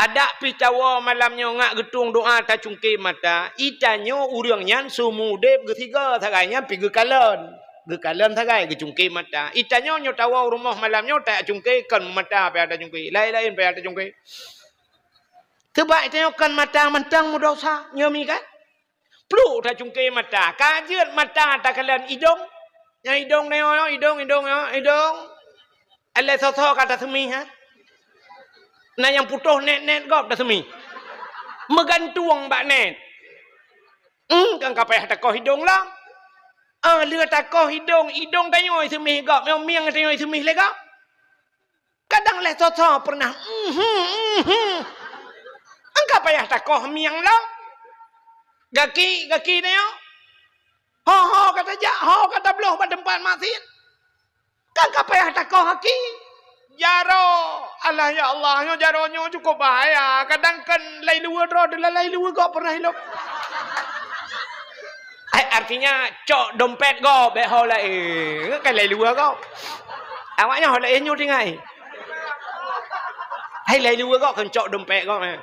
Adak pih tawoe malam nyoe ngat geutueng doa tacungke mata, itanyoe ureuëng nyan seumudeb geusigoe sagai nyan pih geukalon. Geukalon sagai geucungke mata. Itanyoe nyoe tawoe rumoh malam nyoe tacungke kon mata payah tacungke. Laén-laén payah tacungke. Sebab itanyoe kon mata mantong meudosa, nyoe mi kan? Pluek tacungke mata, ka jeuet mata takalon idong. Nyang idong nyoe, idong, idong, idong. Alah soe-soe ka taseumih, ha? Na nyang putôh nét-nét gob taseumih. Meugantung bak nét. Hmm, kan ka payah takoh idong lom. Ah, lheueh takoh idong, idong tanyoe seumih gob, nyang mieng tanyoe seumih lé gob. Kadang lé soe-soe pernah, mhm, mhm. Angka payah takoh mieng lom. Gaki, gaki nyoe. Ho, ho ka tajak, ho ka tabloh bak teumpat maksiet. Kan ka payah takoh gaki. Jaroe, alah ya Allah, nyoe jaroe nyoe cukup bahaya. Kadang kan lai luwa droe, lai luwa gob pernah ilop. Eh, artinya cok dompet gob, bék ho laén. Kan lai luwa gob. Awaknyan ho laén nyoe tinggai. Hai lai luwa gob kan cok dompet gob, eh.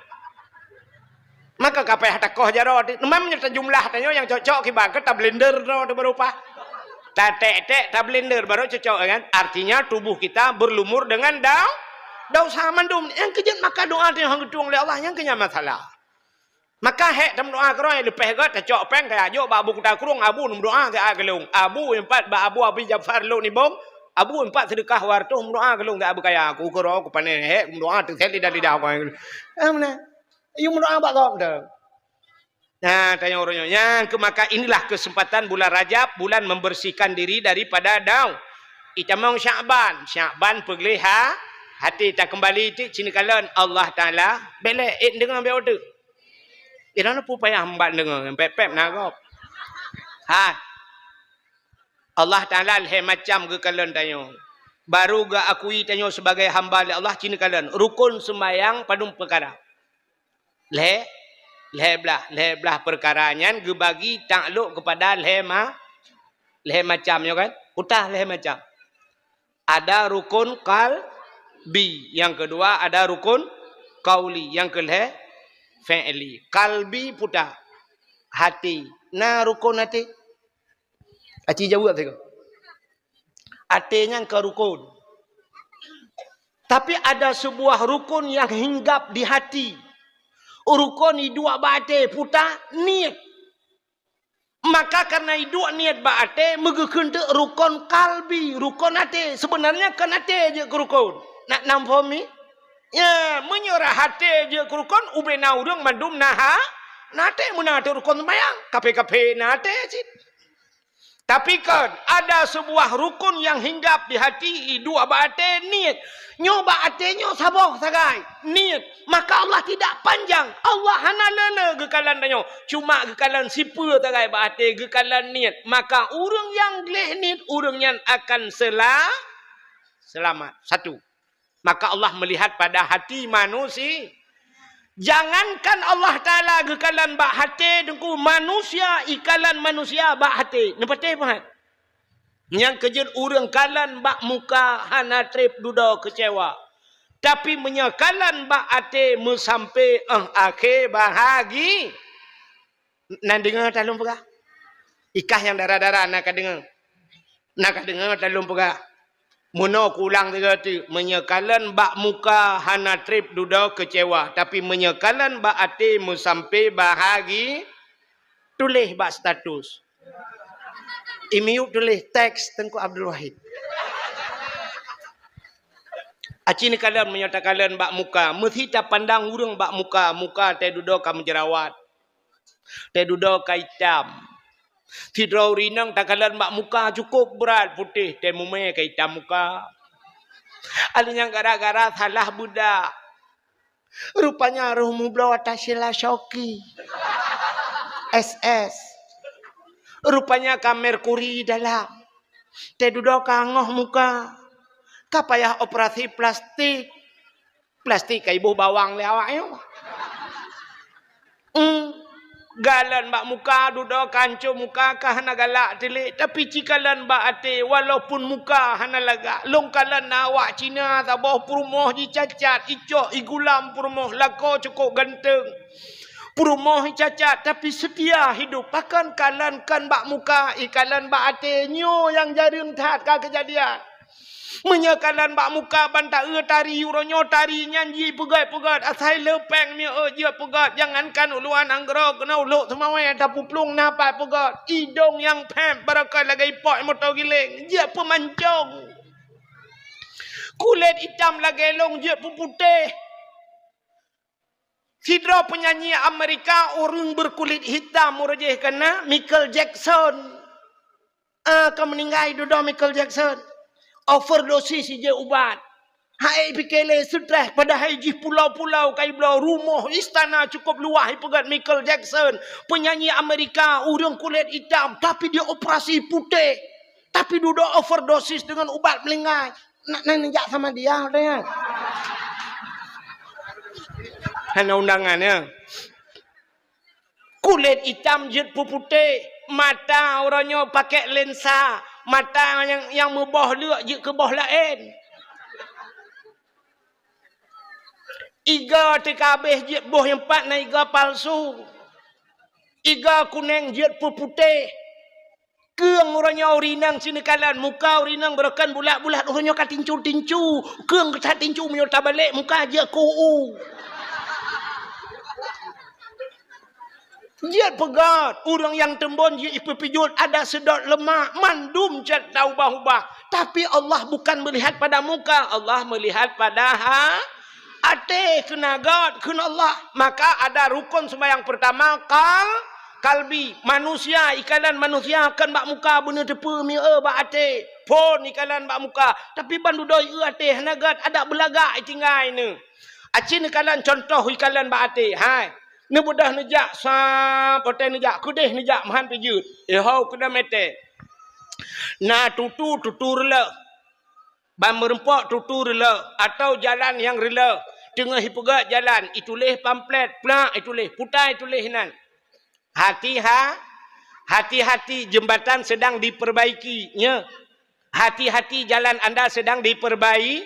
Maka ka payah takoh jaroe. Memang nyoe tajumlah tanyoe nyang cocok kiban ke tablender droe teuh baru pah. Tatek-tek tablender baru cocok kan. Artinya tubuh kita berlumur dengan dau-, dosa mandum. Nyang keujeuet maka doa tanyoe hang geutueng lé Allah, nyang keunyan masalah. Maka hék tameudoa keudroe leupeh gét tacok péng tajak jok bak Abu Kuta Krueng, Abu neumeudoa siat keu lôn. Abu nyoe pat bak Abu Abi Jafar Lhokseumawe Nibong, Abu nyoe pat seudeukah dua reutôh meudoa keu lôn siat beukeuraya. Ku keudroe ku pané hék meudoa teuh lidah-lidah ku. Ah, meunan. Yue meudoa bak gob teuh. Nah, tanyoe uroe nyoe. Nyang keu maka inilah kesempatan bulan Rajab, bulan membersihkan diri daripada dau-, itamong Syakban. Syakban peugleh ha-, hati takeumbali ti cinikalon Allah Taala. Bék lé, eh, deungoe bék uteuk. Inan pun payah mbak deungoe, pép-pép na gob. Ha. Allah Taala lhée macam geukalon tanyoe. Baru geuakui tanyoe sebagai hamba lé Allah, cinikalon. Rukon seumayang padum peukara. Lhée, lhée blah, lhée blah peukara nyan geubagi taklok keupada lhée ma-, lhée macam nyoe kan? Peue tah lhée macam. Ada rukun qalbi, nyang keudua ada rukun qauli, nyang keulhée fi'li. Qalbi peue tah? Hati. Na rukun hati? Aci jaweueb sigoe. Até nyan ka rukon. Tapi ada sebuah rukun yang hinggap di hati. Rukon iduek bak até, peue tah? Niet. Maka karena iduek niet bak até, meugeukeun teuk rukon kalbi, rukon até. Sebenarnya kon até jeuet keu rukon. Nak nam phom mi? Ya, meunyoe rah até jeuet keu rukon, ubena ureuëng mandum na ha-, na até, meunan teuk rukon seumayang. Kaphé-kaphé na até cit. Tapi kan ada sebuah rukun yang hinggap di hati, iduek bak até, niet. Nyoe bak até nyoe saboh sagai, niet. Maka Allah tidak panjang. Allah hana le-le geukalon tanyoe. Cuma geukalon sipeue sagai bak até, geukalon niet. Maka ureuëng nyang gleh niet, ureuëng nyan akan sela-, selamat. Satu. Maka Allah melihat pada hati manusia. Jangankan Allah Taala geukalon bak até, Teungku, manusia ikalon manusia bak até. Neupatéh pahat. Nyang keujeuet ureuëng kalon bak muka hana treb dudoe keucewa. Tapi meunyoe kalon bak até meusampé, eh, akhé bahagi. Nan deungoe tah lôn peugah. Ikah nyang dara-dara na ka deungoe. Na ka deungoe talôn peugah. Meunoe kuulang sigoe teuk, meunyoe kalon bak muka hana treb dudoe keucewa, tapi meunyoe kalon bak até meusampé bahagi, tuléh bak status. I miyueb tuléh teks Teungku Abdul Wahid. Aci neukalon, meunyoe takalon bak muka, meusi tapandang ureuëng bak muka, muka teududoe ka meujerawat. Teududoe ka itam. Sidroe ureuëng inong takalon bak muka cukôp brat putéh, teumumé ka itam muka. Ada nyang gara-gara salah beudak. Rupanya roh mubloe ata sila Shoki. S S. Rupanya ka merkuri dalam. Teududoe ka ngoh muka. Ka payah operasi plastik. Plastik ka iboh bawang lé awak nyoe. Hmm. Galon bak muka, dudoe ka ancô muka, ka hana galak tilik, tapi ci kalon bak até, walaupun muka hana lagak. Lôn kalon na awak Cina saboh peurumoh jicacat, icok igulam peurumoh, lakoe cukôp ganteng. Peurumoh jicacat, tapi seutia hidup. Pakon kalon kon bak muka, i kalon bak até, nyoe nyang jareueng that ka keujadian. Meunyoe kalon bak muka ban taeu tari, uroe nyoe tari nyan jipeugét-peugét, asai le péng mieu jeuet peugét, jangankan uluan nanggroe keunoe u Lhokseumawe tapuplueng na pat peugét. Idong nyang phép barokon lagée ipok moto giléng, jeuet peumancong. Kulét itam lagée lông jeuet peuputéh. Sidroe peunyanyi Amerika ureuëng beukulit hitam, uroe jih ka na, Michael Jackson. Ah, ka meuninggai dudoe Michael Jackson. Overdosis jih ubat. Hai pike lé stres, padahai jih pulau-pulau ka ibloe, rumoh istana cukôp luwah ipeugét Michael Jackson. Peunyanyi Amerika, ureuëng kulét itam, tapi dia operasi putéh. Tapi dudoe overdosis dengan ubat meuninggai. Nak, nak neujak sama dia, katanya. Hana undangan, ya. Kulét itam jeuet peuputéh, mata uroe nyoe pakai lensa, mata nyang, nyang meuboh leuk jeuet keu boh laén. Iga teuka abéh jeuet boh nyang pat na iga palsu. Iga kuneng jeuet peuputéh. Keueng uroe nyoe ureuëng inong sineukalan, muka ureuëng inong barokon bulat-bulat, uroe nyoe ka tincu-tincu. Keueng ka tincu, meunyoe tabalek muka jeuet keu u. Jeuet peugét, ureuëng nyang teumbon jeuet ipeupijuet, ada seudot leumak, mandum cit taubah-ubah. Tapi Allah bukan melihat pada muka, Allah melihat pada ha-, até, keunagat, kheun Allah. Maka ada rukun sembahyang pertama, kal-, kalbi. Manusia, ikalan manusia kon bak muka beuneuteupeu mieu bak até. Phon ikalan bak muka. Tapi ban dudoe ieu até hana gét, adak beulagak itinggai neu. Aci neukalan contoh ikalan bak até. Hai. Neubeudôh neujak sab, watée neujak keudeh neujak meuhan pijeuet. Ihau keunoe mete. Na tutu, tutu reuleuh. Ban meurumpok tutu reuleuh atau jalan nyang reuleuh, teungoh ipeugét jalan, ituléh pamflet, plak ituléh, puta ituléh nan. Hati-ha-, hati-hati, jembatan sedang diperbaiki, nya. Hati-hati, jalan anda sedang diperbai-,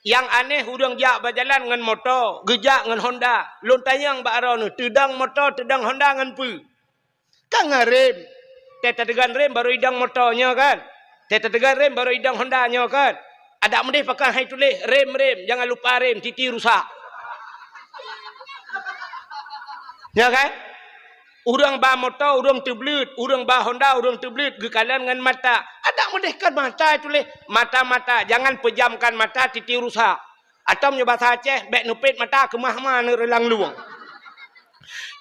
nyang aneh ureuëng jak bajalan ngon moto, geujak ngon Honda. Lôn tanyong bak droeneuh, teudong moto, teudong Honda ngon peue? Kan ngon rem. Tée tateugon rem baru idong moto nyoe kan? Tée tateugon rem baru idong Honda nyoe kan? Adak meudeh pakon hai tuléh rem, rem, jangan lupa rem, titi rusak. Nyoe kan? Ureuëng ba moto, ureuëng teubleuet, ureuëng ba Honda, ureuëng teubleuet, geukalon ngon mata. Adak meudeh kan mata tuléh, mata-mata, jangan pejamkan mata, titi rusak. Atau meunyoe basa Aceh, bék neupet mata keumah-keumah neureulang lueng.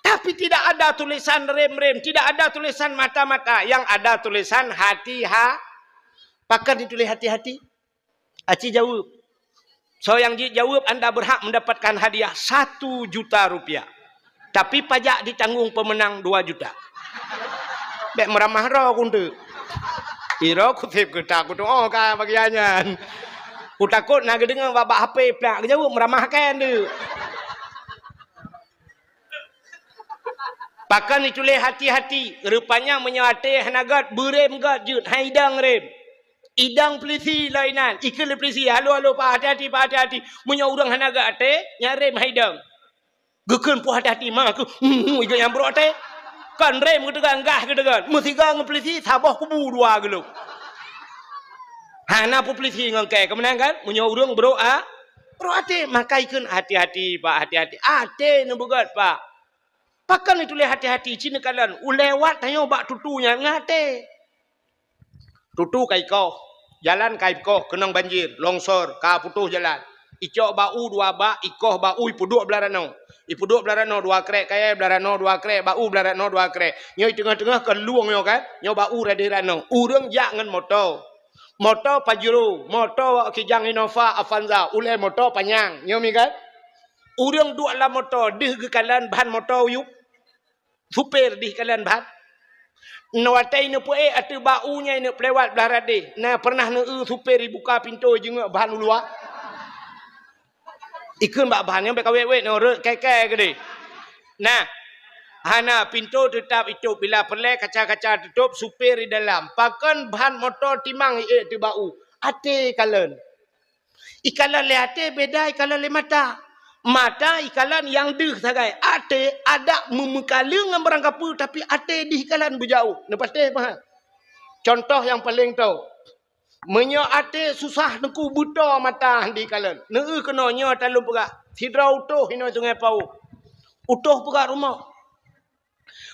Tapi tidak ada tulisan rem-rem, tidak ada tulisan mata-mata, yang ada tulisan hati-ha-, pakon dituléh hati-hati? Aci jaweueb. Soe nyang jijaweueb, anda berhak mendapatkan hadiah satu juta rupiah. Tapi pajak ditanggung pemenang dua juta. Bék meuramah droe kunteuk. Iroe kuseb keuta kutuoh ka bagian nyan. Kutakot na geudeungoe bak-bak H P plak geujaweueb meuramah kèe nteuk. Pakon ituléh hati-hati, rupanya meunyoe até hana gét, beurem gét jeuet, han idong rem. Idong peulisi lom inan, ikheun lé peulisi, "Halo, halo, Pak, hati-hati, Pak, hati-hati." Meunyoe ureuëng hana gét até, nyan rem han idong. Geukheun peue hati-hati ma keuh, hmm, hmm, iga nyang brok teh. Kan rem geuteugan, gah geuteugan. Meusiga ngon peulisi, saboh kubu dua geulong. Hana peue peulisi ngon kèe, keumeunang kan? Meunyoe ureueng brok a-, brok até, maka ikheun hati-hati, Pak, hati-hati. Até neubeugöt, Pak. Pakon neutuléh hati-hati, ci neukalon. Ulèe wat tanyoe bak tutu nyan ngon até. Tutu ka ikoh, jalan ka ikoh, keunong banjir, longsor, ka putôh jalan. Icok bak u dua bak, ikoh bak u, ipeuduek blah ranoe. Ipeuduek blah ranoe dua krek, kayèe blah ranoe dua krek, bak u blah ranoe dua krek. Nyoe i teungoh-teungoh kon lueng nyoe kan, nyoe bak u radeh ranoe. Ureueng jak ngon moto. Moto Pajero, moto Kijang Innova, Avanza, ulèe moto panyang. Nyoe mi kan? Ureueng duek lam moto, deuh geukalon ban moto u yup. Supir dih kalon ban. Watèe neupeuék ateueh bak u nyan neupeuléwat blah radeh. Na pernah neueu supir ibuka pintoe jingeuk ban u luwa? Ikheun bak ban nyan bèk kawét-wét nyoe rhot kèe-kèe keudéh. Nah, hana, pintoe teutap itôp, bila peureulèe kaca-kaca teutôp, supir di dalam. Pakon ban moto timang iék ateueh bak u? Até kalon. Ikalon lé até beda ikalon lé mata. Mata ikalon nyang deuh sagai. Até adak meumeukaleueng ngon barang kapeue, tapi até dih ikalon beujaweueb. Neupatéh paha. Contoh nyang paleng tho. Meunyoe até susah teungku, beutoe mata han deuh ikalon. Neueu keunoe nyoe ata lôn peugah. Sidroe utôh inoe Sungai Pauh. Utôh peugah rumoh.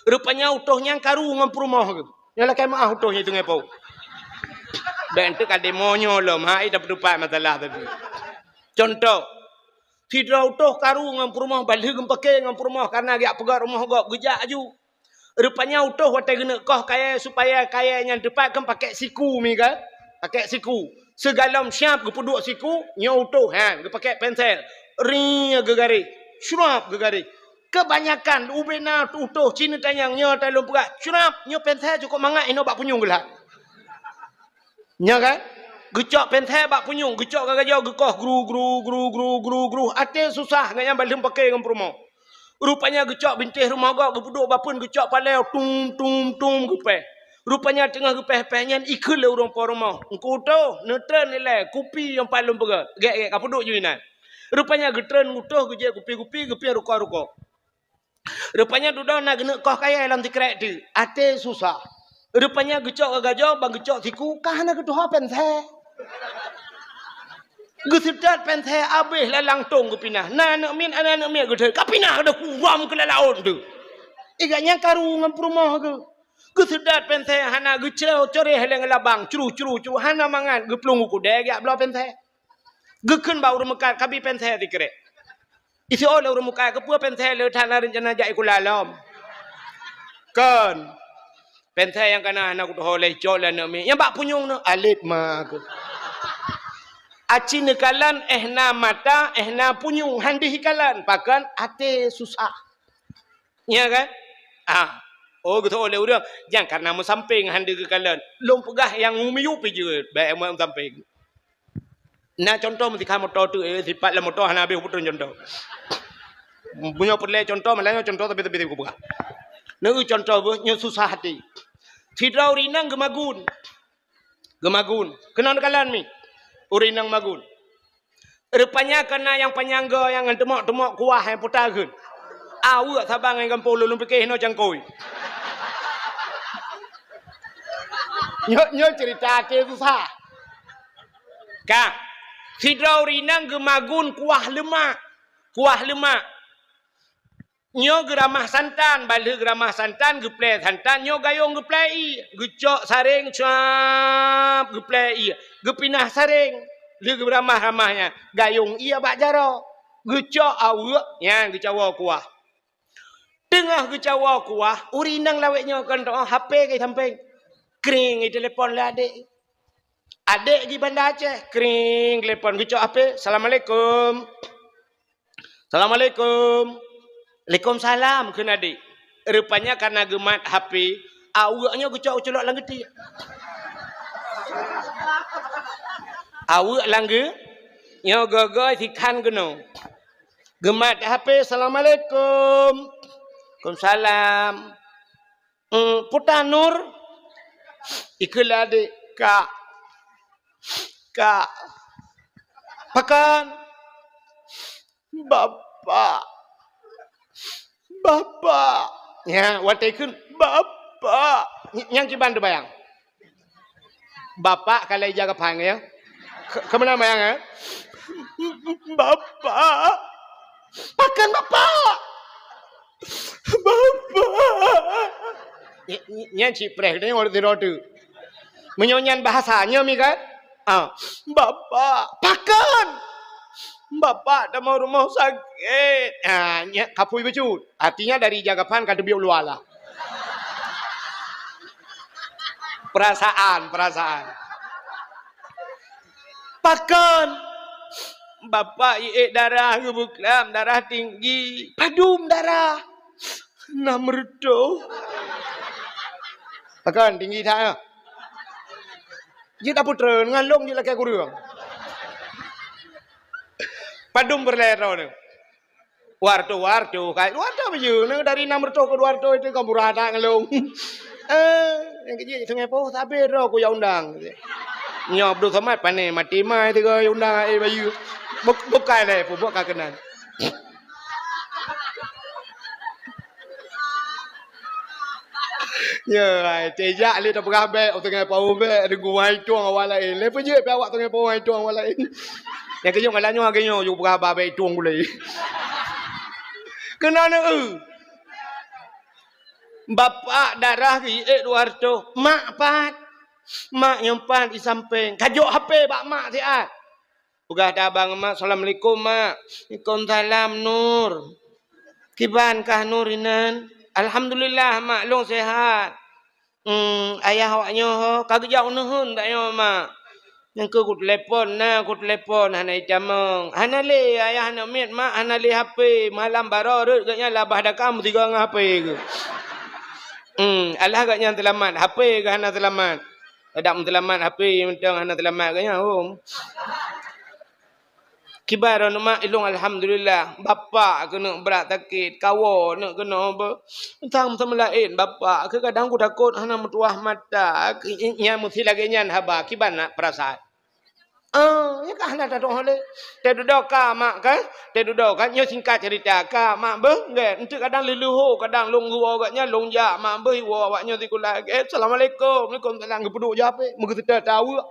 Rupanya utôh nyan karu ngon peurumoh geuh. Nyan lakèe meu'ah utôh nyan i Sungai Pauh. Bèk enteuk ka demo nyoe lom, hai tapeutupat masalah tadi. Contoh, sidroe utôh karu ngon peurumoh, bah lheueh geupake ngon peurumoh karena geujak peugöt rumoh gob, geujak aju. Rupanya utôh watèe geuneuk koh kayèe supaya kayèe nyan teupat kan pakèk siku mi kan? Pakèk siku. Sigohlom siap geupeuduek siku, nyoe utôh, ha, geupakèk pensel. Ring geugaréh. Srap geugaréh. Keubanyakan ubena utôh ci neutanyong nyoe ata lôn peugah, crab, nyoe pensel cukôp mangat inoe bak punyueng geulhat. Nyo kan? Geucok pensel bak punyueng, geucok gagajoe geukoh gru, gru, gru, gru, gru, gru. Até susah, ngon nyan bah lheueh pake ngon peurumoh. Rupanya geucok bintéh rumoh gob, geupeuduek bak peuet, geucok palèe, tum, tum, tum, geupèh. Rupanya teungoh geupèh-pèh nyan, ikheun lé ureueng po rumoh. Teungku utôh, neutreun ilèe, kupi nyang pat lôn peugah. Gèt-gèt, kapeuduek ju inan. Rupanya geutreun utôh, geujép kupi-kupi, geupie rukoe-rukoe. Rupanya dudoe na geuneuk koh kayèe lam sikrek teuk, até susah. Rupanya geucok gagajoe, ban geucok siku, ka hana geutuho pensel. Geuseutôt pensel abéh lam langtông geupinah. Na aneuk miet, na aneuk miet geuseutôt, ka pinah geudoh kuram keu lam laôt teuk. Igat nyan karu ngon peurumoh geuh. Geuseutôt pensel hana, geucreu coreh lé ngon labang, cruh, cruh, cruh, hana mangat, geuplueng u keudè geujak bloe pensel. Geukheun bak ureueng meukat, "Kabi pensel sikrek." Isiôh lé ureueng meukat, "Keupeue pensel le that na reuncana jak sikula lom?" "Kon. Pensel nyang kana hana kutuho lé, cok lé aneuk miet. Nyang bak punyueng nyoe, alet ma keuh." Aci neukalon, eh na mata, eh na punyueng, han deuh ikalon. Pakon? Até susah. Nya kan? Ah. Oh, geuteu'oh lé ureueng, "Nyan karena meusampéng han deuh geukalon." Lôn peugah nyang miyueb pi jeuet, bèk meusampéng. Na contoh meusikha moto teuk, eh, sipat lam moto hana habéh kupeutrön contoh. Meunyoe peureulèe contoh, malah nyoe contoh tapi-tapi kupeugah. Neu contoh beuh, nyoe susah até. Sidroe ureueng inong geumagun. Geumagun. Keunoe neukalon mi. Ureueng inong magun. Rupanya ka na nyang panyang goe nyang ngon teumok-teumok kuah nyang puta geun. Aweuek saban ngon gampông lôn, lôn pike hinoe cangkôi. Nyoe, nyoe cerita até susah. Ka, sidroe ureueng inong geumagun kuah leumak. Kuah leumak. Nyoe geuramah santan, bah lheueh geuramah santan, geuplè santan, nyoe gayông geuplè ié, geucok sareng, cuap, geuplè ié, geupinah sareng, lheueh geuramah-ramah nyan, gayông ié bak jaroe, geucok aweuek, nyan geucawoe kuah. Teungoh geucawoe kuah, ureueng inong lawét nyoe kon teu'oh, H P ka isampéng. Kring, geutelepon lé adék. Adék di Banda Aceh, kring, telepon, geucok H P, "Assalamualaikum." "Assalamualaikum." "Waalaikumsalam," kheun adék. Rupanya karena geumat H P, aweuek nyoe geucok geuculok lam geutiek. Aweuek lam geu-, nyoe goe-goe sikhan keunoe. Geumat H P, "Assalamualaikum." "Waalaikumsalam." "Hmm, peue tan, Nur?" Ikheun lé adék, "Kak. Kak." "Pakon?" "Bapak. Bapak." Nyan, watèe ikheun, "Bapak." Ny-, nyang kiban teubayang. Bapak ka lheueh ija geuphang, ya? Ke-, keumeuna manyang, ya? Bapak. Pakon bapak? Bapak. Ny-, ny-, nyan cit preh, nyoe ureueng sidroe teuk. Meunyoe nyan bahasa nyoe mi kan? Ah, "Bapak, pakon? Bapak tamong rumoh sakét." Ah, nyan kapui bacut. Artinya dari ija geuphang ka teubiet u luwa lah. Perasaan, perasaan. "Pakon? Bapak iék darah geubeuklam, darah tinggi." "Padum darah?" "Nam reutôh." "Pakon tinggi that, ya?" "Jeuet apeutreun ngon lôn jeuet lakée kureueng." "Padum peureulée droeneuh?" "Dua reutôh, dua reutôh, kai dua reutôh beu jeuet, dari nam reutôh keu dua reutôh itu ka murah that ngon lôn." "Eh, nyang keu jih Sungai Peuet, sabe droe ku jak undang." Nyoe Abdul Somad pané maté mai tiga undang, eh, bayeue. Buk-, bukai lé, peubuet ka keunan. Ya, ai, tejak lé tapeugah bék, Sungai Peuet bék, deungon wahai tueng awak laén. Lé peujeuet pih awak Sungai Peuet wahai tueng awak laén. Nyang keujeuet malam nyoe lagée nyoe, yue peugah haba bék tueng gulée. Keunoe neu-eu. Bapak darah geuiék dua reutôh, mak pat? Mak nyang pat di sampéng. Kajok H P bak mak siat. Peugah tabang mak, "Assalamualaikum, Mak." "Waalaikumsalam, Nur. Kiban kah Nur inan?" "Alhamdulillah, Mak, lôn sehat." "Hmm, ayah awak nyoe ho?" "Ka geujak u neuheun tanyoe, Mak." "Nyang keu kutelepon na, kutelepon hana itamong." "Hana lé, ayah hana miet, Mak, hana lé H P. Malam baroe rhot geuhnyan labah daka meusigoe ngon H P geuh." "Hmm, alah geuhnyan seulamat, H P geuh hana seulamat." Adak meuseulamat H P mantong hana seulamat geuhnyan, hom. "Kiban droeneuh, Mak?" "Ilôn alhamdulillah. Bapak keuneuk brat sakét, kawoe neuk keunoe beu. Sang seumeulaén bapak, keu kadang kutakot hana meutuwah mata." Nyan meusi lagée nyan haba, kiban na peurasaan. "Ah, nyan ka hana tatu'oh lé. Teududoe ka, Mak, ka? Teududoe ka?" Nyoe singkat cerita, ka, Mak, beuh, gét. Enteuk kadang leuluho, kadang lôn geuwoe geuhnyan, lôn jak, Mak, beuh, iwoe awak nyoe sikula, gét. "Assalamualaikum." "Waalaikumsalam." Geupeuduek jak, meugeuseutet aweuek.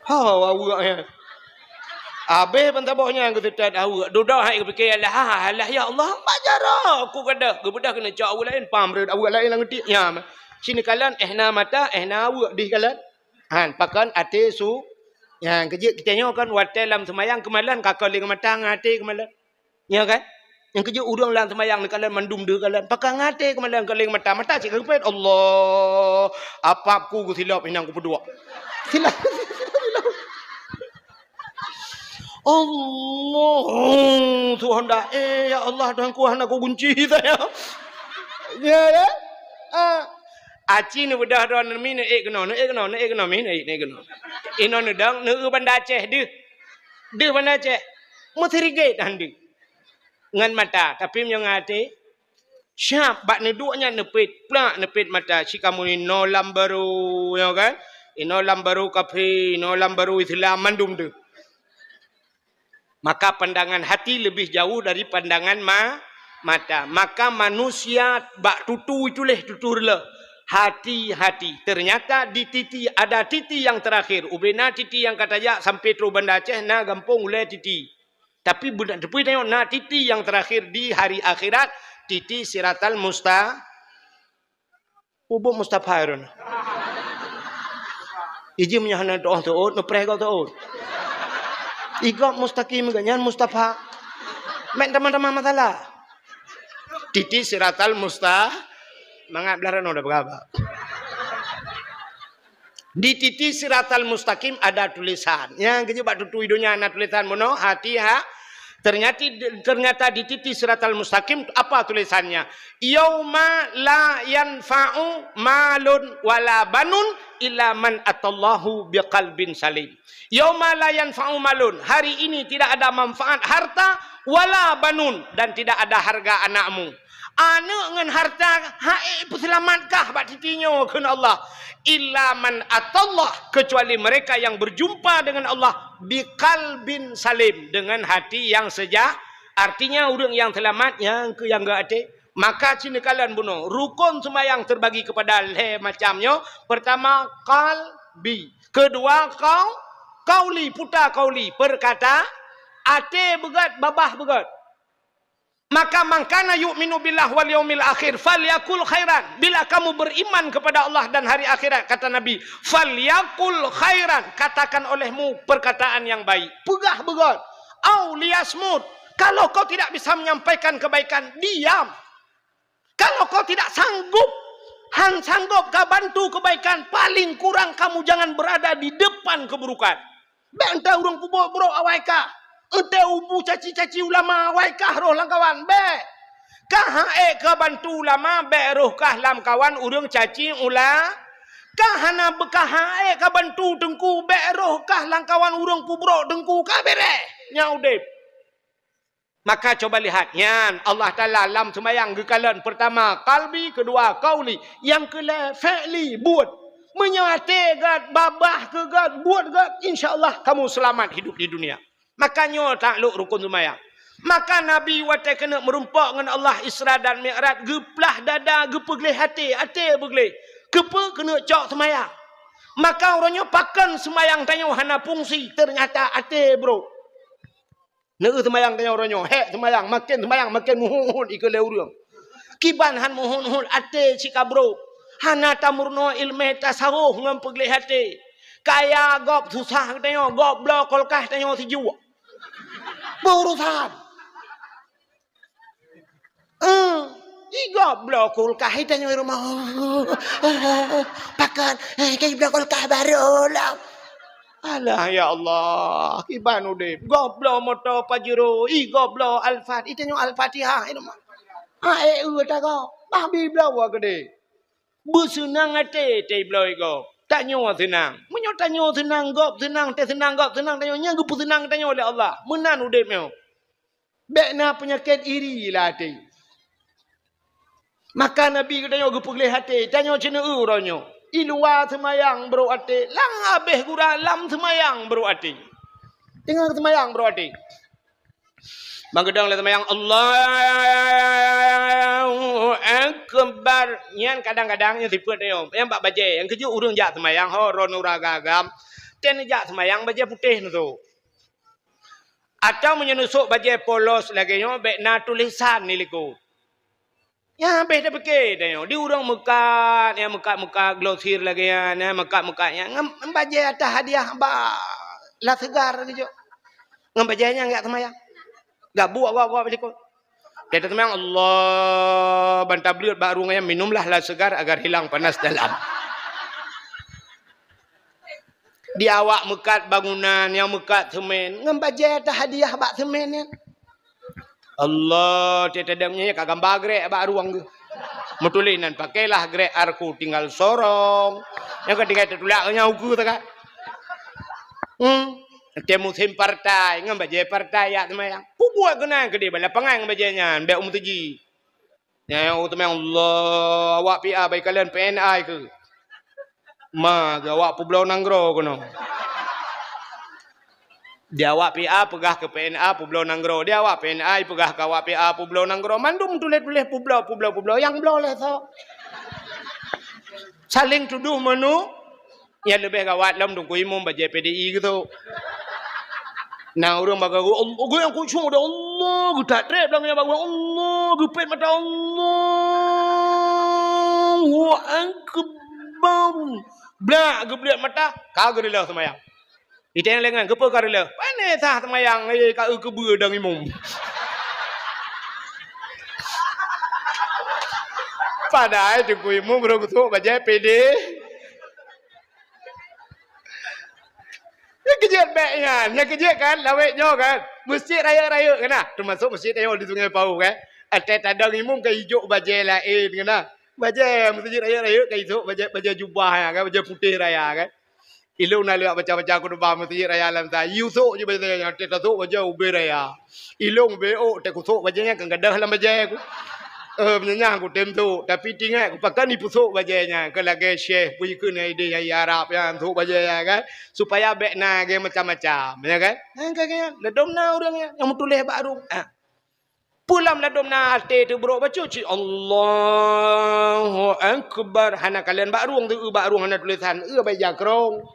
Ha, aweuek nyan. Abéh ban saboh nyan geuseutôt aweuek. Dudoe hai geupike, "Alah, alah, ya Allah, bak jaroe ku gadôh." Geubeudôh keuneuk cok aweuek laén, pam rhot aweuek laén lam geutik. Nyan. Sinoe kalon, éh na mata, éh na aweuek dih kalon. Han, pakon até su. Nyan, keujeuet kita nyoe kan watée lam seumayang keumalon, ka kon lé ngon mata ngon até keumalon. Nyo kan? Nyang keujeuet ureuëng lam seumayang neukalon mandum deuh kalon. Pakon ngon até keumalon, kalon mata, mata cit ka geupet. Allah, apap ku geusilop inong kupeuduek. Silop, silop. Allah, Tuhan dah, eh, ya Allah, Tuhan ku hana ku gunci saya. Ya, ya. Ah. Aci neubeudôh droe neumi neuék keunoe, neuék keunoe, neuék keunoe mi, neuék, neuék keunoe. Inoe neudong, neueu Banda Aceh deuh. Deuh Banda Aceh. Meusirigét han deuh. Ngon mata, tapi meunyoe ngon até, siab bak neuduek nyan neupet, plak neupet mata, sikamoe inoe lam barô, nyo kan? Inoe lam barô kafé, inoe lam barô Islam, mandum deuh. Maka pandangan hati lebih jauh dari pandangan ma-, mata. Maka manusia bak tutu itulah tutu reuloh. Hati-hati. Ternyata di titi, ada titi yang terakhir. Ubena titi nyang ka tajak sampai trok Banda Aceh na gampông ulée titi. Tapi beuna teupeu tanyoe na titi nyang terakhir di hari akhirat, titi Siratal Musta-, Ubuk Mustafa Harun. Iji meunyoe hana tuoh teuôt, neupreh gob teuôt. Igob mustaqim geuh nyan Mustafa. Mek tamah-tamah masalah. Titi Siratal Musta-, mangat blah rano dah berapa. Di titi Siratal Mustaqim ada tulisan. Nyang keujeuet bak tutui donya na tulisan bunoe, hati ha. Ternyata, ternyata di titi Siratal Mustaqim apa tulisannya? "Yauma la yanfa'u malun wala banun illa man atallahu biqalbin salim." "Yauma la yanfa'u malun." Hari ini tidak ada manfaat harta, wala banun, dan tidak ada harga anakmu. Aneuk ngon harta hana ipeuseulamatkah bak titi nyoe kheun Allah. "Illa man atallah," kecuali mereka yang berjumpa dengan Allah, "biqalbin salim," dengan hati yang seja-, artinya ureuëng nyang seulamat nyang keu nyang geuaté. Maka ci neukalon bunoe, rukon seumayang terbagi kepada lhée macam nyoe. Pertama, qalbi. Kedua, qau-, qauli, puta qauli, perkata, até beugét, babah beugét. Maka, "Man kana yu'minu billah wal yaumil akhir falyakul khairan." Bila kamu beriman kepada Allah dan hari akhirat, kata Nabi, "falyakul khairan," katakan olehmu perkataan yang baik. Peugah beugét. "Au liyasmut." Kalau kau tidak bisa menyampaikan kebaikan, diam. Kalau kau tidak sanggup, han sanggup ka bantu kebaikan, paling kurang kamu jangan berada di depan keburukan. Bék enteuk ureuëng peubuet brok awai kah. Enteuk ubu caci-caci ulama awai kah roh lam kawan. Bék. Ka han ék ka bantu ulama, bék roh kah lam kawan ureuëng caci ula-, ka hana beu-, ka han ék ka bantu teungku, bék roh kah lam kawan ureuëng peubrok teungku, ka beureh nyang udeb. Maka cuba lihat, nyan Allah Taala lam seumayang geukalon, pertama qalbi, kedua qauli, nyang keulhée fi'li, buet. Meunyoe até gét, babah keu gét, buet gét, insya Allah kamu selamat hidup di dunia. Maka nyoe taklok rukon seumayang. Maka Nabi watée keuneuk meurumpok ngon Allah Isra dan Mi'raj, geuplah dada, geupeugleh até, até beugleh. Keupeue? Keuneuk cok seumayang. Maka uroe nyoe pakon seumayang tanyoe hana fungsi, teunyata até brok. Neu seumayang tanyoe uroe nyoe, hék seumayang, maken seumayang maken meuhut-hut ikeue lé ureuëng. Kiban han meuhut-hut até cit ka brok. Hana tameurunoe iéleumé tasawuf ngon peugleh até. Kaya gob susah geutanyoe, gob bloe kulkas tanyoe sijuek. Beurusan. Eh, igob bloe kulkas, tanyoe rumoh. Pakon, eh, ka ibloe kulkas barô lom. Alah, ya Allah, kiban udeb. Gob bloe moto Pajero, igob bloe Alphard, tanyoe Al-Fatihah, i rumoh. Ah, eh, eu tagob. Bah bi bloe wa keudeh. Beuseunang até teuh bloe gob. Tanyoe seunang. Meunyoe tanyoe seunang, gob seunang, teuh seunang, gob seunang, tanyoe nyang geupeuseunang tanyoe lé Allah. Meunan udeb nyoe. Bék na peunyakét iri lam até. Maka Nabi geutanyoe geupeugleh até, tanyoe ceuneueu uroe nyoe. I luwa seumayang brok até, lam habéh gura lam seumayang brok até. Teungoh seumayang brok até. Ban geudong lé seumayang, "Allahu Akbar." Nyan kadang-kadang nyan sifeuet tanyoe. Nyang bak bajée, nyang keujeuet ureuëng jak seumayang, ho, droeneuh ureuëng agam-agam. Teuh neujak seumayang bajée putéh neusok. Atawa meunyoe neusok bajée polos lagée nyoe, bék na tulésan di likot. Nyan habéh tapike tanyoe. Di ureuëng meukat, nyang meukat-meukat glosir lagée nyan, nyang meukat-meukat nyan, ngon bajée atah hadiah bak La Segar geujok. Ngon bajée nyan geujak seumayang. Geubuet gob-gob di likot. Watée seumayang, Allah, ban tableuet bak rueng nyan, minumlah La Segar agar hilang panas dalam. Di awak meukat bangunan, nyang meukat seumén, ngon bajée atah hadiah bak seumén nyan. Allah, tieb-tieb nyan ka gamba grek bak rueng geuh. Meutuléh nan, "Pakailah grek arku tinggal sorong." Nyang ka tinggai tatulak nyan ukeue takat. Hmm. Teuh musém partai, ngon bajée partai jak seumayang. Peubuet keunan keudeh bak lapangan ngon bajée nyan, bék u meuseujid. Nyan nyang teumé Allah, awak P A bak ikalon P N I keuh. Ma geuh awak peubloe nanggroe keunoe. Di awak P A peugah keu P N A peubloe nanggroe, di awak P N I peugah keu awak P A peubloe nanggroe. Mandum tuléh-tuléh peubloe, peubloe, peubloe, nyang bloe lé soe. Saléng tudoh meunoe. Nyang leubeh gawat lom Teungku Imum bajée P D I geutok. Na ureuëng bak geuh, Allah, geuh nyang khusyuk dah Allah, geutak treb lam nyang bak geuh Allah, geupet mata Allahu Akbar. Blak geublek mata, ka geureuleuh seumayang. Iteng lengan, geupeu ka reuleuh. Pane sah seumayang, eh, ka eu keubeue dang imum. Padahai Teungku Imum rhung sok bajée P D. Nyang keujeuet bék nyan, nyang keujeuet kan, lawét nyoe kan. Meuseujid rayeuk-rayeuk kan nah, teumasok meuseujid nyoe di Sungai Pauh kan. Até tadong imum ka ijok bajée laén kan nah. Bajée meuseujid rayeuk-rayeuk ka isok bajée, bajée jubah nyan kan, bajée putéh raya kan. Ilong na leuak baca-baca khutubah meuseujid raya lam sa, yue sok jih bajée nyan, teuh tasok bajée ubé raya. Ilong ubé ôk, teuh kusok bajée nyan, kan gadôh lam bajée ku. Eh, meunyo nyan kutem sok, tapi tingat ku pakon ipeusok bajée nyan, keu lagée syeh, peue ikeu na ideh nyang Arab nyan, sok bajée nyan kan, supaya bék na lagée macam-macam, ya kan? Nyan kan, kan? Ladôm na ureuëng nyan, nyang meutuléh bak rueng. Ah. Peue lam ladôm na até teubrok bacut cit, "Allahu Akbar." Hana kalon bak rueng teu, bak rueng hana tulésan, eu bak ija krông.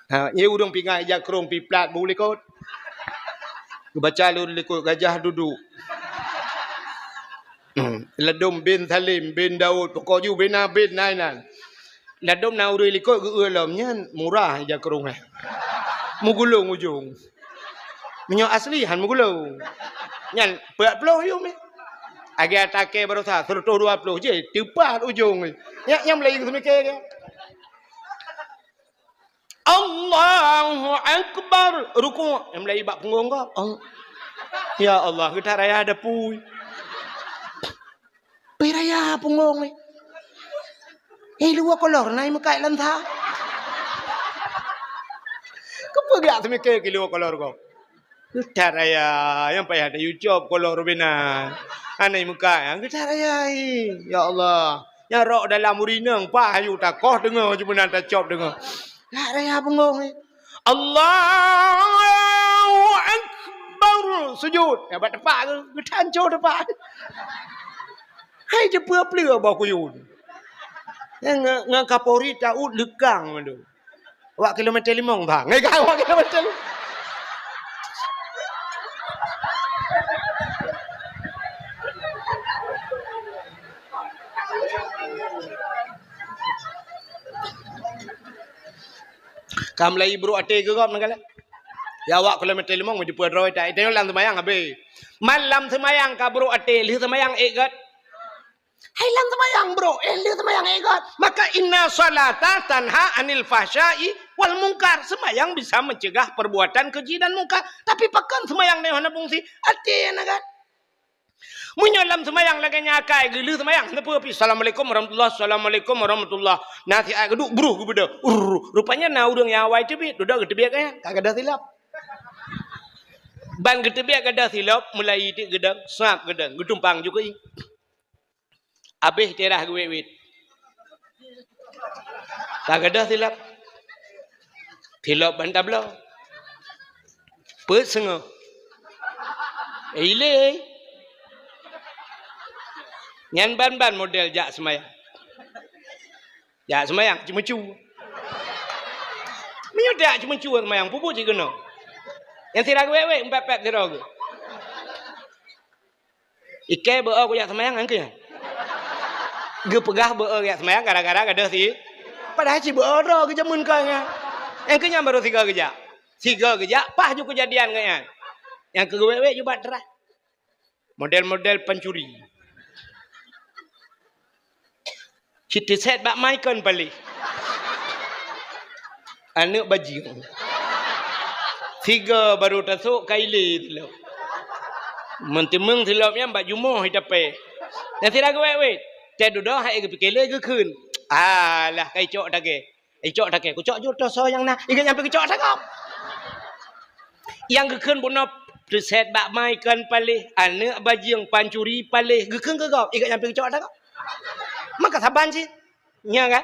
Ha, nyoe ureueng pingai ija krông pih plat bu likot. Geubaca lôn likot, "Gajah duduk." Hmm. Ladôm bin Salim, bin Daud, pokok ju bin na bin na inan. Ladôm na ureueng likot geu-eu lom nyan murah ija krông eh. Meugulong ujong. Meunyoe asli han meugulong. Nyan peuet ploh yum eh. Agi atakée barosa seratus dua ploh je teupat ujong eh. Nyan, nyan mulai geuseumiké dia. Allahu Akbar. Ruku'. Nyang mulai bak punggong gob. Al-, ya Allah, geutaraya dapui. Pih raya punggong ni. Eh, luwa kolor na imeukat lam tha. Keupeue geujak seumiké keu luwa kolor gob? Geutaraya, nyang payah tayue cop kolor rubena. Hana imeukat, geutaraya, eh. Ya Allah. Nyang rok dalam urineueng, pah yu takoh deungoe, cuma na tacop deungoe. Nak raya punggong, eh. Allahu Akbar. Sujud. Ya, bak tepak ke? Geutanco tepak. Hai, jeupeue-peue boh kuyun. Nyan nge-, ngon Kapolri taut leukang mandum. Wak kilometer limong, bang. Ngai kau wak kilometer limong. Ka mulai brok até keu gob neukalon. Ya, awak kilometer limong meujeupeue droe that. Tanyoe lam seumayang habéh. Man lam seumayang ka brok até, lheueh seumayang ék gét. Hai lam seumayang brok, eh, lheueh seumayang ék gét. Maka inna shalata tanha anil fahsya'i wal munkar. Seumayang bisa mencegah perbuatan keji dan mungkar. Tapi pakon seumayang nyoe hana fungsi? Até hana gét. Meunyoe lam seumayang lagée nyan akai geulheueh seumayang, hana peue pih, "Assalamualaikum warahmatullah, assalamualaikum warahmatullah." Na siat geuduek, bruh geubeudôh. Urr, rupanya na ureuëng nyang awai teubiet, dudoe geuteubiet keu nyan, ka gadôh silop. Ban geuteubiet gadôh silop, mulai tiek geudong, sab geudong, geutumpang ju keu ié. Abéh teurah geuwét-wét. Ka gadôh silop. Silop ban tabloe. Peuet seungoh. Eh, ilée. Nyan ban-ban model jak seumayang. Jak seumayang, ceumeucue. Meunyoe jak ceumeucue seumayang, peue buet cit keunoe? Nyang sira geuwét-wét, empat-empat sidroe geuh. Ikée beu-o kujak seumayang, nyang keu nyan. Geupeugah beu-o kujak seumayang gara-gara gadôh si-, padahai cit beu-o droe geujameun keu nyan. Nyang keu nyan barô sigoe geujak. Sigoe geujak, paih ju keujadian keu nyan. Nyang keu geuwét-wét ju bak teurah. Model-model pancuri. Cit teuset bak mai kon paléh. Aneuëk bajeueng. Sigoe barô tasôk ka ilée silop. Meuteumeung silop nyan bak jumoh itapée. Nyang sira geuwét-wét. Tée dudoe hai geupike lé geukheun. Alah, ka icok tagée. Icok tagée. Kucok ju toh soe nyang na. Iga nyang pih geucok tagop. Nyang geukheun bunoe teuset bak mai kon paléh. Aneuëk bajeueng pancuri paléh. Geukheun keu gob. Iga nyang pih geucok tagop. Maka saban cit. Nya kan?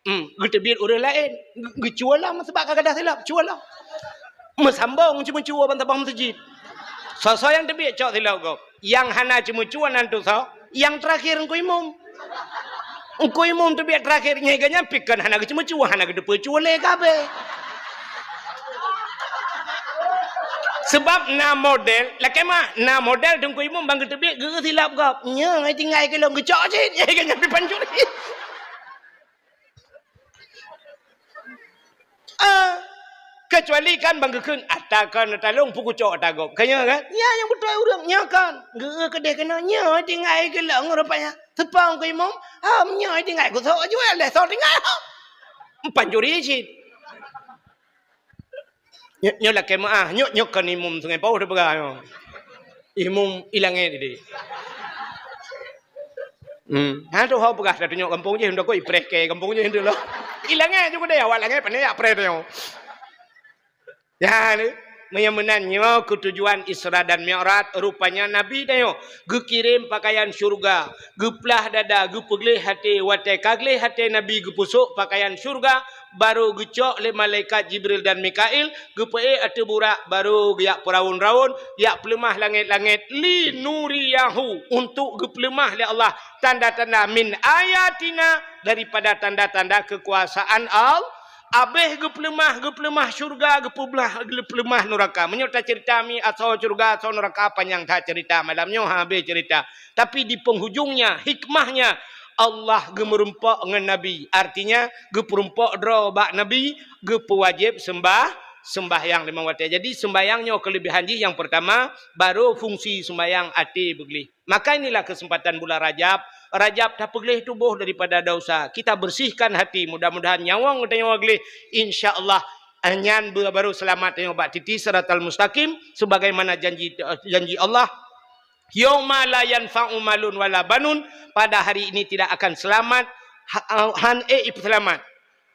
Hmm, geuteubiet ureuëng laén, geu-, geucue lom, seubab ka gadôh silop, cue lom. Meusambong ceumeucue ban tabang meuseujid. Soe-soe nyang teubiet cok silop gob. Nyang hana ceumeucue nan tu soe, nyang teurakhir Teungku Imum. Teungku Imum teubiet teurakhir, nyan geuhnyan pih kon hana geuceumeucue, hana geuteupeue cue lé ka abéh. Seubab na model, lakée mak, na model Teungku Imum ban geuteubiet geu silop gob. Nyoe tinggai keu lôn geucok cit, nyan geuhnyan pih pancuri. Ah, kecuali kan ban geukheun, "Ata kon ata lôn, peue kucok ata gob." Ka nyoe kan? Nyan nyang beutôi ureuëng, nyoe kan. Geu keudeh keunoe, nyoe tinggai keu lôn rupanya. Seupang keu imum, ha, nyoe tinggai keu soe jual lé, soe tinggai, ha. Pancuri cit. Nyoe, nyoe lakée meuáh, nyoe, nyoe kon imum Sungai Pauh teupeugah nyoe. Imum ilangét ideh. Hmm, ha tu ho peugah tatunyok gampông jih, ndoko ipreh kée gampông jih tu loh. Ilangét ju keudeh, awak langét pane jak preh tanyoe. Ya, ni. Meunyoe meunan nyoe keu tujuan Isra dan Mi'raj, rupanya Nabi tanyoe geukirém pakaian syeuruga, geuplah dada, geupeugleh até, watée ka gleh até Nabi geupeusok pakaian syeuruga, Barô geucok lé malaikat Jibril dan Mikail, geupeuék ateueh burak, barô geujak peuraun-raun, jak peuleumah langét-langét, li nuriyahu, untuk geupeuleumah lé Allah tanda-tanda, min ayatina, daripada tanda-tanda keukuasaan Allah. Abéh geupeuleumah, geupeuleumah syurga, geupeuleumah, geupeuleumah nuraka. Meunyoe taceurita mi asoe syurga, asoe nuraka, panyang that ceurita malam nyoe, habéh ceurita. Tapi di penghujungnya, hikmahnya, Allah geumeurumpok ngon Nabi. Artinya, geupeurumpok droe bak Nabi, geupeuwajéb seumbah, seumbahyang limong watée. Jadi, seumbahyang nyoe keulebihan jih nyang peurtama, barô fungsi seumbahyang até beugleh. Maka inilah kesempatan bulan Rajab. Rajab tapeugleh tuboh daripada dosa. Kita bersihkan hati. Mudah-mudahan nyawöng geutanyoe gleh. Insya Allah, nyan barô seulamat tanyoe bak titi siratal mustaqim. Sebagaimana janji, janji Allah. Yauma la yanfa'u malun wala banun, pada hari ini tidak akan selamat, ha-, han ék ipeuseulamat.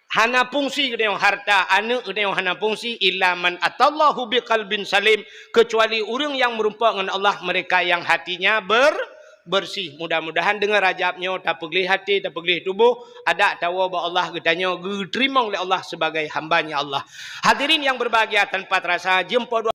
Hana fungsi geutanyoe harta, aneuëk geutanyoe hana fungsi, illa man atallahu biqalbin salim, kecuali ureuëng yang meurumpok ngon Allah, mereka yang hatinya ber-, bersih. Mudah-mudahan deungon Rajab nyoe tapeugleh hati, tapeugleh tuboh, adak tawoe bak Allah geutanyoe geuteurimong lé Allah sebagai hambanya Allah. Hadirin yang berbahagia, tanpa terasa, jeuem po dua